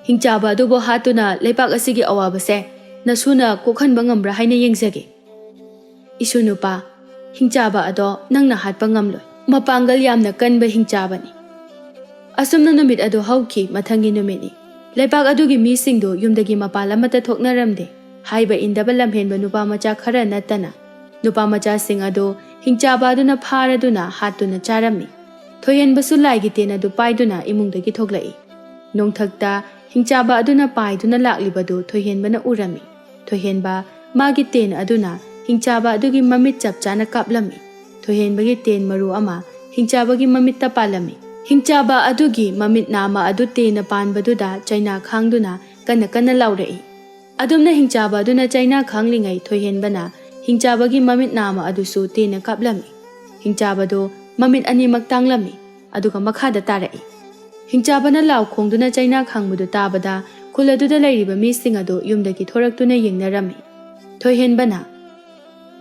ꯍꯤꯡꯆꯥꯕ ꯑꯗꯨꯕꯨ ꯍꯥꯠꯇꯨꯅ ꯂꯩꯄꯥꯛ ꯑꯁꯤꯒꯤ ꯑꯋꯥꯕꯁꯦ ꯅꯁꯨꯅ ꯀꯣꯛꯍꯟꯕ ꯉꯝꯕ꯭ꯔꯥ ꯍꯥꯏꯅ ꯌꯦꯡꯖꯒꯦ꯫" "ꯏꯁꯨ ꯅꯨꯄꯥ, ꯍꯤꯡꯆꯥꯕ ꯑꯗꯣ ꯅꯪꯅ ꯍꯥꯠꯄ ꯉꯝꯂꯣꯏ꯫ ꯃꯄꯥꯡꯒꯜ ꯌꯥꯝꯅ ꯀꯟꯕ ꯍꯤꯡꯆꯥꯕꯅꯤ꯫" ꯑꯁꯨꯝꯅ ꯅꯨꯃꯤꯠ ꯑꯗꯨ ꯍꯧꯈꯤ꯫ ꯃꯊꯪꯒꯤ ꯅꯨꯃꯤꯠꯅꯤ꯫ ꯂꯩꯄꯥꯛ ꯑꯗꯨꯒꯤ ꯃꯤꯁꯤꯡꯗꯨ ꯌꯨꯝꯗꯒꯤ ꯃꯄꯥꯟ ꯑꯃꯠꯇ ꯊꯣꯛꯅꯔꯝꯗꯦ꯫ ꯍꯥꯏꯕ ꯏꯟꯗꯕ ꯂꯝꯍꯦꯟꯕ ꯅꯨꯄꯥ ꯃꯆꯥ ꯈꯔ ꯅꯠꯇꯅ꯫ ꯅꯨꯄꯥ ꯃꯆꯥꯁꯤꯡ ꯑꯗꯨ ꯍꯤꯡꯆꯥꯕ ꯑꯗꯨꯅ ꯐꯥꯔꯗꯨꯅ ꯍꯥꯠꯇꯨꯅ ꯆꯥꯔꯝꯃꯤ꯫ ꯊꯣꯏꯍꯦꯟꯕꯁꯨ ꯂꯥꯏꯒꯤ ꯇꯦꯟ ꯑꯗꯨ ꯄꯥꯏꯗꯨꯅ ꯏꯃꯨꯡꯗꯒꯤ ꯊꯣꯛꯂꯛꯏ꯫ ꯅꯣꯡꯊꯛꯇ ꯍꯤꯡꯆꯥꯕ ꯑꯗꯨꯅ ꯄꯥꯏꯗꯨꯅ ꯂꯥꯛꯂꯤꯕꯗꯨ ꯊꯣꯏꯍꯦꯟꯕꯅ ꯎꯔꯝꯃꯤ꯫ ꯊꯣꯏꯍꯦꯟꯕ ꯃꯥꯒꯤ ꯇꯦꯟ ꯑꯗꯨꯅ ꯍꯤꯡꯆꯥꯕ ꯑꯗꯨꯒꯤ ꯃꯃꯤꯠ ꯆꯞ ꯆꯥꯅ ꯀꯥꯞꯂꯝꯃꯤ꯫ ꯊꯣꯏꯍꯦꯟꯕꯒꯤ ꯇꯦꯟ ꯃꯔꯨ ꯑꯃ ꯍꯤꯡꯆꯥꯕꯒꯤ ꯃꯃꯤꯠꯇ ꯄꯥꯜꯂꯝꯃꯤ꯫ ꯍꯤꯡꯆꯥꯕ ꯑꯗꯨꯒꯤ ꯃꯃꯤꯠ ꯅꯥꯝꯃ ꯑꯗꯨ ꯇꯦꯟꯅ ꯄꯥꯟꯕꯗꯨꯗ ꯆꯩꯅꯥ ꯈꯥꯡꯗꯨꯅ ꯀꯟꯅ ꯀꯟꯅ ꯂꯥꯎꯔꯛꯏ꯫ ꯑꯗꯨꯝꯅ ꯍꯤꯡꯆꯥꯕ ꯑꯗꯨꯅ ꯆꯩꯅꯥ ꯈꯥꯡꯂꯤꯉꯩ ꯊꯣꯏꯍꯦꯟꯕꯅ ꯍꯤꯡꯆꯥꯕꯒꯤ ꯃꯃꯤꯠ ꯅꯥꯝꯃ ꯑꯗꯨꯁꯨ ꯇꯦꯟꯅ ꯀꯥꯞꯂꯝꯃꯤ꯫ ꯍꯤꯡꯆꯥꯕꯗꯣ ꯃꯃꯤꯠ ꯑꯅꯤꯃꯛ ꯇꯥꯡꯂꯝꯃꯤ, ꯑꯗꯨꯒ ꯃꯈꯥꯗ ꯇꯥꯔꯛꯏ꯫ ꯍꯤꯡꯆꯥꯕꯅ ꯂꯥꯎ ꯈꯣꯡꯗꯨꯅ ꯆꯩꯅꯥ ꯈꯥꯡꯕꯗꯨ ꯇꯥꯕꯗ ꯈꯨꯜ ꯑꯗꯨꯗ ꯂꯩꯔꯤꯕ ꯃꯤꯁꯤꯡ ꯑꯗꯨ ꯌꯨꯝꯗꯒꯤ ꯊꯣꯔꯛꯇꯨꯅ ꯌꯦꯡꯅꯔꯝꯃꯤ꯫ ꯊꯣꯏꯍꯦꯟꯕꯅ,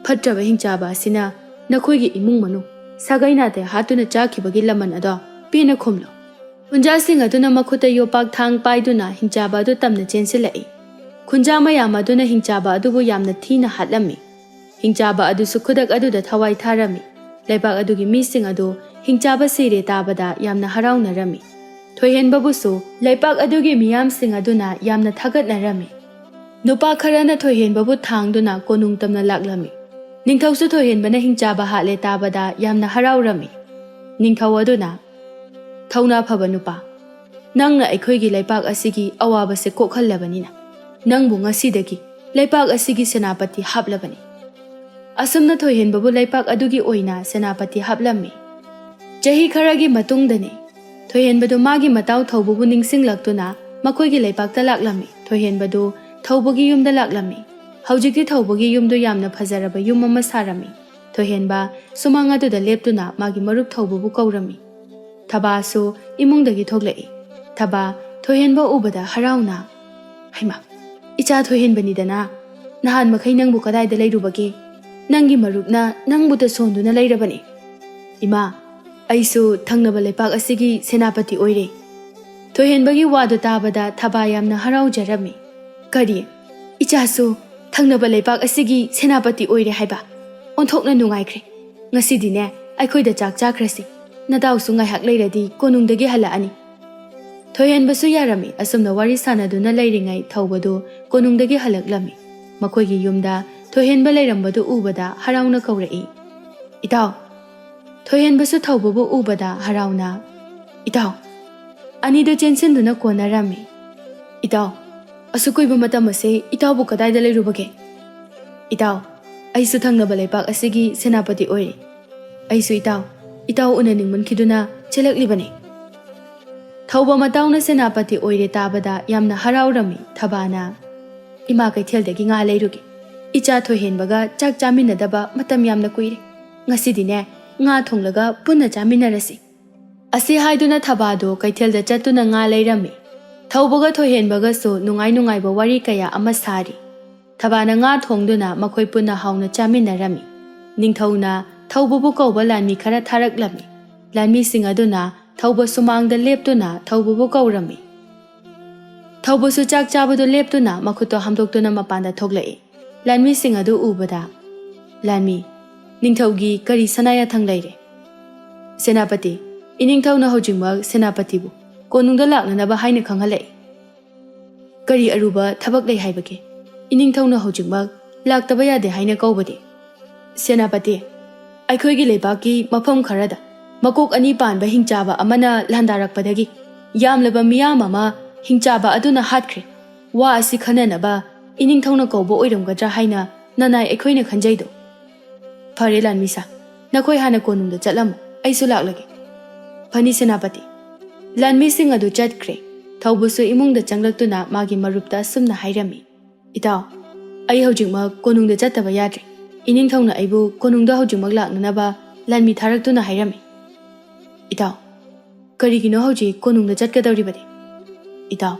"ꯐꯠꯇ꯭ꯔꯕ ꯍꯤꯡꯆꯥꯕ ꯑꯁꯤꯅ ꯅꯈꯣꯏꯒꯤ ꯏꯃꯨꯡ ꯃꯅꯨꯡ ꯁꯥꯒꯩ ꯅꯥꯇꯩ ꯍꯥꯠꯇꯨꯅ ꯆꯥꯈꯤꯕꯒꯤ ꯂꯃꯟ ꯑꯗꯣ ꯄꯦꯟꯅ ꯈꯨꯝꯂꯨ"꯫ ꯈꯨꯟꯖꯥꯁꯤꯡ ꯑꯗꯨꯅ ꯃꯈꯨꯠꯇ ꯌꯣꯄꯥꯛ ꯊꯥꯡ ꯄꯥꯏꯗꯨꯅ ꯍꯤꯡꯆꯥꯕ ꯑꯗꯨ ꯇꯝꯅ ꯆꯦꯟꯁꯤꯜꯂꯛꯏ꯫ ꯈꯨꯟꯖꯥ ꯃꯌꯥꯝ ꯑꯗꯨꯅ ꯍꯤꯡꯆꯥꯕ ꯑꯗꯨꯕꯨ ꯌꯥꯝꯅ ꯊꯤꯅ ꯍꯥꯠꯂꯝꯃꯤ꯫ ꯍꯤꯡꯆꯥꯕ ꯑꯗꯨꯁꯨ ꯈꯨꯗꯛ ꯑꯗꯨꯗ ꯊꯋꯥꯏ ꯊꯥꯔꯝꯃꯤ꯫ ꯂꯩꯕꯥꯛ ꯑꯗꯨꯒꯤ ꯃꯤꯁꯤꯡ ꯑꯗꯨ ꯍꯤꯡꯆꯥꯕ ꯁꯤꯔꯦ ꯇꯥꯕꯗ ꯌꯥꯝꯅ ꯍꯔꯥꯎꯅꯔꯝꯃꯤ꯫ ꯊꯣꯏꯍꯦꯟꯕꯕꯨꯁꯨ ꯂꯩꯄꯥꯛ ꯑꯗꯨꯒꯤ ꯃꯤꯌꯥꯝꯁꯤꯡ ꯑꯗꯨꯅ ꯌꯥꯝꯅ ꯊꯥꯒꯠꯅꯔꯝꯃꯤ꯫ ꯅꯨꯄꯥ ꯈꯔꯅ ꯊꯣꯏꯍꯦꯟꯕꯕꯨ ꯊꯥꯡꯗꯨꯅ ꯀꯣꯅꯨꯡ ꯇꯝꯅ ꯂꯥꯛꯂꯝꯃꯤ꯫ ꯅꯤꯡꯊꯧꯁꯨ ꯊꯣꯏꯍꯦꯟꯕꯅ ꯍꯤꯡꯆꯥꯕ ꯍꯥꯠꯂꯦ ꯇꯥꯕꯗ ꯌꯥꯝꯅ ꯍꯔꯥꯎꯔꯝꯃꯤ꯫ ꯅꯤꯡꯊꯧ ꯑꯗꯨꯅ, "ꯊꯧꯅꯥ ꯐꯕ ꯅꯨꯄꯥ, ꯅꯪꯅ ꯑꯩꯈꯣꯏꯒꯤ ꯂꯩꯄꯥꯛ ꯑꯁꯤꯒꯤ ꯑꯋꯥꯕꯁꯦ ꯀꯣꯛꯍꯜꯂꯕꯅꯤꯅ, ꯅꯪꯕꯨ ꯉꯁꯤꯗꯒꯤ ꯂꯩꯄꯥꯛ ꯑꯁꯤꯒꯤ ꯁꯦꯅꯥꯄꯇꯤ ꯍꯥꯞꯂꯕꯅꯤ"꯫ ꯑꯁꯨꯝꯅ ꯊꯣꯏꯍꯦꯟꯕꯕꯨ ꯂꯩꯄꯥꯛ ꯑꯗꯨꯒꯤ ꯑꯣꯏꯅ ꯁꯦꯅꯥꯄꯇꯤ ꯍꯥꯞꯂꯝꯃꯤ꯫ ꯆꯍꯤ ꯈꯔꯒꯤ ꯃꯇꯨꯡꯗꯅꯤ꯫ ꯊꯣꯏꯍꯦꯟꯕꯗꯨ ꯃꯥꯒꯤ ꯃꯇꯥꯎ ꯊꯧꯕꯕꯨ ꯅꯤꯡꯁꯤꯡꯂꯛꯇꯨꯅ ꯃꯈꯣꯏꯒꯤ ꯂꯩꯄꯥꯛꯇ ꯂꯥꯛꯂꯝꯃꯤ꯫ ꯊꯣꯏꯍꯦꯟꯕꯗꯨ ꯊꯧꯕꯒꯤ ꯌꯨꯝꯗ ꯂꯥꯛꯂꯝꯃꯤ꯫ ꯍꯧꯖꯤꯛꯇꯤ ꯊꯧꯕꯒꯤ ꯌꯨꯝꯗꯨ ꯌꯥꯝꯅ ꯐꯖꯔꯕ ꯌꯨꯝ ꯑꯃ ꯁꯥꯔꯝꯃꯤ꯫ ꯊꯣꯏꯍꯦꯟꯕ ꯁꯨꯃꯥꯡ ꯑꯗꯨꯗ ꯂꯦꯞꯇꯨꯅ ꯃꯥꯒꯤ ꯃꯔꯨꯞ ꯊꯧꯕꯕꯨ ꯀꯧꯔꯝꯃꯤ꯫ ꯊꯕꯥꯁꯨ ꯏꯃꯨꯡꯗꯒꯤ ꯊꯣꯛꯂꯛꯏ꯫ ꯊꯕꯥ ꯊꯣꯏꯍꯦꯟꯕ ꯎꯕꯗ ꯍꯔꯥꯎꯅ, "ꯍꯩꯃꯥ, ꯏꯆꯥ ꯊꯣꯏꯍꯦꯟꯕꯅꯤꯗꯅ꯫ ꯅꯍꯥꯟ ꯃꯈꯩ ꯅꯪꯕꯨ ꯀꯗꯥꯏꯗ ꯂꯩꯔꯨꯕꯒꯦ? ꯅꯪꯒꯤ ꯃꯔꯨꯞꯅ ꯅꯪꯕꯨ ꯇꯁꯣꯟꯗꯨꯅ ꯂꯩꯔꯕꯅꯤ꯫ ꯏꯃꯥ, ꯑꯩꯁꯨ ꯊꯪꯅꯕ ꯂꯩꯄꯥꯛ ꯑꯁꯤꯒꯤ ꯁꯦꯅꯥꯄꯇꯤ ꯑꯣꯏꯔꯦ"꯫ ꯊꯣꯏꯍꯦꯟꯕꯒꯤ ꯋꯥꯗꯨ ꯇꯥꯕꯗ ꯊꯕꯥ ꯌꯥꯝꯅ ꯍꯔꯥꯎꯖꯔꯝꯃꯤ꯫ "ꯀꯔꯤ? ꯏꯆꯥꯁꯨ ꯊꯪꯅꯕ ꯂꯩꯄꯥꯛ ꯑꯁꯤꯒꯤ ꯁꯦꯅꯥꯄꯇꯤ ꯑꯣꯏꯔꯦ ꯍꯥꯏꯕ? ꯑꯣꯟꯊꯣꯛꯅ ꯅꯨꯡꯉꯥꯏꯈ꯭ꯔꯦ꯫ ꯉꯁꯤꯗꯤꯅꯦ, ꯑꯩꯈꯣꯏꯗ ꯆꯥꯛ ꯆꯥꯈ꯭ꯔꯁꯤ꯫ ꯅꯇꯥꯎꯁꯨ ꯉꯥꯏꯍꯥꯛ ꯂꯩꯔꯗꯤ ꯀꯣꯅꯨꯡꯗꯒꯤ ꯍꯜꯂꯛꯑꯅꯤ"꯫ ꯊꯣꯏꯍꯦꯟꯕꯁꯨ ꯌꯥꯔꯝꯃꯤ꯫ ꯑꯁꯨꯝꯅ ꯋꯥꯔꯤ ꯁꯥꯟꯅꯗꯨꯅ ꯂꯩꯔꯤꯉꯩ ꯊꯧꯕꯗꯨ ꯀꯣꯅꯨꯡꯗꯒꯤ ꯍꯜꯂꯛꯂꯝꯃꯤ꯫ ꯃꯈꯣꯏꯒꯤ ꯌꯨꯝꯗ ꯊꯣꯏꯍꯦꯟꯕ ꯂꯩꯔꯝꯕꯗꯨ ꯎꯕꯗ ꯍꯔꯥꯎꯅ ꯀꯧꯔꯛꯏ, "ꯏꯇꯥꯎ!" ꯊꯣꯏꯍꯦꯟꯕꯁꯨ ꯊꯧꯕꯕꯨ ꯎꯕꯗ ꯍꯔꯥꯎꯅ, "ꯏꯇꯥꯎ!" ꯑꯅꯤꯗꯨ ꯆꯦꯟꯁꯤꯟꯗꯨꯅ ꯀꯣꯟꯅꯔꯝꯃꯤ꯫ "ꯏꯇꯥꯎ, ꯑꯁꯨꯛ ꯀꯨꯏꯕ ꯃꯇꯝ ꯑꯁꯦ ꯏꯇꯥꯎꯕꯨ ꯀꯗꯥꯏꯗ ꯂꯩꯔꯨꯕꯒꯦ?" "ꯏꯇꯥꯎ, ꯑꯩꯁꯨ ꯊꯪꯅꯕ ꯂꯩꯄꯥꯛ ꯑꯁꯤꯒꯤ ꯁꯦꯅꯥꯄꯇꯤ ꯑꯣꯏꯔꯦ꯫ ꯑꯩꯁꯨ ꯏꯇꯥꯎ, ꯏꯇꯥꯎ ꯎꯅꯅꯤꯡꯃꯟꯈꯤꯗꯨꯅ ꯆꯦꯜꯂꯛꯂꯤꯕꯅꯤ"꯫ ꯊꯧꯕ ꯃꯇꯥꯎꯅ ꯁꯦꯅꯥꯄꯇꯤ ꯑꯣꯏꯔꯦ ꯇꯥꯕꯗ ꯌꯥꯝꯅ ꯍꯔꯥꯎꯔꯝꯃꯤ꯫ ꯊꯕꯥꯅ, "ꯏꯃꯥ, ꯀꯩꯊꯦꯜꯗꯒꯤ ꯉꯥ ꯂꯩꯔꯨꯒꯦ꯫ ꯏꯆꯥ ꯊꯣꯏꯍꯦꯟꯕꯒ ꯆꯥꯛ ꯆꯥꯃꯤꯟꯅꯗꯕ ꯃꯇꯝ ꯌꯥꯝꯅ ꯀꯨꯏꯔꯦ꯫ ꯉꯁꯤꯗꯤꯅꯦ, ꯉꯥ ꯊꯣꯡꯂꯒ ꯄꯨꯟꯅ ꯆꯥꯃꯤꯟꯅꯔꯁꯤ"꯫ ꯑꯁꯤ ꯍꯥꯏꯗꯨꯅ ꯊꯕꯥꯗꯣ ꯀꯩꯊꯦꯜꯗ ꯆꯠꯇꯨꯅ ꯉꯥ ꯂꯩꯔꯝꯃꯤ꯫ ꯊꯧꯕꯒ ꯊꯣꯏꯍꯦꯟꯕꯒꯁꯨ ꯅꯨꯡꯉꯥꯏ ꯅꯨꯡꯉꯥꯏꯕ ꯋꯥꯔꯤ ꯀꯌꯥ ꯑꯃ ꯁꯥꯔꯤ꯫ ꯊꯕꯥꯅ ꯉꯥ ꯊꯣꯡꯗꯨꯅ ꯃꯈꯣꯏ ꯄꯨꯟꯅ ꯍꯥꯎꯅ ꯆꯥꯃꯤꯟꯅꯔꯝꯃꯤ꯫ ꯅꯤꯡꯊꯧꯅ ꯊꯧꯕꯕꯨ ꯀꯧꯕ ꯂꯥꯟꯃꯤ ꯈꯔ ꯊꯥꯔꯛꯂꯝꯃꯤ꯫ ꯂꯥꯟꯃꯤꯁꯤꯡ ꯑꯗꯨꯅ ꯊꯧꯕ ꯁꯨꯃꯥꯡꯗ ꯂꯦꯞꯇꯨꯅ ꯊꯧꯕꯕꯨ ꯀꯧꯔꯝꯃꯤ꯫ ꯊꯧꯕꯁꯨ ꯆꯥꯛ ꯆꯥꯕꯗꯨ ꯂꯦꯞꯇꯨꯅ ꯃꯈꯨꯠꯇꯣ ꯍꯥꯝꯗꯣꯛꯇꯨꯅ ꯃꯄꯥꯟꯗ ꯊꯣꯛꯂꯛꯏ꯫ ꯂꯥꯟꯃꯤꯁꯤꯡ ꯑꯗꯨ ꯎꯕꯗ, "ꯂꯥꯟꯃꯤ, ꯅꯤꯡꯊꯧꯒꯤ ꯀꯔꯤ ꯁꯅꯥ ꯌꯥꯊꯪ ꯂꯩꯔꯦ?" "ꯁꯦꯅꯥꯄꯇꯤ, ꯏꯅꯤꯡꯊꯧꯅ ꯍꯧꯖꯤꯛꯃꯛ ꯁꯦꯅꯥꯄꯇꯤꯕꯨ ꯀꯣꯅꯨꯡꯗ ꯂꯥꯛꯅꯅꯕ ꯍꯥꯏꯅ ꯈꯪꯍꯜꯂꯛꯏ"꯫ "ꯀꯔꯤ ꯑꯔꯨꯕ ꯊꯕꯛ ꯂꯩ ꯍꯥꯏꯕꯒꯦ? ꯏꯅꯤꯡꯊꯧꯅ ꯍꯧꯖꯤꯛꯃꯛ ꯂꯥꯛꯇꯕ ꯌꯥꯗꯦ ꯍꯥꯏꯅ ꯀꯧꯕꯗꯤ?" "ꯁꯦꯅꯥꯄꯇꯤ, ꯑꯩꯈꯣꯏꯒꯤ ꯂꯩꯕꯥꯛꯀꯤ ꯃꯐꯝ ꯈꯔꯗ ꯃꯀꯣꯛ ꯑꯅꯤ ꯄꯥꯟꯕ ꯍꯤꯡꯆꯥꯕ ꯑꯃꯅ ꯂꯥꯟꯗꯥꯔꯛꯄꯗꯒꯤ ꯌꯥꯝꯂꯕ ꯃꯤꯌꯥꯝ ꯑꯃ ꯍꯤꯡꯆꯥꯕ ꯑꯗꯨꯅ ꯍꯥꯠꯈ꯭ꯔꯦ꯫ ꯋꯥ ꯑꯁꯤ ꯈꯟꯅꯅꯕ ꯏꯅꯤꯡꯊꯧꯅ ꯀꯧꯕ ꯑꯣꯏꯔꯝꯒꯗ꯭ꯔꯥ ꯍꯥꯏꯅ ꯅꯅꯥꯏ ꯑꯩꯈꯣꯏꯅ ꯈꯟꯖꯩꯗꯣ"꯫ "ꯐꯔꯦ ꯂꯥꯟꯃꯤꯁꯥ, ꯅꯈꯣꯏ ꯍꯥꯟꯅ ꯀꯣꯅꯨꯡꯗ ꯆꯠꯂꯝꯃꯨ, ꯑꯩꯁꯨ ꯂꯥꯛꯂꯒꯦ"꯫ "ꯐꯅꯤ ꯁꯦꯅꯥꯄꯇꯤ"꯫ ꯂꯥꯟꯃꯤꯁꯤꯡ ꯑꯗꯨ ꯆꯠꯈ꯭ꯔꯦ꯫ ꯊꯧꯕꯁꯨ ꯏꯃꯨꯡꯗ ꯆꯪꯂꯛꯇꯨꯅ ꯃꯥꯒꯤ ꯃꯔꯨꯞꯇ ꯑꯁꯨꯝꯅ ꯍꯥꯏꯔꯝꯃꯤ, "ꯏꯇꯥꯎ, ꯑꯩ ꯍꯧꯖꯤꯛꯃꯛ ꯀꯣꯅꯨꯡꯗ ꯆꯠꯇꯕ ꯌꯥꯗ꯭ꯔꯦ꯫ ꯏꯅꯤꯡꯊꯧꯅ ꯑꯩꯕꯨ ꯀꯣꯅꯨꯡꯗ ꯍꯧꯖꯤꯛꯃꯛ ꯂꯥꯛꯅꯅꯕ ꯂꯥꯟꯃꯤ ꯊꯥꯔꯛꯇꯨꯅ ꯍꯥꯏꯔꯝꯃꯤ"꯫ "ꯏꯇꯥꯎ, ꯀꯔꯤꯒꯤꯅꯣ ꯍꯧꯖꯤꯛ ꯀꯣꯅꯨꯡꯗ ꯆꯠꯀꯗꯧꯔꯤꯕꯗꯤ?" "ꯏꯇꯥꯎ,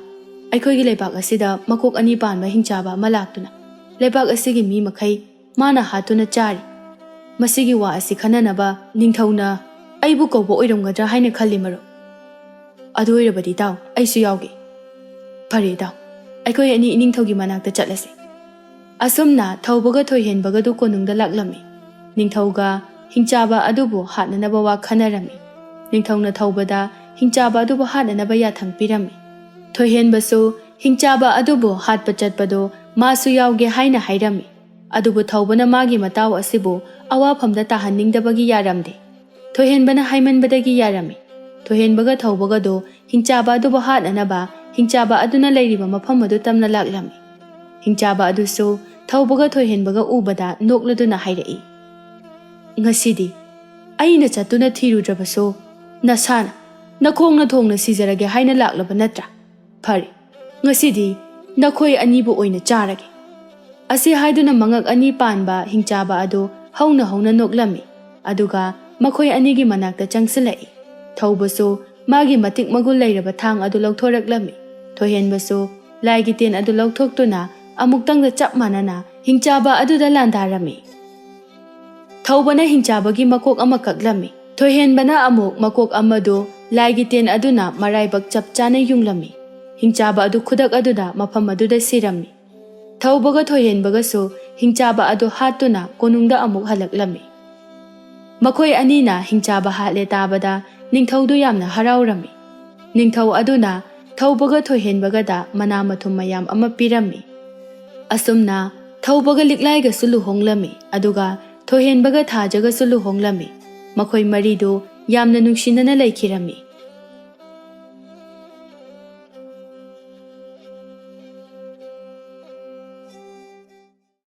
ꯑꯩꯈꯣꯏꯒꯤ ꯂꯩꯕꯥꯛ ꯑꯁꯤꯗ ꯃꯀꯣꯛ ꯑꯅꯤ ꯄꯥꯟꯕ ꯍꯤꯡꯆꯥꯕ ꯑꯃ ꯂꯥꯛꯇꯨꯅ ꯂꯩꯕꯥꯛ ꯑꯁꯤꯒꯤ ꯃꯤ ꯃꯈꯩ ꯃꯥꯅ ꯍꯥꯠꯇꯨꯅ ꯆꯥꯔꯤ꯫ ꯃꯁꯤꯒꯤ ꯋꯥ ꯑꯁꯤ ꯈꯟꯅꯅꯕ ꯅꯤꯡꯊꯧꯅ ꯑꯩꯕꯨ ꯀꯧꯕ ꯑꯣꯏꯔꯝꯒꯗ꯭ꯔꯥ ꯍꯥꯏꯅ ꯈꯜꯂꯤ, ꯃꯔꯨꯞ"꯫ "ꯑꯗꯨ ꯑꯣꯏꯔꯕꯗꯤ ꯏꯇꯥꯎ, ꯑꯩꯁꯨ ꯌꯥꯎꯒꯦ"꯫ "ꯐꯔꯦ ꯏꯇꯥꯎ, ꯑꯩꯈꯣꯏ ꯑꯅꯤ ꯏꯅꯤꯡꯊꯧꯒꯤ ꯃꯅꯥꯛꯇ ꯆꯠꯂꯁꯤ"꯫ ꯑꯁꯨꯝꯅ ꯊꯧꯕꯒ ꯊꯣꯏꯍꯦꯟꯕꯒꯗꯨ ꯀꯣꯅꯨꯡꯗ ꯂꯥꯛꯂꯝꯃꯤ꯫ ꯅꯤꯡꯊꯧꯒ ꯍꯤꯡꯆꯥꯕ ꯑꯗꯨꯕꯨ ꯍꯥꯠꯅꯅꯕ ꯋꯥ ꯈꯟꯅꯔꯝꯃꯤ꯫ ꯅꯤꯡꯊꯧꯅ ꯊꯧꯕꯗ ꯍꯤꯡꯆꯥꯕ ꯑꯗꯨꯕꯨ ꯍꯥꯠꯅꯅꯕ ꯌꯥꯊꯪ ꯄꯤꯔꯝꯃꯤ꯫ ꯊꯣꯏꯍꯦꯟꯕꯁꯨ ꯍꯤꯡꯆꯥꯕ ꯑꯗꯨꯕꯨ ꯍꯥꯠꯄ ꯆꯠꯄꯗꯨ ꯃꯥꯁꯨ ꯌꯥꯎꯒꯦ ꯍꯥꯏꯅ ꯍꯥꯏꯔꯝꯃꯤ꯫ ꯑꯗꯨꯕꯨ ꯊꯧꯕꯅ ꯃꯥꯒꯤ ꯃꯇꯥꯎ ꯑꯁꯤꯕꯨ ꯑꯋꯥꯐꯝꯗ ꯇꯥꯍꯟꯅꯤꯡꯗꯕꯒꯤ ꯌꯥꯔꯝꯗꯦ꯫ ꯊꯣꯏꯍꯦꯟꯕꯅ ꯍꯥꯏꯃꯟꯕꯗꯒꯤ ꯌꯥꯔꯝꯃꯤ꯫ ꯊꯣꯏꯍꯦꯟꯕꯒ ꯊꯧꯕꯒꯗꯨ ꯍꯤꯡꯆꯥꯕ ꯑꯗꯨꯕꯨ ꯍꯥꯠꯅꯅꯕ ꯍꯤꯡꯆꯥꯕ ꯑꯗꯨꯅ ꯂꯩꯔꯤꯕ ꯃꯐꯝ ꯑꯗꯨ ꯇꯝꯅ ꯂꯥꯛꯂꯝꯃꯤ꯫ ꯍꯤꯡꯆꯥꯕ ꯑꯗꯨꯁꯨ ꯊꯧꯕꯒ ꯊꯣꯏꯍꯦꯟꯕꯒ ꯎꯕꯗ ꯅꯣꯛꯂꯗꯨꯅ ꯍꯥꯏꯔꯛꯏ, "ꯉꯁꯤꯗꯤ ꯑꯩꯅ ꯆꯠꯇꯨꯅ ꯊꯤꯔꯨꯗ꯭ꯔꯕꯁꯨ ꯅꯁꯥꯅ ꯅꯈꯣꯡꯅ ꯊꯣꯡꯅ ꯁꯤꯖꯔꯒꯦ ꯍꯥꯏꯅ ꯂꯥꯛꯂꯕ ꯅꯠꯇ꯭ꯔꯥ? ꯐꯔꯦ, ꯉꯁꯤꯗꯤ "ꯅꯈꯣꯏ ꯑꯅꯤꯕꯨ ꯑꯣꯏꯅ ꯆꯥꯔꯒꯦ"꯫ ꯑꯁꯤ ꯍꯥꯏꯗꯨꯅ ꯃꯉꯛ ꯑꯅꯤ ꯄꯥꯟꯕ ꯍꯤꯡꯆꯥꯕ ꯑꯗꯨ ꯍꯧꯅ ꯍꯧꯅ ꯅꯣꯛꯂꯝꯃꯤ꯫ ꯑꯗꯨꯒ ꯃꯈꯣꯏ ꯑꯅꯤꯒꯤ ꯃꯅꯥꯛꯇ ꯆꯪꯁꯤꯜꯂꯛꯏ꯫ ꯊꯧꯕꯁꯨ ꯃꯥꯒꯤ ꯃꯇꯤꯛ ꯃꯒꯨꯟ ꯂꯩꯔꯕ ꯊꯥꯡ ꯑꯗꯨ ꯂꯧꯊꯣꯔꯛꯂꯝꯃꯤ꯫ ꯊꯣꯏꯍꯦꯟꯕꯁꯨ ꯂꯥꯏꯒꯤ ꯇꯦꯟ ꯑꯗꯨ ꯂꯧꯊꯣꯛꯇꯨꯅ ꯑꯃꯨꯛꯇꯪꯗ ꯆꯞ ꯃꯥꯟꯅꯅ ꯍꯤꯡꯆꯥꯕ ꯑꯗꯨꯗ ꯂꯥꯟꯗꯥꯔꯝꯃꯤ꯫ ꯊꯧꯕꯅ ꯍꯤꯡꯆꯥꯕꯒꯤ ꯃꯀꯣꯛ ꯑꯃ ꯀꯛꯂꯝꯃꯤ꯫ ꯊꯣꯏꯍꯦꯟꯕꯅ ꯑꯃꯨꯛ ꯃꯀꯣꯛ ꯑꯃꯗꯨ ꯂꯥꯏꯒꯤ ꯇꯦꯟ ꯑꯗꯨꯅ ꯃꯔꯥꯏꯕꯛ ꯆꯞ ꯆꯥꯅ ꯌꯨꯡꯂꯝꯃꯤ꯫ ꯍꯤꯡꯆꯥꯕ ꯑꯗꯨ ꯈꯨꯗꯛ ꯑꯗꯨꯗ ꯃꯐꯝ ꯑꯗꯨꯗ ꯁꯤꯔꯝꯃꯤ꯫ ꯊꯧꯕꯒ ꯊꯣꯏꯍꯦꯟꯕꯒꯁꯨ ꯍꯤꯡꯆꯥꯕ ꯑꯗꯨ ꯍꯥꯠꯇꯨꯅ ꯀꯣꯅꯨꯡꯗ ꯑꯃꯨꯛ ꯍꯜꯂꯛꯂꯝꯃꯤ꯫ ꯃꯈꯣꯏ ꯑꯅꯤꯅ ꯍꯤꯡꯆꯥꯕ ꯍꯥꯠꯂꯦ ꯇꯥꯕꯗ ꯅꯤꯡꯊꯧꯗꯨ ꯌꯥꯝꯅ ꯍꯔꯥꯎꯔꯝꯃꯤ꯫ ꯅꯤꯡꯊꯧ ꯑꯗꯨꯅ ꯊꯧꯕꯒ ꯊꯣꯏꯍꯦꯟꯕꯒꯗ ꯃꯅꯥ ꯃꯊꯨꯝ ꯃꯌꯥꯝ ꯑꯃ ꯄꯤꯔꯝꯃꯤ꯫ ꯑꯁꯨꯝꯅ ꯊꯧꯕꯒ ꯂꯤꯛꯂꯥꯏꯒꯁꯨ ꯂꯨꯍꯣꯡꯂꯝꯃꯤ꯫ ꯑꯗꯨꯒ ꯊꯣꯏꯍꯦꯟꯕꯒ ꯊꯥꯖꯒꯁꯨ ꯂꯨꯍꯣꯡꯂꯝꯃꯤ꯫ ꯃꯈꯣꯏ ꯃꯔꯤꯗꯨ ꯌꯥꯝꯅ ꯅꯨꯡꯁꯤꯅꯅ ꯂꯩꯈꯤꯔꯝꯃꯤ꯫